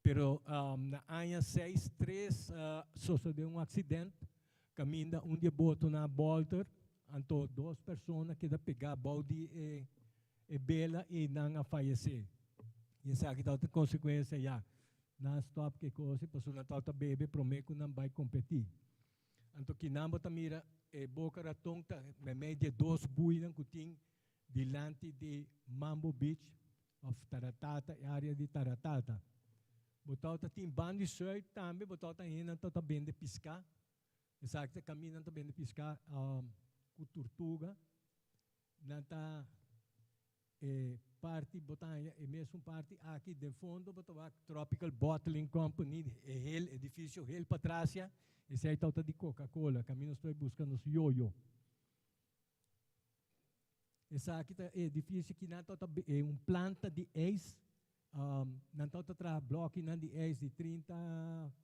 Pero na aña seis tres sosode un accident caminda un di e botonan a bolter, anto dos persona keda pega bou di e e bela y nan a fayece. Y esaki tabata consecuencia ya. Nan a stop cu e cos pasobra nan tabata bebe prome cu nan bay competi. Anto kinan bo ta mira e Boca Raton ta meimei di e dos buinan cu tin dilanti di Mambo Beach of Taratata, e area di Taratata. Bo tabata tin ban di zuid tambe, bo tabata hende nan tabata bende pisca. Esaki ta caminda nan ta bende pisca cu turtuga. Nan ta e parti bo ta haña e mesun parti aki den fondo bo ta wak Tropical Bottling Company, e hel edificio hel patras ya, esei tabata di Coca Cola, caminda nos ta bai busca nos yoyo. Esaki ta e edificio ki nan tabata e un planta di ijs, nan tabata traha blokinan di ijs di 30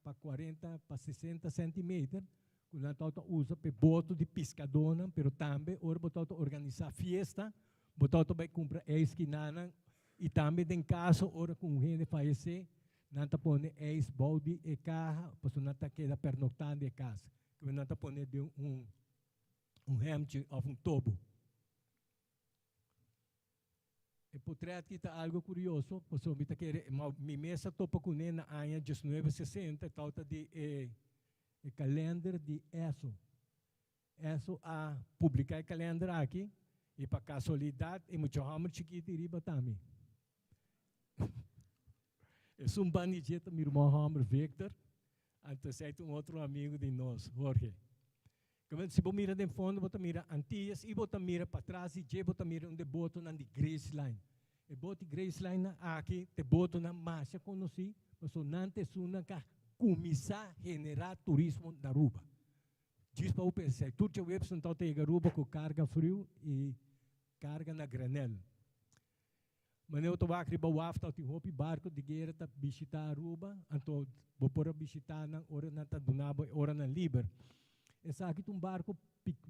pa 40 pa 60 centimeter, ku nan tabata usa pa e boto di piskadónan, pero tambe ora bo tabata organisá fiesta, bo tabata bai kumpra ijs kinanan. I tambe den kaso ora ku un hende fayesé, nan ta pone eis bou di e kaha pasobra nan ta keda pernoktá den e kas. Ku nan ta pone den un un hemchi òf un tobo. E potret ki ta algo kurioso pasobra mi ta kere mi mes a topa kuné na aña diesnuebe sesenta e tawata di e e kalender di Esso. Esso a publiká e kalender aki i pa kasualidat e mucha hòmber chikito riba ta mi. Esun banda di dje ta mi ruman hòmber Victor, anto esei ta un otro amigu di nos, Jorge. Kaba si bo mira den fondo bo ta mira Antillas i bo ta mira patras di dje bo ta mira un di e botonan di Grace Line. E bot di Grace Line nan aki ta e botonan masha konosí pasobra nan ta esunnan ku a kuminsá generá turismo na Aruba. Djis pa bo pensa esei, tur djaweps nan tabata yega Aruba ku karga friu i karga na granel. Manera bo ta wak riba waf ta tin hopi barco di guera ta bishita Aruba, anto bo por a bishita nan ora nan ta duna bo e oranan liber. Esaki ta un barco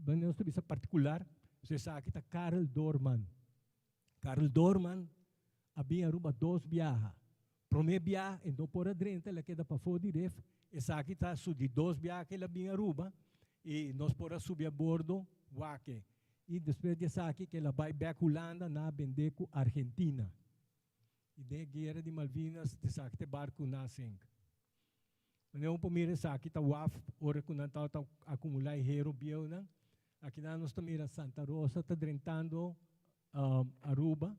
manera nos ta bisa particular, so esaki ta Karel Doorman. Karel Doorman a bin Aruba dos biaha. Prome biaha e no por a drenta, el a keda pafó di ref. Esaki ta su di dos biaha ku el a bin Aruba i nos por a subi a bordo wak e. I despues di esaki ku el a bai bèk Hulanda nan a bend'é ku Argentina. I den e guera di Malvinas esaki ta e barku nan a sink. Manera un por mira esaki ta waf ora ku nan tabata akumulá e hero bieunan. Akinan nos ta mira Santa Rosa ta drentando Aruba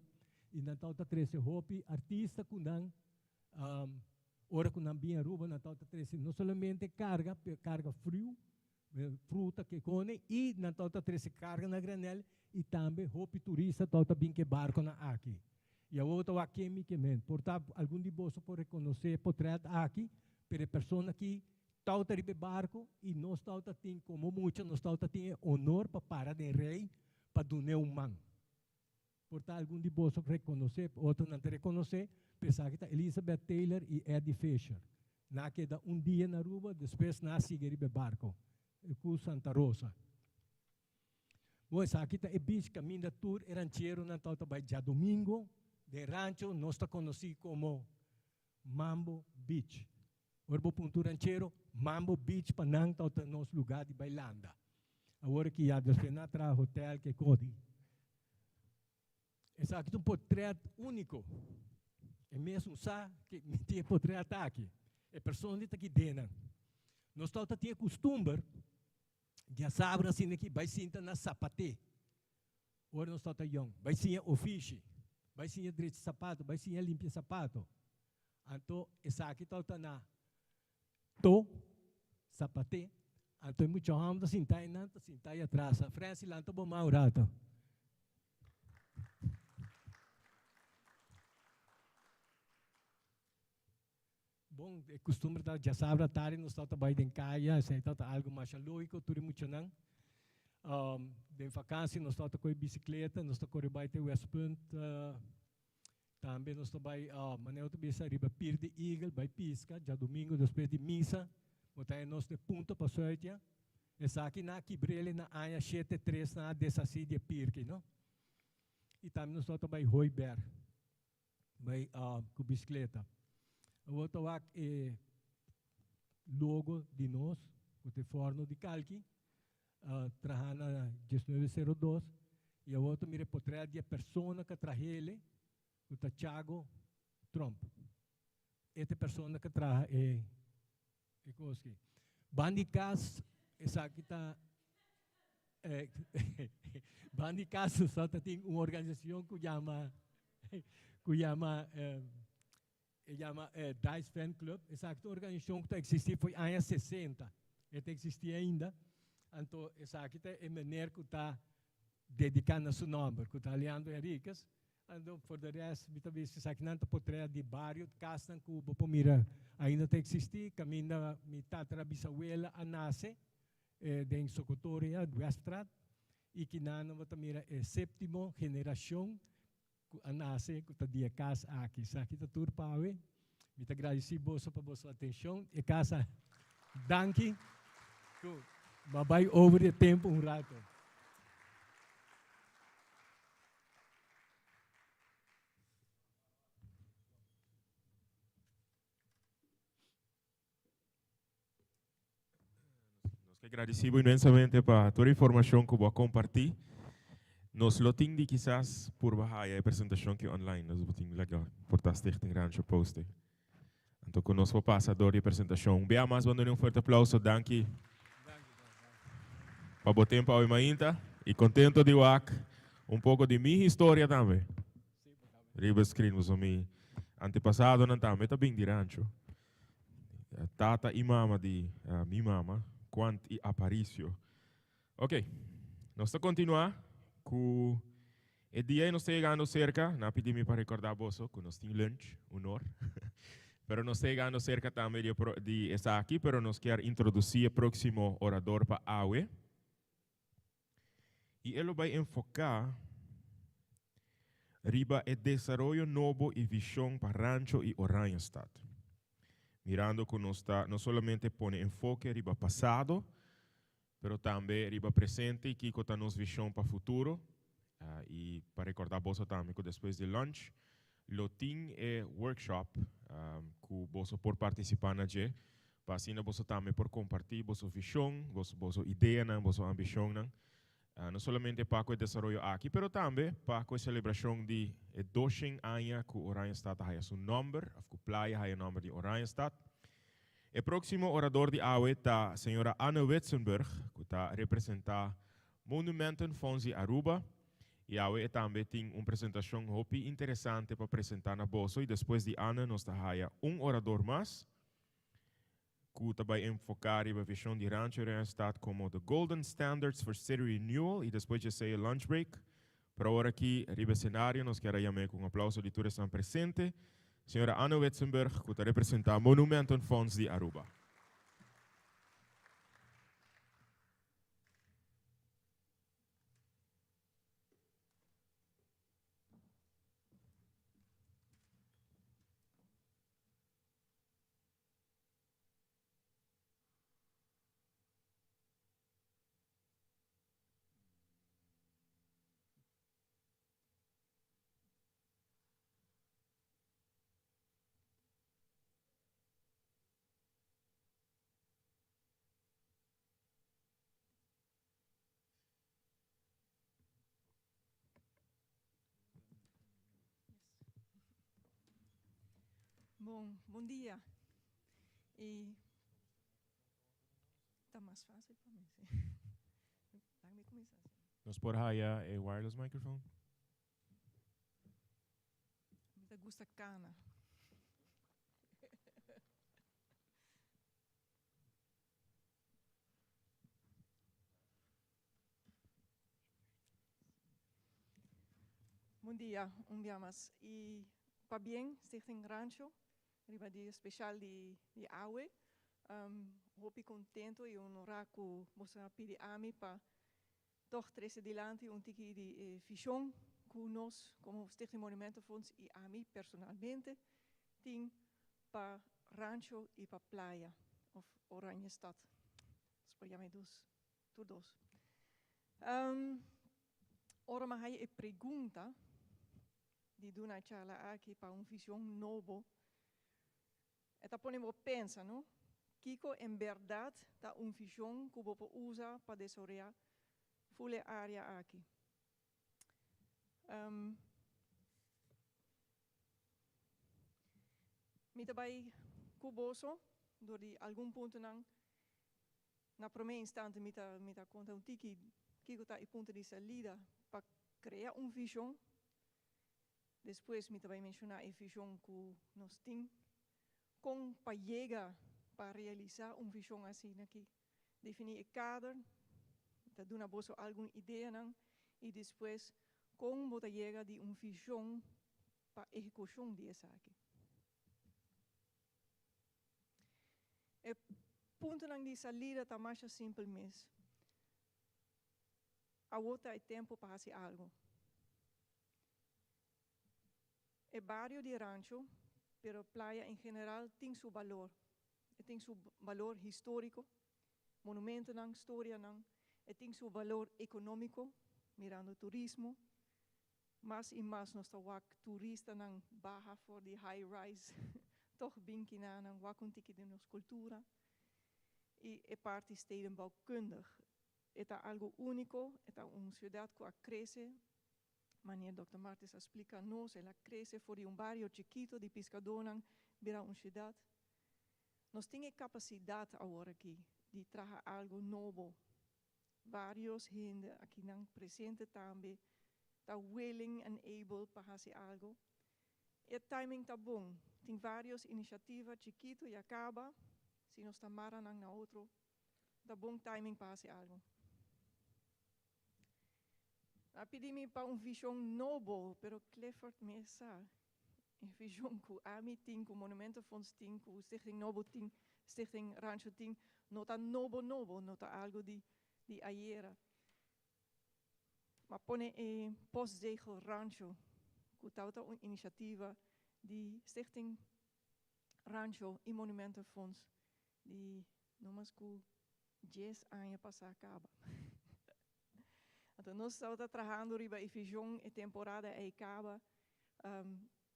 y nan tabata trece hopi artista cu nan ora cu nan bin Aruba nan tabata trece no solamente carga pero carga friu, fruta ke cone y nan tabata trece carga na granel y tambe hopi turista tabata bin ke barconan aki. Y awor bo ta wak ken mi ke men. Por ta algun di boso por reconoce e potret aki pero e persona aki tabata riba e barco y nos tabata tin como mucha nos tabata tin e honor pa para den rey pa dun'é un man. Por ta algun di boso rekonosé, otronan ta rekonosé, pero esaki ta Elizabeth Taylor i Eddie Fisher. Nan a keda un dia na Aruba, despues nan a sigui riba e barko ku Santa Rosa. Bon, esaki ta e beach kaminda tur e rancheronan tabata bai djadumingo den rancho, nos ta konosí komo Mambo Beach. Ora bo punta un ranchero, Mambo Beach pa nan ta ota nos lugar di bailanda. Awor aki ya despues nan a traha hotel ke kodi. Esaki ta un potret unico. E mesun sa ke mi tin e potret aki. E persona di ta aki den nan. Nos tabata tin e custumber diasabra asina aki bai sinta na sapate. Ora nos tabata yong, bai siña ofishi, bai siña drecha sapato, bai siña limpia sapato. Anto esaki tabata na to sapate, anto e mucha hòmber ta sinta einan, ta sinta ei atras. Francie, lanta bo man un rato. Bon, e kustumber ta djasabra tardi nos tabata bai den kaya, esei tabata algu masha lógiko tur e muchanan. Den vakansi nos tabata kohe bisikleta, nos ta kore bai te Westpunt, tambe nos ta bai manera bo ta bisa riba Pier di Eagle bai piska djadumingu despues di misa, bo ta haña nos den Punta pa Suitia. Esaki nan a kibr'el na aña shete tres nan a deshasí di e pirki, no? I tambe nos tabata bai Hooiberg. Bai ku bisikleta. Awor ta wak e logo di nos, ku ta e forno di kalki, traha na diesnuebe sero dos, i awor ta mira e potret di e persona ku a trahele, ku ta Chago Tromp. E ta e persona ku a traha e kos aki. Ban di kas, esaki ta Ban di kas nos ta tin un organisashon ku yama ku yama e yama Dice Fan Club. Esaki ta un organisashon ku ta eksistí for aña sesenta. E ta eksistí ainda. Anto esaki ta e meneer ku ta dediká na su nòmber, ku ta Leandro Henriquez. Anto for de rest mi ta bisa esakinan ta potret di bario kasnan ku bo por mira ainda ta eksistí kaminda mi tatara bisawela a nase den Sokotoria, Weststraat, i kinan bo ta mira e séptimo generashon ku a nase ku ta di e kas aki. Esaki ta tur pa awe. Mi ta gradisí boso pa boso atenshon. E kas a danki ku bo a bai over di e tempu un rato. ke gradisí bo inmensamente pa tur e informashon ku bo a kompartí. Nos lo tin di kisas purba haya e presentashon ki online, nos bo tin laga por ta Stichting Rancho post e. Anto ku nos por pasa dor di e presentashon. Un bia mas bo duna un fuerte aplauso. Danki pa bo tempu awe mainta i kontento di wak un poko di mi historia tambe riba screen pasobra mi antepasadonan tambe ta bin di rancho. Tata i mama di mi mama, Quant i Aparicio. Ok, nos ta kontinuá ku e dia i nos ta yegando serka. Nan a pidi mi pa rekordá boso ku nos tin lunch, un or. Pero nos ta yegando serka tambe di di esaki, pero nos kier introdusí e próksimo orador pa awe. I e lo bai enfoká riba e desaroyo nobo i vishon pa Rancho i Oranjestad. Mirando ku nos ta no solamente pone enfoke riba pasado, pero tambe riba presente i kiko ta nos vishon pa futuro. I pa rekordá boso tambe ku despues di lunch lo tin e workshop ku boso por partisipá na dje pa asina boso tambe por kompartí boso vishon, boso ideanan, boso ambishonnan, no solamente pa ku e desaroyo aki, pero tambe pa ku e selebrashon di e doshen aña ku Oranjestad a haya su nòmber, òf ku playa haya nòmber di Oranjestad. E próksimo orador di awe ta señora Anne Witsenburg, ku ta representá Monumentenfonds di Aruba, i awe e tambe tin un presentashon hopi interesante pa presentá na boso i despues di Anne nos ta haya un orador mas ku ta bai enfoká riba vishon di Rancho Oranjestad komo The Golden Standards for City Renewal i despues dje esei e lunch break. Pero awor aki riba esenario nos kier a yam'é ku un aplauso di tur esnan presente, Señora Anne Witsenburg ku ta representá Monumentenfonds di Aruba. Bon, bon dia. Y ta mas fácil pa mi, sí. Laat mi cuminsa. Nos por haya e wireless microphone? Mi ta gusta cana. Bon dia, un dia mas. Y pabien Stichting Rancho riba dia special di di awe. Um, hopi contento y honora cu boso a pidi ami pa toch trece dilanti un tiki di e vision cu nos como Stichting Monumentenfonds y ami personalmente tin pa Rancho y pa Playa of Oranjestad. Nos por yama e dos, tur dos. Um, ora mi haya e pregunta di duna e charla aki pa un vision nobo, e ta pone bo pensa, no? Kiko en berdad ta un vision cu bo por usa pa desaroya ful e area aki? Um, Mi ta bai ku boso dor di algun puntonan. Na promé instante mi ta mi ta konta un tiki kiko ta e punto di salida pa krea un vishon. Despues mi ta bai menshoná e vishon ku nos tin, kon pa yega pa realisá un vishon asina aki. Definí e kader, mi ta duna boso algun ideanan i despues kon bo ta yega di un vishon pa ehekushon di esaki. E puntonan di salida ta masha simpel mes. Awor ta e tempu pa hasi algu. E bario di Rancho, pero playa en general, tin su balor. E tin su balor historico, monumentonan, storianan. E tin su balor economico, mirando turismo. Mas y mas nos ta wak turistanan baha for di high rise toch bin kinanan wak un tiki di nos cultura. I e parti stedenbouwkundig. E ta algo unico, e ta un ciudad cu a crece, manera Dr. Martis a splica nos, el a crece for di un bario chikito di piscadonan bira un ciudad. Nos tin e capacidad awor aki di traha algo nobo. Varios hende akinan presente tambe ta willing and able pa haci algo. E timing ta bon. Tin varios iniciativa chikito ya caba. Si nos ta mara nan na otro, ta bon timing pa haci algo. A pidi mi pa un vision nobo, pero Clifford mes sa. E vision cu ami tin, cu Monumentenfonds tin, cu Stichting Nobo tin, Stichting Rancho tin, no ta nobo nobo, no ta algo di ayera. M'a pone e postzegel Rancho, cu tabata un iniciativa di Stichting Rancho y Monumentenfonds di no mas cu 10 aña pasa caba. Anto nos tabata trahando riba e vision e temporada ey caba,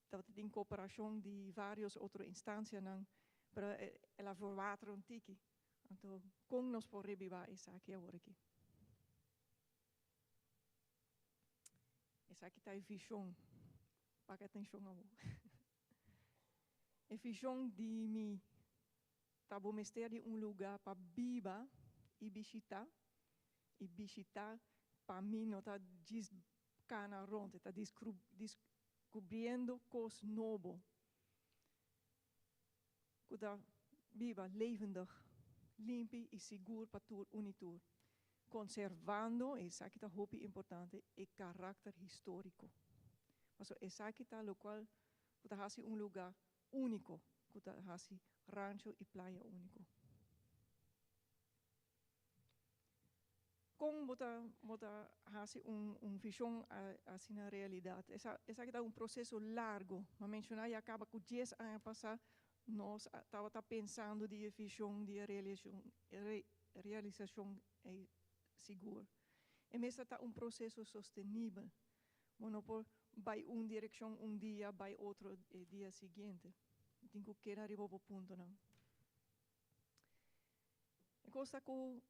tabata tin cooperacion di varios otro instancianan, pero el a verwater un tiki. Anto con nos por rebiba esaki awor aki? Esaki ta e vision. Paga atencion awor. E vision di mi ta bo mester di un lugar pa biba y bishita. Y bishita pa mi no ta djis cana rond, ta descubriendo cos nobo. Cu ta biba, levendig, limpi y sigur pa tur un y tur. Conservando, esaki ta hopi importante, e karakter historico. Paso esaki ta locual cu ta haci un lugar unico, cu ta haci Rancho y Playa unico. Con bo ta haci un vision asina na realidad? Esaki ta un proceso largo. M'a menciona ya caba cu 10 aña pasa nos tabata pensando di vision di realisacion sigur. Y esey ta un proceso sostenibel. No por bay un direccion un dia, bay otro dia siguiente. Tin cu keda riba e puntonan. E cos cu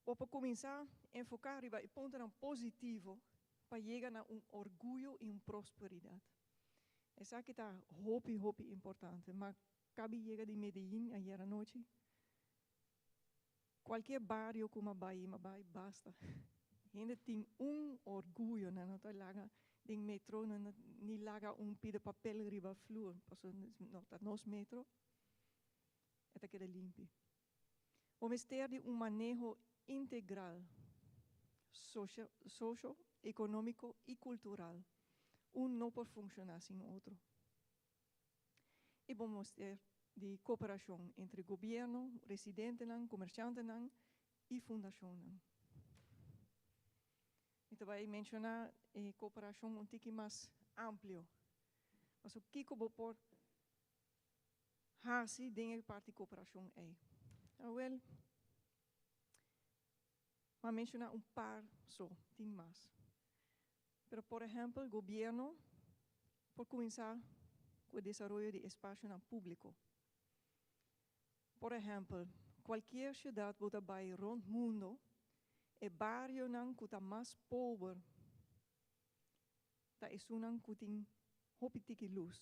pa cuminsa enfoca riba e puntonan positivo pa yega na un orguyo y un prosperidad. Esaki ta hopi, hopi importante. M'a caba di yega di Medellín ayera nochi. Cualkier bario cu m'a bay, m'a bay, basta. Hende tin un orguyo, no ta laga den metro, no, ni laga un pida papel riba vloer, paso no ta nos metro. E ta keda limpi. Bo mester di un maneho integral, socio, economico y cultural. Un no por funciona sin otro. Y bo mester di cooperacion entre gobierno, residentenan, comerciantenan y fundacionnan. Anto, bay menciona cooperacion un tiki mas amplio. Mas kico bo por haci den parti cooperacion ey? Ah, wel, m'a menciona un par so, tin mas. Pero, por ehempel, gobierno por cuminsa cu e desaroyo di espacio publico. Por ehempel, cualkier ciudad bo ta bay rond mundo, e barionan cu ta mas pober, ta esunnan cu tin hopi tiki luz.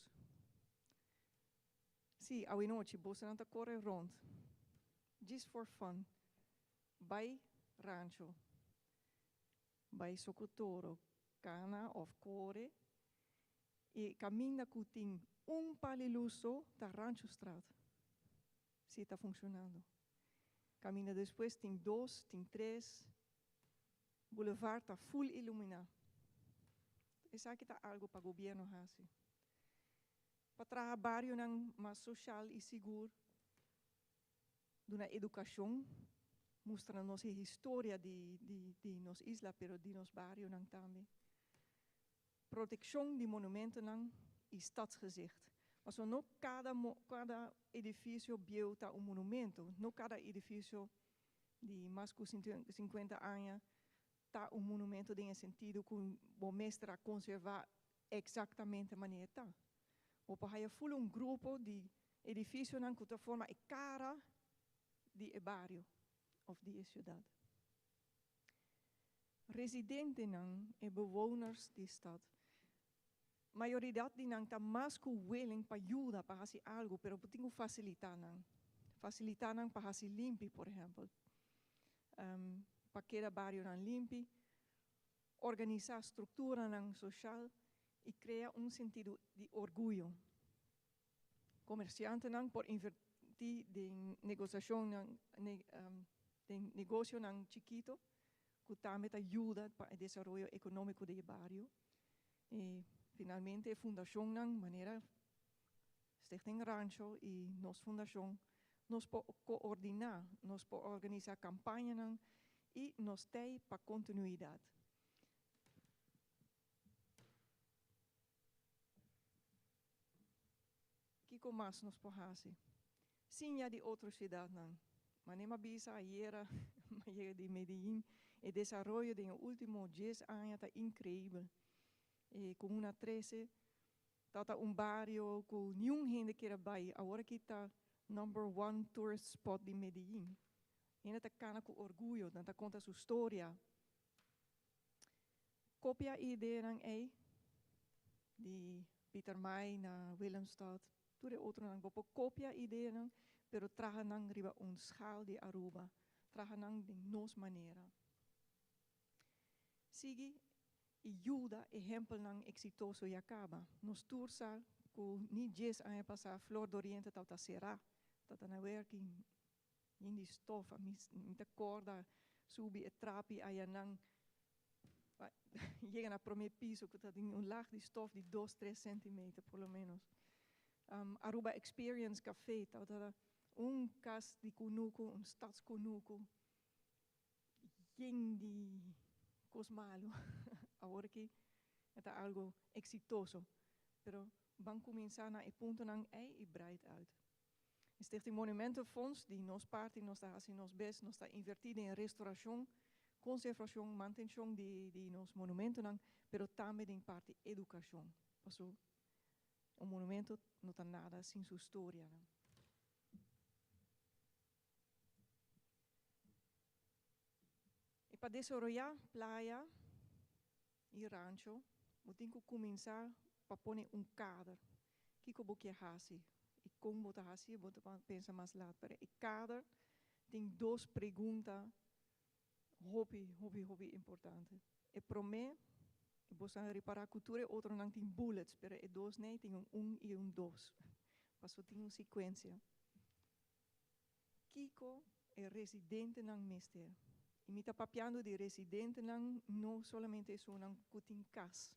Si, anochi, bo ta core rond, just for fun, bay Rancho, bay Socotoro, cana of core, y caminda cu tin un pal'i luz ta Ranchostraat. Si ta funcionando. Caminda despues tin dos, tin tres, boulevard ta full ilumina. Esaki ta algo pa gobierno haci. Pa traha barionan mas social y sigur, duna educacion, mustra nos historia di nos isla, pero di nos barionan tambe. Proteccion di monumentonan y stadsgezicht. Maar no cada edificio bieu ta un monumento, no cada edificio di mas cu 50 aña ta un monumento den sentido cu bo mester conserva exactamente manera ta. Of pa full un grupo di edificionan cu ta forma e cara di e ciudad. di e bario of di e ciudad. Residentenan, e bewoners di stad, mayoria di nan ta mas cu willing pa yuda pa haci algo, pero tin cu facilita nan. Facilita nan pa haci limpi, por ehempel. Pa keda barionan limpi, organisa structuranan social y crea un sentido di orguyo. Comerciantenan por inverti den negociacion, den negocionan chikito, cu tambe ta yuda pa e desaroyo economico di bario. Y finalmente, fundacionnan, manera Stichting Rancho y nos fundacion, nos por coordina, nos por organisa campañanan y nos t'ey pa continuidad. Kico mas nos por haci? Siña di otro ciudadnan. Manera m'a bisa ayera, m'a di Medellín, e desaroyo den ultimo 10 aña ta increibel. E Comuna 13, tabata un bario cu ningun hende kier a bay. Awor aki ta number one tourist spot di Medellín. Hende ta cana cu orguyo, ta conta su historia. Copia ideanan ey di Pietermaai na Willemstad, tur e otronan, bo por copia ideanan, pero traha nan riba un schaal di Aruba, traha nan di nos manera. Sigui y yuda ehempelnan exitoso ya caba. Nos tur sa cu ni 10 aña pasa Flor d'Oriente tabata cera, tabata na werking di stof, mi ta corda subi e trapi ayanan yega na prome piso cu tin un laag di stof di 2, 3 centimeter por lo menos. Aruba Experience Café, tabata un cas di cunucu, un stadscunucu, yen di cos malo. Awor aki ta algo exitoso, pero ban cuminsa na e puntonan ey y breid uit. Stichting Monumentenfonds, di nos parti, nos ta haciendo nos best, nos ta inverti den restauracion, conservacion, mantencion di nos monumentonan, pero tambe den parti educacion. Paso, un monumento no ta nada sin su historia. No? Y pa desaroya Playa y Rancho, bo tin cu cuminsa pa pone un kader. Kico bo kier haci? Y con bo ta haci, bo pensa mas laat. Pero e kader tin dos pregunta hopi, hopi, hopi importante. E prome, bo ta ripara cu tur otronan tin bullets, pero e dos no tin un 1 y un 2. Paso tin un secuencia. Kico e residentenan mester. Y mi ta papiando di residentenan no solamente esunnan cu tin cas,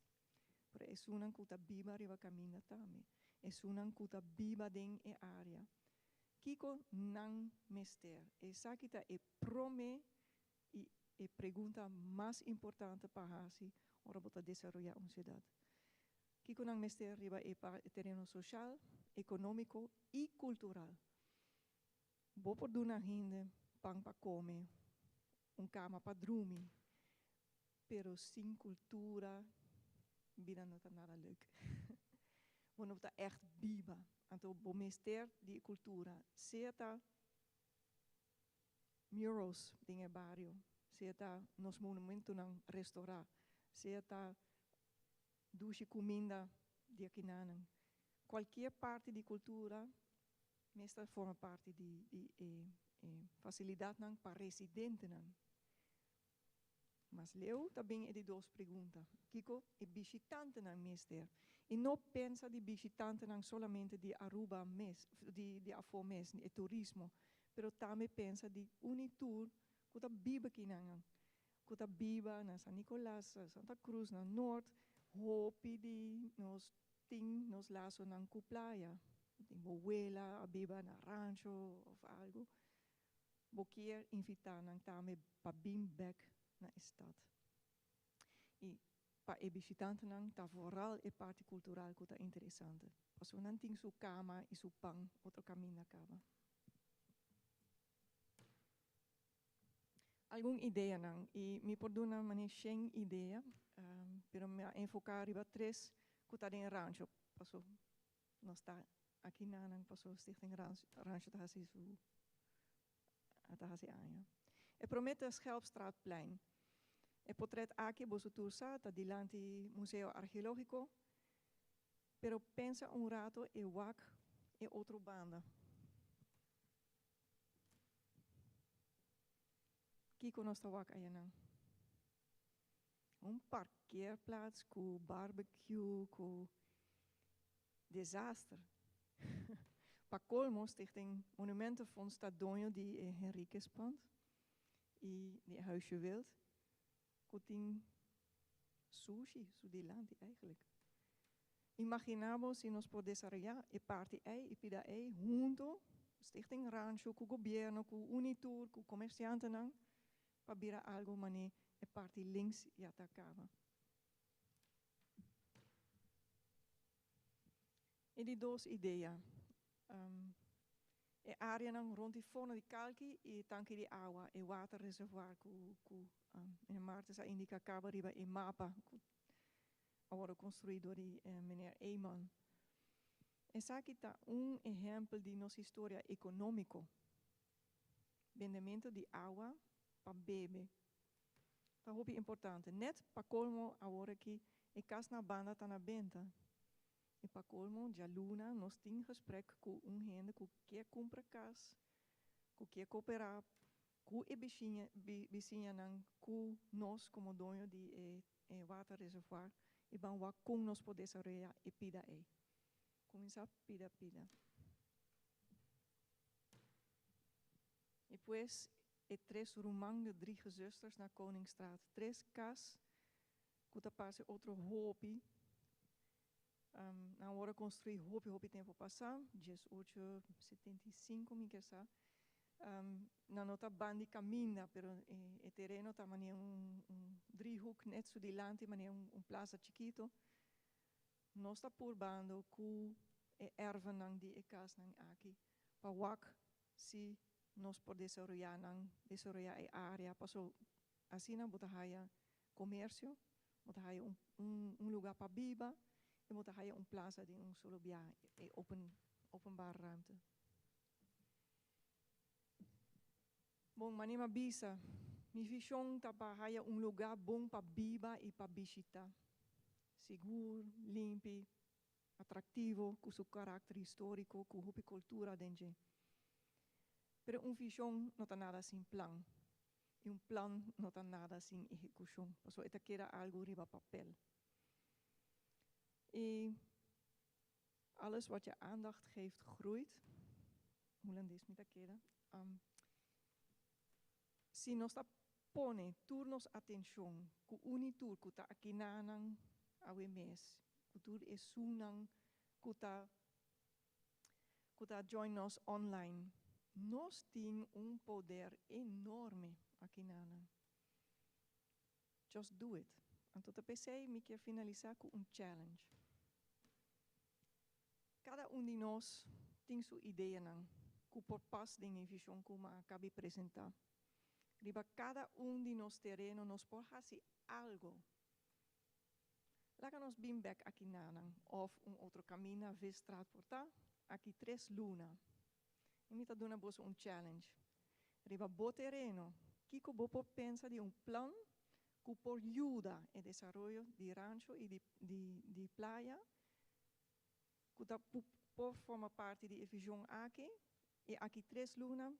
pero esunnan cu ta biba riba caminda tambe. Esunnan cu ta biba den e area. Kico nan mester. Esaki ta e prome y e pregunta mas importante pa haci ora bo ta desaroya un ciudad. Kico nan mester riba e tereno social, economico y cultural. Bo por duna hende pan pa come, un cama pa drumi, pero sin cultura, bida no ta nada leuk. Bo no ta echt biba. Anto, bo mester di cultura. Sea ta murals den e bario, sea ta nos monumentonan restaura, sea ta dushi cuminda di akinan. Cualkier parti di cultura, mester forma parti di facilidadnan pa residentenan. Mas leu tambe e di dos pregunta. Kico e bishitantenan mester. Y no pensa di bishitantenan solamente di Aruba mes, di afo mes, e turismo, pero tambe pensa di un y tur cu ta biba akinan, cu ta biba na San Nicolas, Santa Cruz, na Noord, hopi di nos tin nos lasonan cu Playa. Tin wela, biba na Rancho of algo. Bo kier invita nan tambe pa bin back na stad. Y pa e bishitantenan ta vooral e parti cultural cu ta interesante. Paso nan tin su cama y su pan otro caminda caba. Algun ideanan y mi por duna mane 100 idea, pero mi a enfoca riba tres cu ta den Rancho. Paso nos ta akinan, paso Stichting Rancho ta haci su. Ta hasi aña. E promé ta Schelpstraatplein. E potrèt aki boso tur sa ta dilanti Museo Arkeológiko, pero pensa un rato i wak e otro banda. Kiko nos ta wak ayanan? Un parkeerplaats ku barbecue, ku desaster. Pa colmo, Stichting Monumentenfonds ta doño di e Henriquezpand y di e Huisje Wild, cu tin sushi su dilanti eigenlijk. Imagina bo si nos por desaroya e parti ey y pida ey hunto, Stichting Rancho, cu gobierno, cu Unitur, cu comerciantenan, pa bira algo mane e parti links ya ta caba. E di dos idea, e areanan rond di forno di kalki y e tanki di awa, e waterreservoir cu cu meneer Martes a indica caba riba e mapa cu a wordo construi door di meneer Eman. Esaki ta un ehempel di nos historia economico. Bendemento di awa pa bebe ta hopi importante. Net pa colmo awor aki e cas na banda ta na benta. Y pa colmo djaluna nos tin gesprek cu un hende cu kier cumpra cas, cu kier coopera cu e bisiñanan, cu nos como doño di e waterreservoir y ban wak con nos por desaroya e pida ey. Cuminsa pida pida. Y pues e tres ruman de drie gezusters na Koningstraat. Tres cas cu ta parce otro hopi. Nan worde construi hopi hopi tempo pasa, 1875 mi kier sa. Nan no ta bandi caminda, pero e tereno ta manera un driehoek net su dilanti, manera un plaza chikito. Nos ta purbando cu e ervennan di e casnan aki pa wak si nos por desaroya nan, desaroya e area, paso asina bo ta haya comercio, bo ta haya un lugar pa biba y bo ta haya un plaza den un solo biaha, e openbare ruimte. Bon, manera mi a bisa, mi vision ta pa haya un lugar bon pa biba y pa bishita. Sigur, limpi, atractivo, cu su caracter historico, cu hopi cultura den dje. Pero un vision no ta nada sin plan. Y un plan no ta nada sin ehecucion. Pasobra e ta keda algo riba papel. Y alles wat je aandacht geeft groeit. Hulandes mi ta keda. Si nos ta pone tur nos atencion cu uni tur cu ta akinanan awe mes, cu tur esunnan cu ta join nos online, nos tin un poder enorme akinanan. Just do it. Anto ta p'esey mi kier finalisa cu un challenge. Cada un di nos tin su ideanan cu por pas den e vision cu m'a caba di presenta. Riba cada un di nos tereno nos por haci algo. Laga nos bin back akinanan of un otro caminda Visstraat por ta aki 3 luna. Y mi ta duna boso un challenge. Riba bo tereno, kiko bo por pensa di un plan cu por yuda e desaroyo di rancho y di playa, cu ta por forma parti di e vision aki, y aki 3 luna,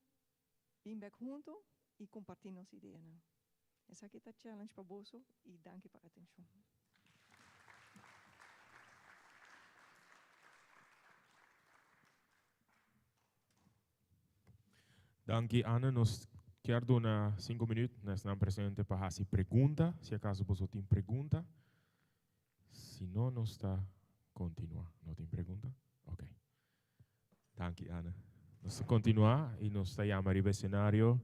bin back hunto y comparti nos ideanan. Esaki ta challenge pa boso y danki pa atencion. Danki, Ana. Nos kier duna 5 minuut na esnan presente pa haci pregunta, si acaso bo tin pregunta. Si no, nos ta continua. No tin pregunta? Ok. Danki, Ana. Nos ta continua y nos ta yama riba escenario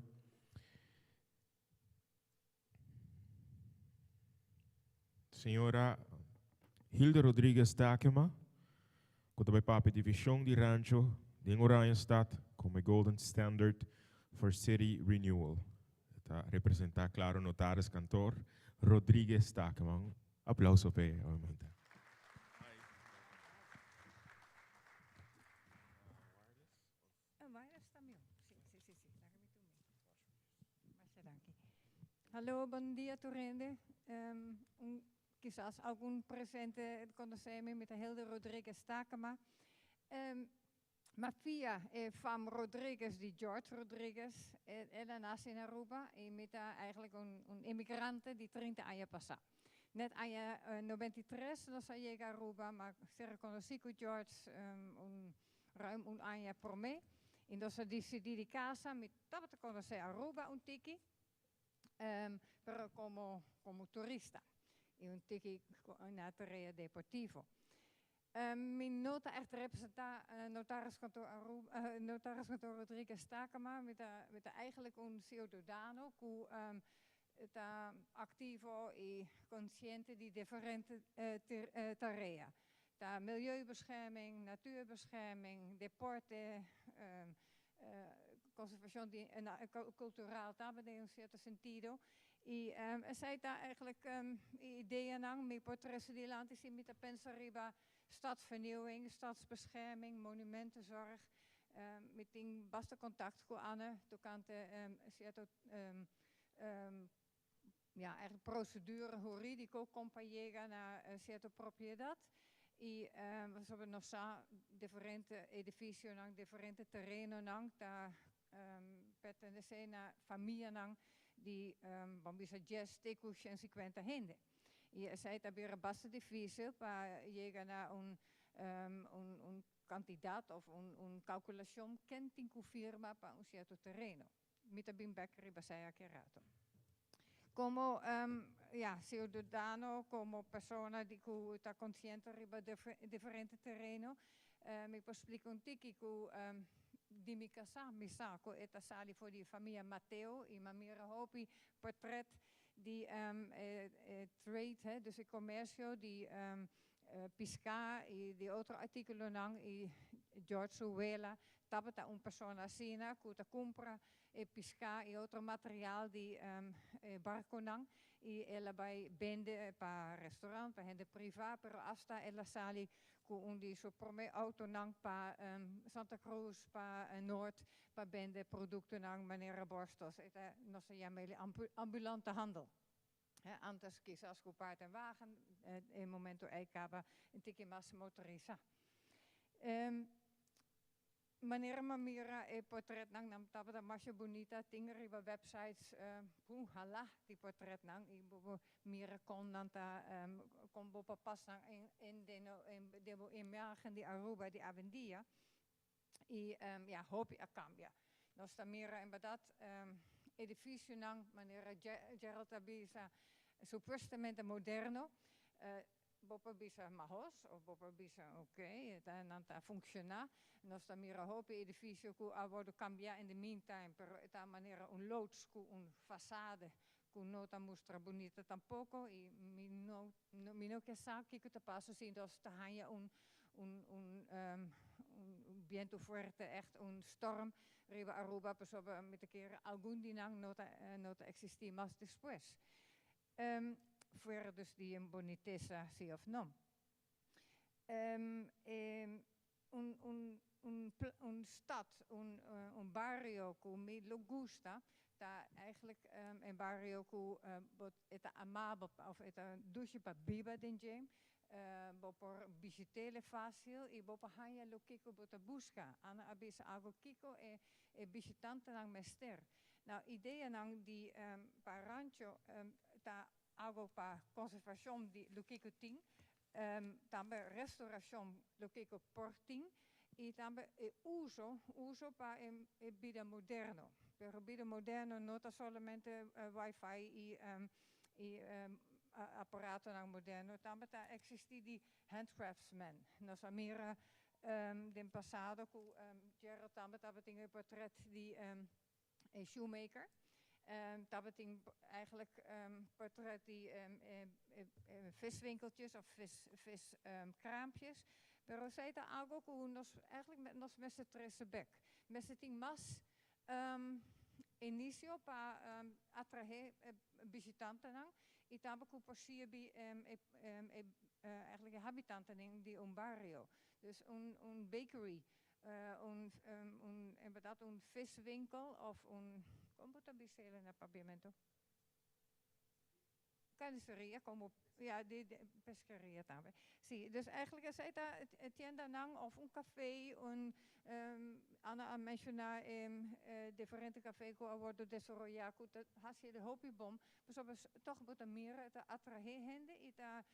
señora Hilda Rodriguez Takema, cu ta papia di vision di Rancho di Oranjestad como Golden Standard for City Renewal. Ta representa, claro, notaris kantoor Rodriguez Takema. Un aplauso pa e, obviamente. Ah, wireless tambe. Si. Laga mi tuma. Hallo, bon dia tur hende. Kisas algun presente konosé mi, mi ta Hilde Rodriguez Takema. Ma via e fam Rodriguez di George Rodriguez, el a nase na Aruba i mi ta eigenlijk un inmigrante di 30 aña pasá. Net aña 93 nos a yega Aruba, ma a konosé ku George ruim un aña promé. I nos a disidí di kasa, mi tabata konosé Aruba un tiki, pero komo turista i un tiki na tarea deportivo. Mi no ta echt representá notariskantoor Aruba, notariskantoor Rodriguez Takema, mi ta eigenlijk un siudadano ku ta aktivo i konsiente di diferente tarea. Ta milieubescherming, natuurbescherming, deporte, konservashon di, kultural tambe den un sierto sentido. I esei ta eigenlijk ideeën mi por trese dilanti si mi ta pensa riba stadsvernieuwing, stadsbescherming, monumentenzorg. Mi tin basta kontakto ku Anne tokante sierto ja, eigenlijk procedure hurídiko kon pa yega na sierto propiedat. I sobre nos diferente edifisionan, diferente terenonan, ta pertenesé na famianan di ban bisa 10 te 50 hende. I esei ta bira basta difísil pa yega na un kantidat òf un kalkulashon ken tin ku firma pa un sierto tereno. Mi ta bin bèk riba esei aki rato. Komo ja, siudadano, komo persona di ku ta konsiente riba diferente tereno, mi por splika un tiki ku di mi kasá, mi sa ku e ta sali for di famia Mateo i m'a mira hopi portret di trade, hè, dus e komersio di piská i di otro artíkulonan i George su wela tabata un persona asina ku ta kumpra e piská i otro material di barkonan i el a bai bende pa restaurant, pa hende privá, pero hasta el a sali ku un di su promé outonan pa Santa Cruz, pa Noord, pa bende produktonan manera borstos. E nos ta yama ambulante handel. He, antes kisas ku paard en wagen, e momento ei kaba un tiki mas motorisá. Manera m'a mira e portretnan nan tabata masha bunita, tin riba websites hala di portretnan i bo mira kon nan ta kon bo por pas nan in de imagen di Aruba di awendia i ja, hopi a kambia. Nos ta mira inderdaad edifisionan manera Gerald a bisa, supuestamente moderno, bo por bisa mahos òf bo por bisa ok, nan ta funshoná. Nos ta mira hopi edifisio ku a wòrdu kambiá in the meantime, pero ta manera un loods ku un fasade ku no ta mustra bunita tampoko i mi no ke sa kiko ta pasa si nos ta haña un bientu fuerte, echt un storm riba Aruba, pasobra mi ta kere algun di nan no ta eksistí mas despues. Fuera dus di un bunitesa, si òf no. Un stad, un bario ku mi lo gusta, ta eigenlijk un bario ku ta amabel òf ta dushi pa biba den dje. Bo por bishit'é fásil i bo por haña loke ku bo ta buska. Ana a bisa algo kiko e bishitantenan mester. Nou, ideanan di pa Rancho ta algo pa konservashon di loke ku tin, tambe restaurashon loke ku por tin i tambe e uso pa e bida moderno. Pero bida moderno no ta solamente wifi i aparatonan moderno, tambe ta eksistí di handcraftsmen. Nos a mira den pasado ku Gerald tambe tabatin un portret di een shoemaker. Tabatin eigenlijk portret di viswinkeltjes of viskraampjes. Pero esei ta algo ku nos eigenlijk nos mester trese bèk. Mester tin mas inisio pa atraé bishitantenan i tambe ku por sirbi eigenlijk habitantenan di un bario. Dus un bakery, inderdaad un viswinkel of un, kon ta bisa na papiamentu? Carniceria como ja, di pescaria tambe. Si, dus eigenlijk esey ta tiendanan of un café, un Anna a menciona diferente café cu a wordo desaroya cu ta haci de hopi bon, pasobra toch bo ta mira ta atrae hende y ta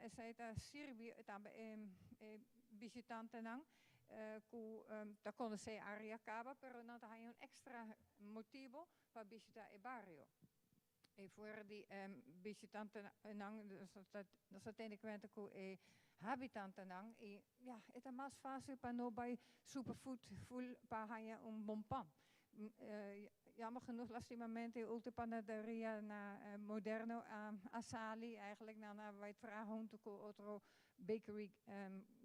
esey ta sirbi tambe e bishitantenan cu ta conoce area caba, pero nan ta haya un extra motibo pa bishita e bario. E fuera di bishitantenan, nos ta tene cuenta cu e habitantenan y ja, e ta mas facil pa no bay superfood full pa haya un bon pan. Jammer genoeg, lastimamente, e ultimo panaderia na moderno a sali, eigenlijk nan a bay traha hunto cu otro bakery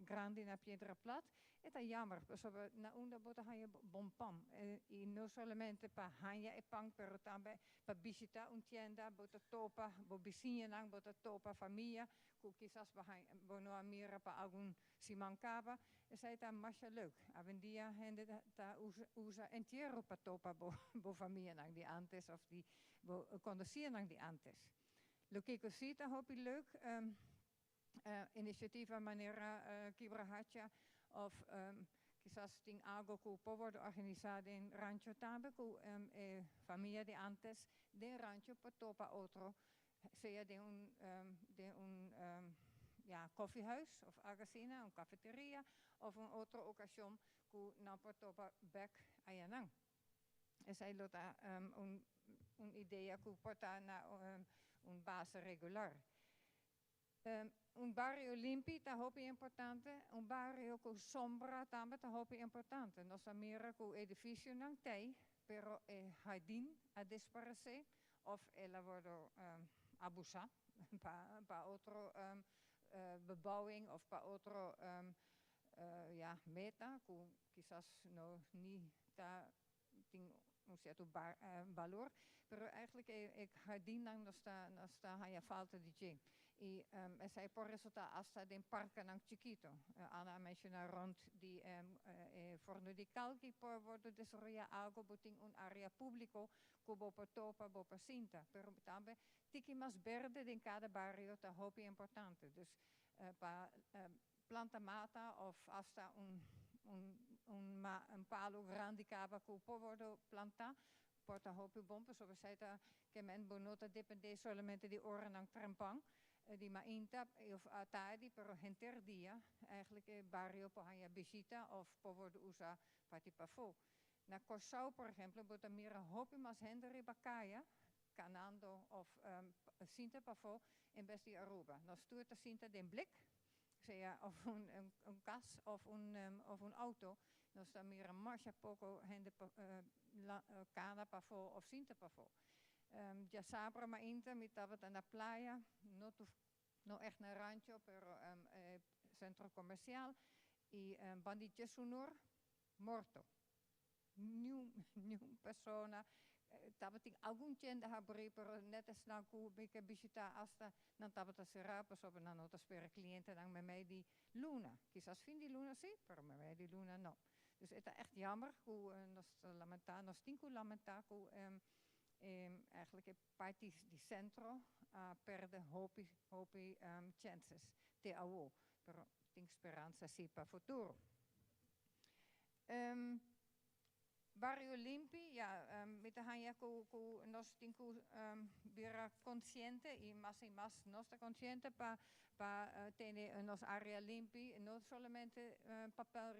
grandi na Piedra Plat. E ta jammer, pasobra na unda bo ta haya bon pan. Y no solamente pa haya e pan, pero tambe pa bishita un tienda, bo ta topa bo bisiñanan, bo ta topa famia, cu kisas bo no a mira pa algun siman caba. Esey ta masha leuk. Awendia hende ta usa entiero pa topa bo famianan di antes of di bo conocinan di antes. Loke cu si ta hopi leuk, iniciativa manera Kibrahacha of kisas tin algo cu por wordo organisa den Rancho tambe cu e famia di antes den Rancho por topa otro, sea den un ja, koffiehuis of algo asina, un cafeteria of un otro ocasion cu nan por topa bek ayanan. Esey lo ta un idea cu por ta na un base regular. Un bario limpi ta hopi importante, un bario cu sombra tambe ta hopi importante. Nos a mira cu edificionan t'ey, pero e jardin a desparece of el a wordo abusa pa otro bebouwing of pa otro ja, meta, cu kisas no ni ta tin un cierto balor, pero eigenlijk e jardinnan nos ta haya falta di dje. Y esey por resulta hasta den parkenan chikito. Anna a menciona rond di Forno di Calki por wordo desaroya algo, bo tin un area publico cu bo por topa, bo por sinta. Pero tambe tiki mas berde den cada bario ta hopi importante. Dus pa planta mata of hasta un palo grandi caba cu por wordo planta, por ta hopi bon, pasobra esey ta ke men bo no ta depende solamente di oranan trempan, di mainta of atardi, pero henter dia, eigenlijk bario por haya bishita of por wordo usa parti pafo. Na Corsou, por ehempel, bo ta mira hopi mas hende riba caya, canando of sinta pafo, en bes di Aruba. Nos tur ta sinta den blik, sea of un cas of un auto, nos ta mira masha poco hende cana pafo of sinta pafo. Diasabra mainta, mi tabata na playa, no echt na Rancho, pero centro comercial, y band'i 10 or, morto. Ningun persona, tabatin algun tienda habri, pero net esnan cu mi a bishita hasta nan tabata sera, pasobra nan no ta spera clientenan memey di luna. Kisas fin di luna si, pero memey di luna no. Dus het is echt jammer cu nos lamenta, nos tin cu lamenta cu eigenlijk e parti di centro perde hopi, hopi chances te awo. Pero tin speransa si pa futuro. Bario limpi, ja, mi ta haya cu nos tin cu bira consciente y mas nos ta consciente pa tene nos area limpi, no solamente papel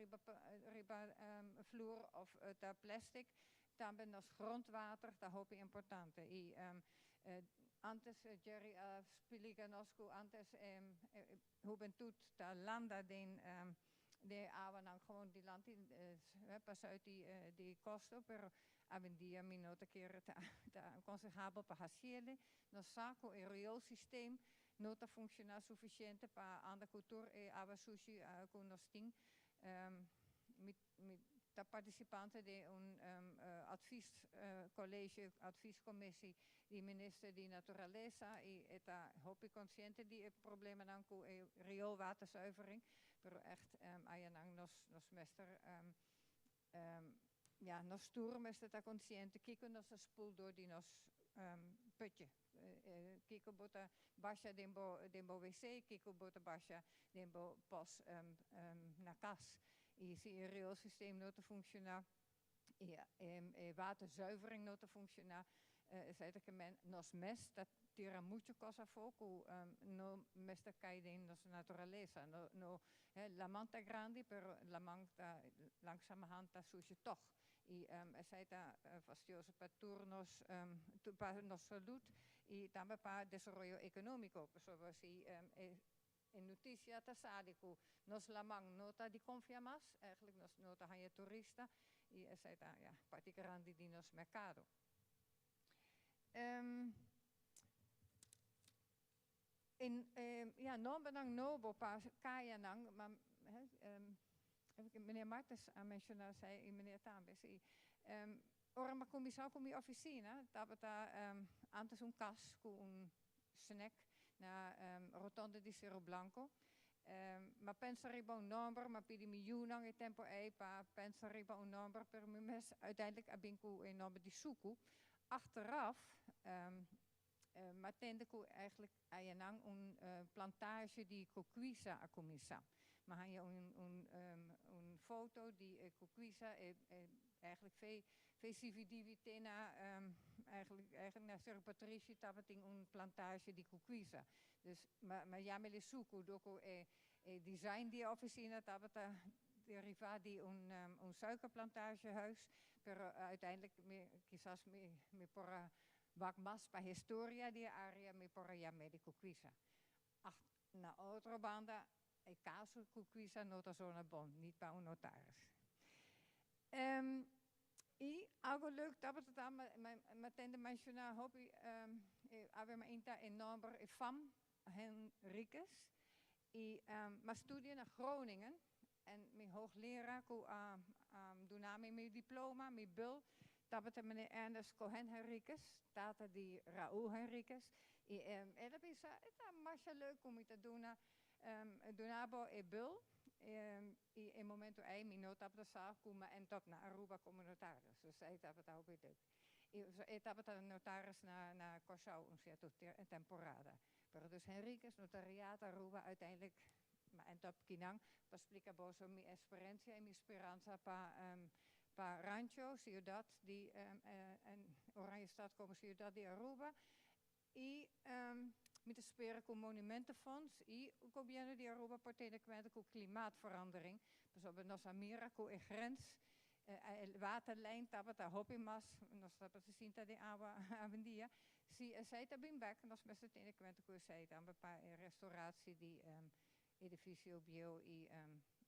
riba vloer of ta plastic, tambe nos grondwater, ta hopi importante. Y antes Jerry a splica nos cu antes hubentud ta landa den de awa gewoon dilanti pas uit die costo, pero awendia mi no ta kere ta aconsehabel pa haci'e. Nos sa cu e rioolsysteem no ta funciona suficiente pa anda cu tur e awa sushi cu nos tin. Mi ta participante di un adviescollege, adviescommissie di minister di Naturalesa y ta hopi consciente di e problemanan cu e rioolwaterzuivering, pero echt ayanan nos mester ja, nos tur mester ta consciente kiko nos spoel door di nos. putje. Kiko bo ta basha den bo, den bo wc, kiko bo ta basha den bo pos na kas. I si e rioolsysteem no ta funshoná, i e waterzuivering no ta funshoná, esei ta ke men nos mes ta tira muchu kos afó ku no mester kai den nos naturalesa. No, no, laman ta grandi, pero laman ta langzamerhand ta sushi tòg. I esei ta fastioso pa tur nos, pa nos salud i tambe pa desaroyo ekonómiko, pasobra si e notisia ta sali ku nos laman no ta di konfia mas, eigenlijk nos no ta haña turista i esei ta, ja, parti grandi di nos merkado. E, ja, nombernan nobo pa kayanan, ma meneer Martens a menshoná esei i meneer tambe, sí. Ora mi a kuminsá ku mi ofisina, tabata antes un kas ku un snack na rotonde di Cerro Blanco. Mi a pensa riba un nomber, mi a pidi mi yunan e tempu ei pa pensa riba un nomber, pero mi mes uiteindelijk a bin ku e nomber di Suku. Achteraf mi a tende ku eigenlijk ayanan un plantage di kokwisa a kuminsá. Mi a haña un foto di e kokwisa, e eigenlijk fe fe sividivi te na eigenlijk eigenlijk na Cerro Patrishi tabatin un plantage di kokwisa. Dus mi a yama el suku dor ku e design di e ofisina tabata derivá di un suikerplantagehuis, pero uiteindelijk mi kisas mi por a Wak mas pa historia di e area mi por a yam'é di Kukwisa. Ach, na otro banda e kaso Kukwisa no ta zona bon, nit pa un notaris. I algo leuk tabata ta, mi tende menshoná hopi awe mainta e nòmber e fam Henriquez i mi a studia na Groningen En mi hoogleraar ku a duna mi mi diploma, mi bul, tabata meneer Ernest Cohen Henriquez, tata di Raúl Henriquez. I el a bisa, e ta masha leuk ku mi ta duna duna bo e bul. I e momento ei mi no tabata sa ku mi a end up na Aruba komo notaris. Dus ei tabata hopi leuk. I e tabata notaris na na Kòrsou un sierto temporada. Pero dus Henriquez Notariaat Aruba uiteindelijk Ma en top kinan pa splika boso mi esperensia i mi speransa pa pa Rancho, siudat di en Oranjestad komo siudat di Aruba i mi ta spera ku Monumentenfonds i gobièrnu di Aruba por tene kuenta ku klimaatverandering pasobra nos a mira ku e grens e waterlijn tabata hopi mas nos tabata sinta den awa awendia. Si esei ta bin bek, nos mester tene kuenta ku esei tambe pa e restauratie di edifisio bieu i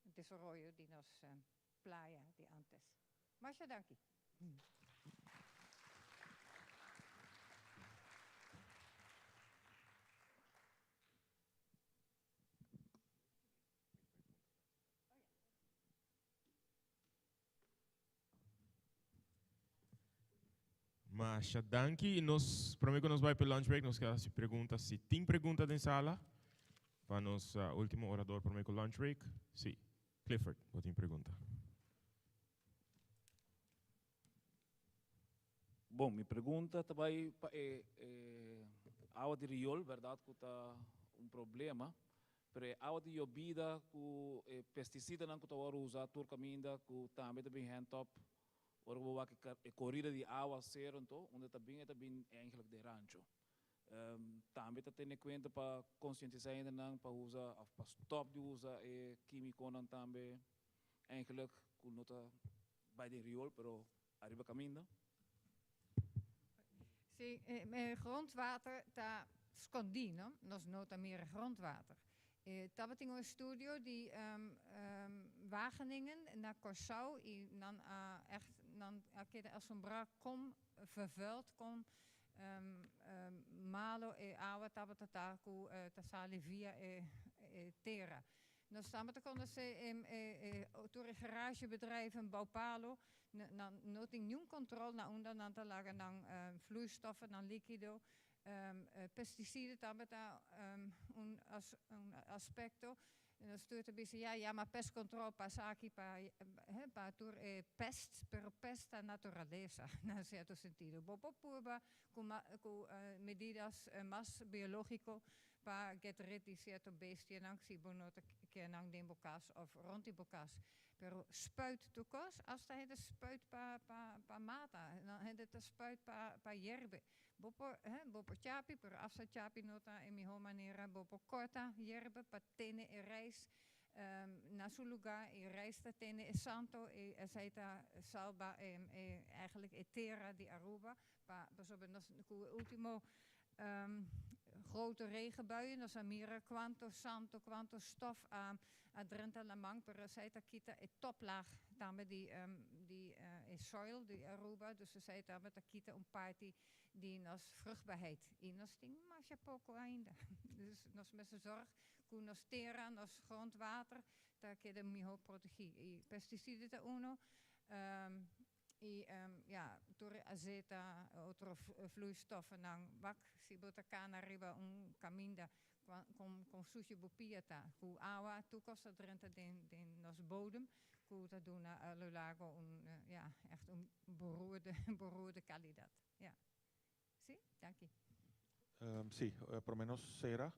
desaroyo di nos playa di antes. Masha danki. Masha danki. I nos, promé ku nos bai pa e lunch break, nos ke hasi pregunta si tin pregunta den sala pa nos último orador promé ku lunch break. Si, Clifford, bo tin pregunta. Bon, mi pregunta ta bai pa e awa di riol, bèrdat ku ta un problema, pero e awa di yobida ku e pestisidanan ku ta wòrdu usá tur kaminda ku tambe ta bin hèntòp ora ku bo wak e korida di awa sero anto unda ta bin e ta bin eigentlik den rancho. Tambe ta tene kuenta pa konsientisá hendenan pa usa òf pa stòp di usa e kímikonan tambe eigentlik ku no ta bai den riol pero Ariba caminda. Sí, grondwater ta skondí, no? Nos no ta mira grondwater. Tabatin un estudio di Wageningen na Kòrsou i nan a ègt nan a keda asombrá kon vervuild, kon malo e awa tabata ta ku ta sali via e tera. Nos tabata konosé e tur e garagebedrijven, bouwpalo, nan no tin niun control na unda nan ta laga nan vloeistoffen, nan likido. Pesticiden tabata un aspecto. Nos tur ta bisa ya yama pest control pa esaki pa he pa tur e pest, pero pest ta naturalesa na cierto sentido. Bo por purba cu cu medidas mas biologico pa get rid di cierto bestianan si bo no ta kier nan den bo cas of rond di bo cas. Pero spuit tur cos, hasta hende spuit pa pa pa mata, hende ta spuit pa pa yerbe. Bo por, he, bo por chapi, pero hasta chapi no ta e miho manera. Bo por corta yerbe pa tene e rais na su lugar y rais ta tene e santo y esey ta salba e, e eigenlijk e tera di Aruba. Pa, pasobra nos cu e ultimo grote regenbuien nos a mira cuanto santo, cuanto stof a a drenta laman, pero esey ta kita e toplaag tambe di di e soil di Aruba, dus esey tambe ta kita un parti di nos vruchtbaarheid. Y nos tin masha poco ainda. Dus nos mester zorg cu nos tera, nos grondwater ta keda miho protegi. Y pesticida ta uno, y ja, tur e azeta, otro vloeistoffennan, wak si bo ta cana riba un caminda con con sushi bo pia ta, cu awa tur cos ta drenta den den nos bodem cu ta duna a lo largo un ja, echt un beroerde beroerde calidad. Ja. Si, danki. Si, prome nos sera.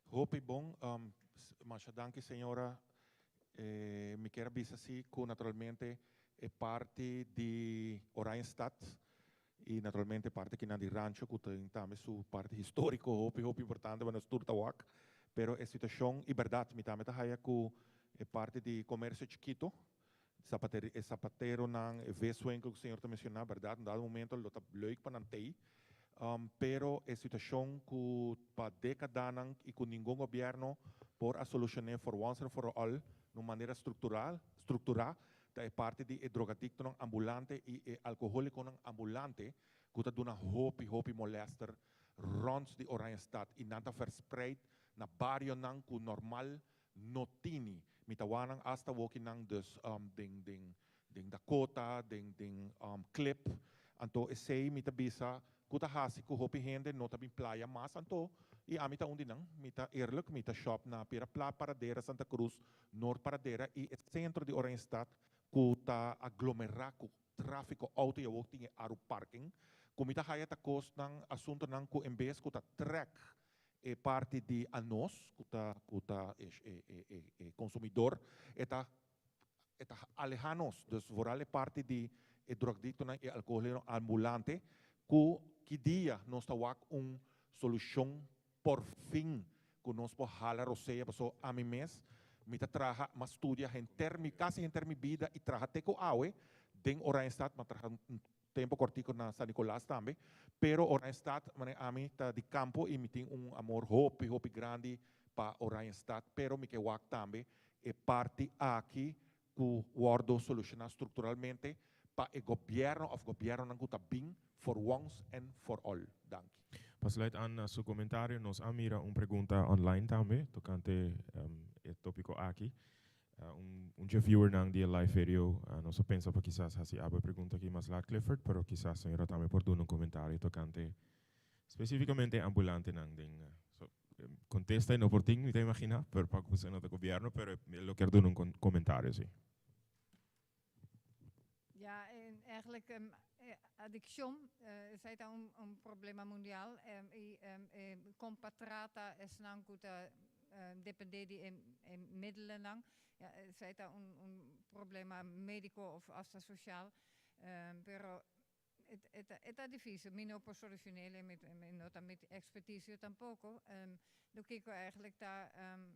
Hopi bon. Masha danki señora. Mi kier a bisa si cu naturalmente e parti di Oranjestad y naturalmente parti kinan di Rancho cu tin tambe su parti historico hopi hopi importante pa nos tur ta wak. Pero e situacion y berdad mi tambe ta haya cu e parti di comercio chikito, e zapateronan, e viswinkel cu señor ta menciona, berdad un dado momento lo ta leuk pa nan tey. Pero e situacion cu pa decadanan y cu ningun gobierno por a solucione for once and for all na un manera structural, structura, ta e parti di e drogadictonan ambulante y e alcoholiconan ambulante cu ta duna hopi hopi molester rond di Oranjestad y nan ta verspreid na barionan cu normal no tini. Mi ta wak nan hasta wokinan dus den den den Dakota, den den Klip. Anto esey mi ta bisa cu ta haci cu hopi hende no ta bin playa mas anto y ami ta un di nan. Mi ta eerlijk, mi ta shop na Pira Pla, Paradera, Santa Cruz, Noord Paradera y e centro di Oranjestad cu ta aglomera cu trafico auto y awor tin e Aru Parking cu mi ta haya ta cosnan, asuntonan cu en bes cu ta trek e parti di anos cu ta cu ta e e e e consumidor e ta e ta aleha nos. Dus vooral e parti di e drogdictonan y alcoholero ambulante cu ki dia nos ta wak un solucion por fin cu nos por hala rosea paso ami mes mi ta traha m'a studia henter mi casi henter mi bida y traha te cu awe den Oranjestad m'a traha un tempo cortico na San Nicolas tambe pero Oranjestad manera ami ta di campo y mi tin un amor hopi hopi grandi pa Oranjestad pero mi ke wak tambe e parti aki cu wordo soluciona structuralmente pa e gobierno of gobiernonan cu ta bin for once and for all. Danki. Pa sluit aan na su comentario, nos a mira un pregunta online tambe tocante e topico aki. Un un dje viewernan di e live video, nos a pensa pa kisas haci abo e pregunta aki mas laat Clifford, pero kisas señora tambe por duna un comentario tocante specificamente e ambulantenan den so contesta y no por tin, mi ta imagina, pero pa cu no ta gobierno, pero e lo kier duna un comentario si. Ja, en eigenlijk adiccion esey ta un un problema mundial y con pa trata esnan cu ta depende di e e middelennan, ja esey ta un un problema medico of hasta social, pero e ta e ta dificil, mi no por solucionele, mi no ta mi experticio tampoco, lo kico eigenlijk ta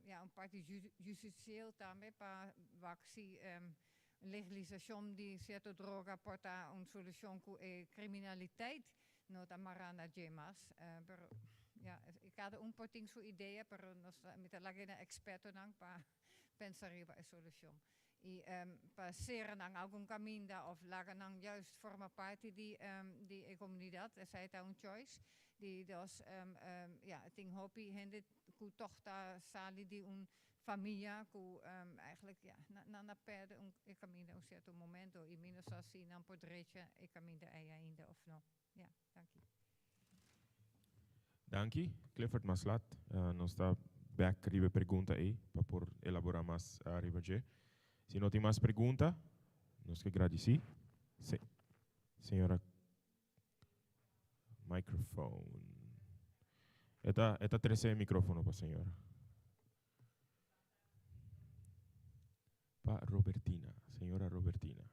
ja un parti justicieel tambe pa wak si legalisacion di cierto droga por ta un solucion cu e criminaliteit no ta mara na dje mas, pero ja cada un por tin su idea pero nos ta mi ta laga na expertonan pa pensa riba e solucion y pa cera nan algun caminda of laga nan juist forma parti di di e comunidad esey ta un choice di dos ja tin hopi hende cu toch ta sali di un famia cu eigenlijk ja nan a perde un e caminda un cierto momento y mi no sa si nan por drecha e caminda ey ainda of no. Ja, danki. Danki, Clifford Maslat. Nos ta. bek riba e pregunta ei pa por elabora mas riba dje. Si no tin mas pregunta, nos ke gradisí. Se, señora microphone. E ta, e ta trese e microfono pa señora. Pa Robertina, señora Robertina.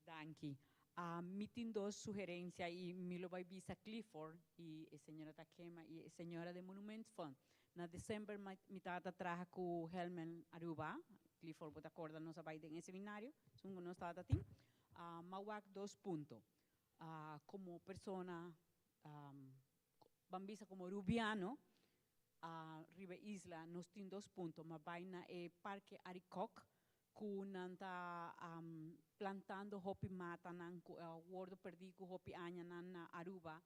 Danki. Mi tin dos sugerencia y mi lo bay bisa Clifford y e señora Takema y e señora de Monument Fund. Na december mi tata traha cu Helmen Aruba, Clifford bo ta corda nos a bay den e seminario, esun cu nos tata tin. M'a wak dos punto. Como persona, ban bisa como Rubiano, riba e isla nos tin dos punto. M'a bay na e parke Arikok ku nan ta plantando hopi matanan ku a wordo perdí ku hopi añanan na Aruba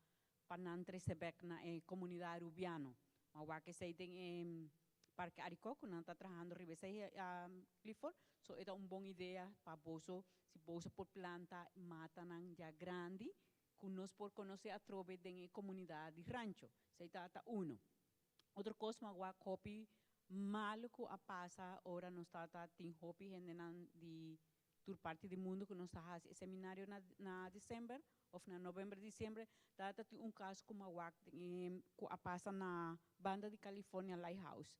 pa nan trese bek na e komunidat arubiano. Ma wak esei den e Parke Arikok ku nan ta trahando riba esei Clifford, so e ta un bon idea pa boso si boso por planta matanan ya grandi ku nos por konosé atrobe den e komunidat di Rancho. Esei ta ta uno. Otro kos mi a wak hopi malu ku a pasa ora nos tabata tin hopi hendenan di tur parti di mundu ku nos ta hasi e seminario na na december of na november diciembre tabata tin un kaso ku mi a wak den e ku a pasa na banda di California Lighthouse.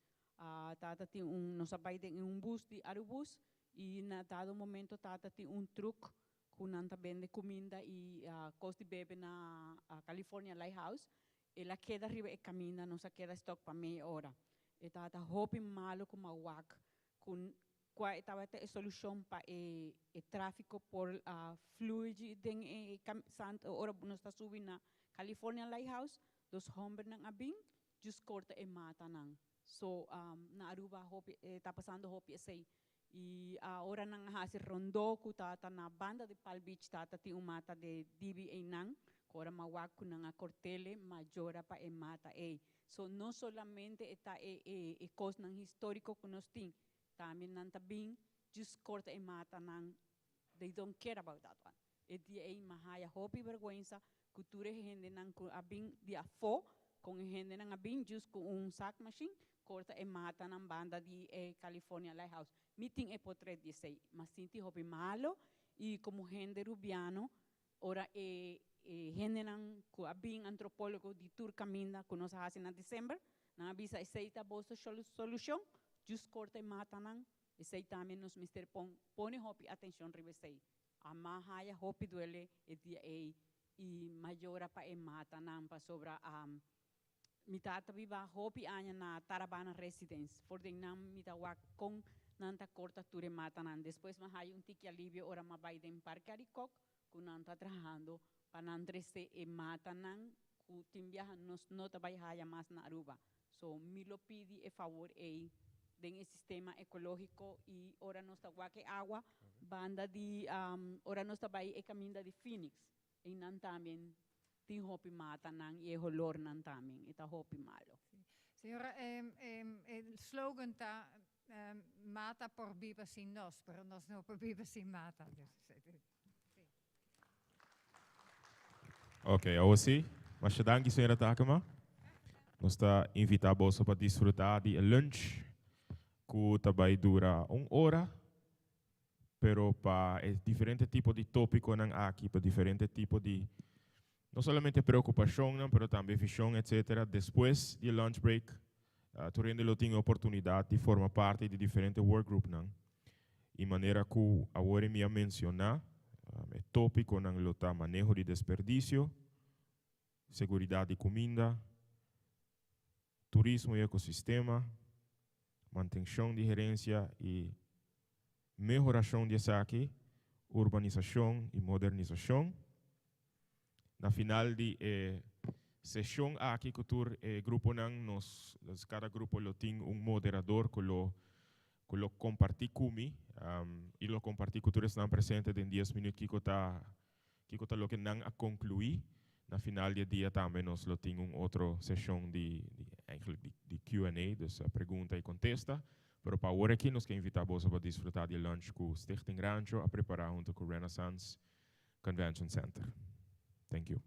Tabata tin un nos a bai den un bus di Arubus i na dado momento tabata tin un truk ku nan ta bende kuminda i kos di bebe na California Lighthouse. El a keda riba e kaminda, nos a keda stòk pa mei ora. E tabata hopi malu ku mawak ku kua e tabata e solushon pa e e tráfiko por a fluyi den e ora nos ta subi na California Lighthouse, dos hòmbernan a bin djus korta e matanan. So na Aruba hopi e ta pasando hopi esei. I ora nan a hasi rondó ku tabata na banda di Palm Beach tabata tin un mata de dibi einan, ku ora m'a wak ku nan a kort'ele majora pa e mata ei. So no solamente e ta e e e kosnan históriko ku nos tin, tambe nan ta bin djis korta e matanan, they don't care about that one. E dia ei m'a haya hopi bèrgwensa ku tur e hendenan ku a bin di afó, kon e hendenan a bin djis ku un sakmashin korta e matanan banda di e California Lighthouse. Mi tin e potret di esei. M'a sinti hopi malo i komo hende rubiano ora e e hendenan ku a bin antropólogo di tur kaminda ku nos a hasi na december, nan a bisa esei ta boso solushon, djis korta e matanan, esei tambe nos mester pon pone hopi atenshon riba esei. A m'a haya hopi duele e dia ei i m'a yora pa e matanan pasobra mi tata biba hopi aña na Tarabana Residence. For den nan mi ta wak kon nan ta korta tur e matanan. Despues m'a haya un tiki alivio ora m'a bai den Parke Arikok ku nan ta trahando pa nan trese e matanan ku tin biaha nos no ta bai haya mas na Aruba. So mi lo pidi e fabor ei den e sistema ekológiko i ora nos ta wak e awa banda di ora nos ta bai e kaminda di Phoenix einan tambe tin hopi matanan i e holornan tambe e ta hopi malo. Señora, e slogan ta mata por biba sin nos, pero nos no por biba sin mata. Dus, sí. Ok, awor sí. Masha danki, señora Takema. Nos ta invitá boso pa disfrutá di e lunch ku ta bai dura un ora, pero pa e diferente tipo di tópikonan aki, pa diferente tipo di no solamente preokupashonnan, pero tambe vishon, etcétera. Despues di e lunch break, tur hende lo tin e oportunidat di forma parti di diferente workgroupnan. I manera ku awor mi a menshoná, e tópikonan lo ta maneho di desperdisio, seguridat di kuminda, turismo i ekosistema, mantenshon di herensia i mehorashon di esaki, urbanisashon i modernisashon. Na final di e seshon aki ku tur e gruponan nos, kada grupo lo tin un moderador ku lo ku lo kompartí ku mi i lo kompartí ku tur esnan presente den dies minüt kiko ta kiko ta loke nan a konkluí. Na final di e dia tambe nos lo tin un otro seshon di di eigenlijk di di Q and A, dus pregunta i kontesta. Pero pa awor aki nos ke invitá boso pa disfrutá di e lunch ku Stichting Rancho a prepará hunto ku Renaissance Convention Center. Thank you.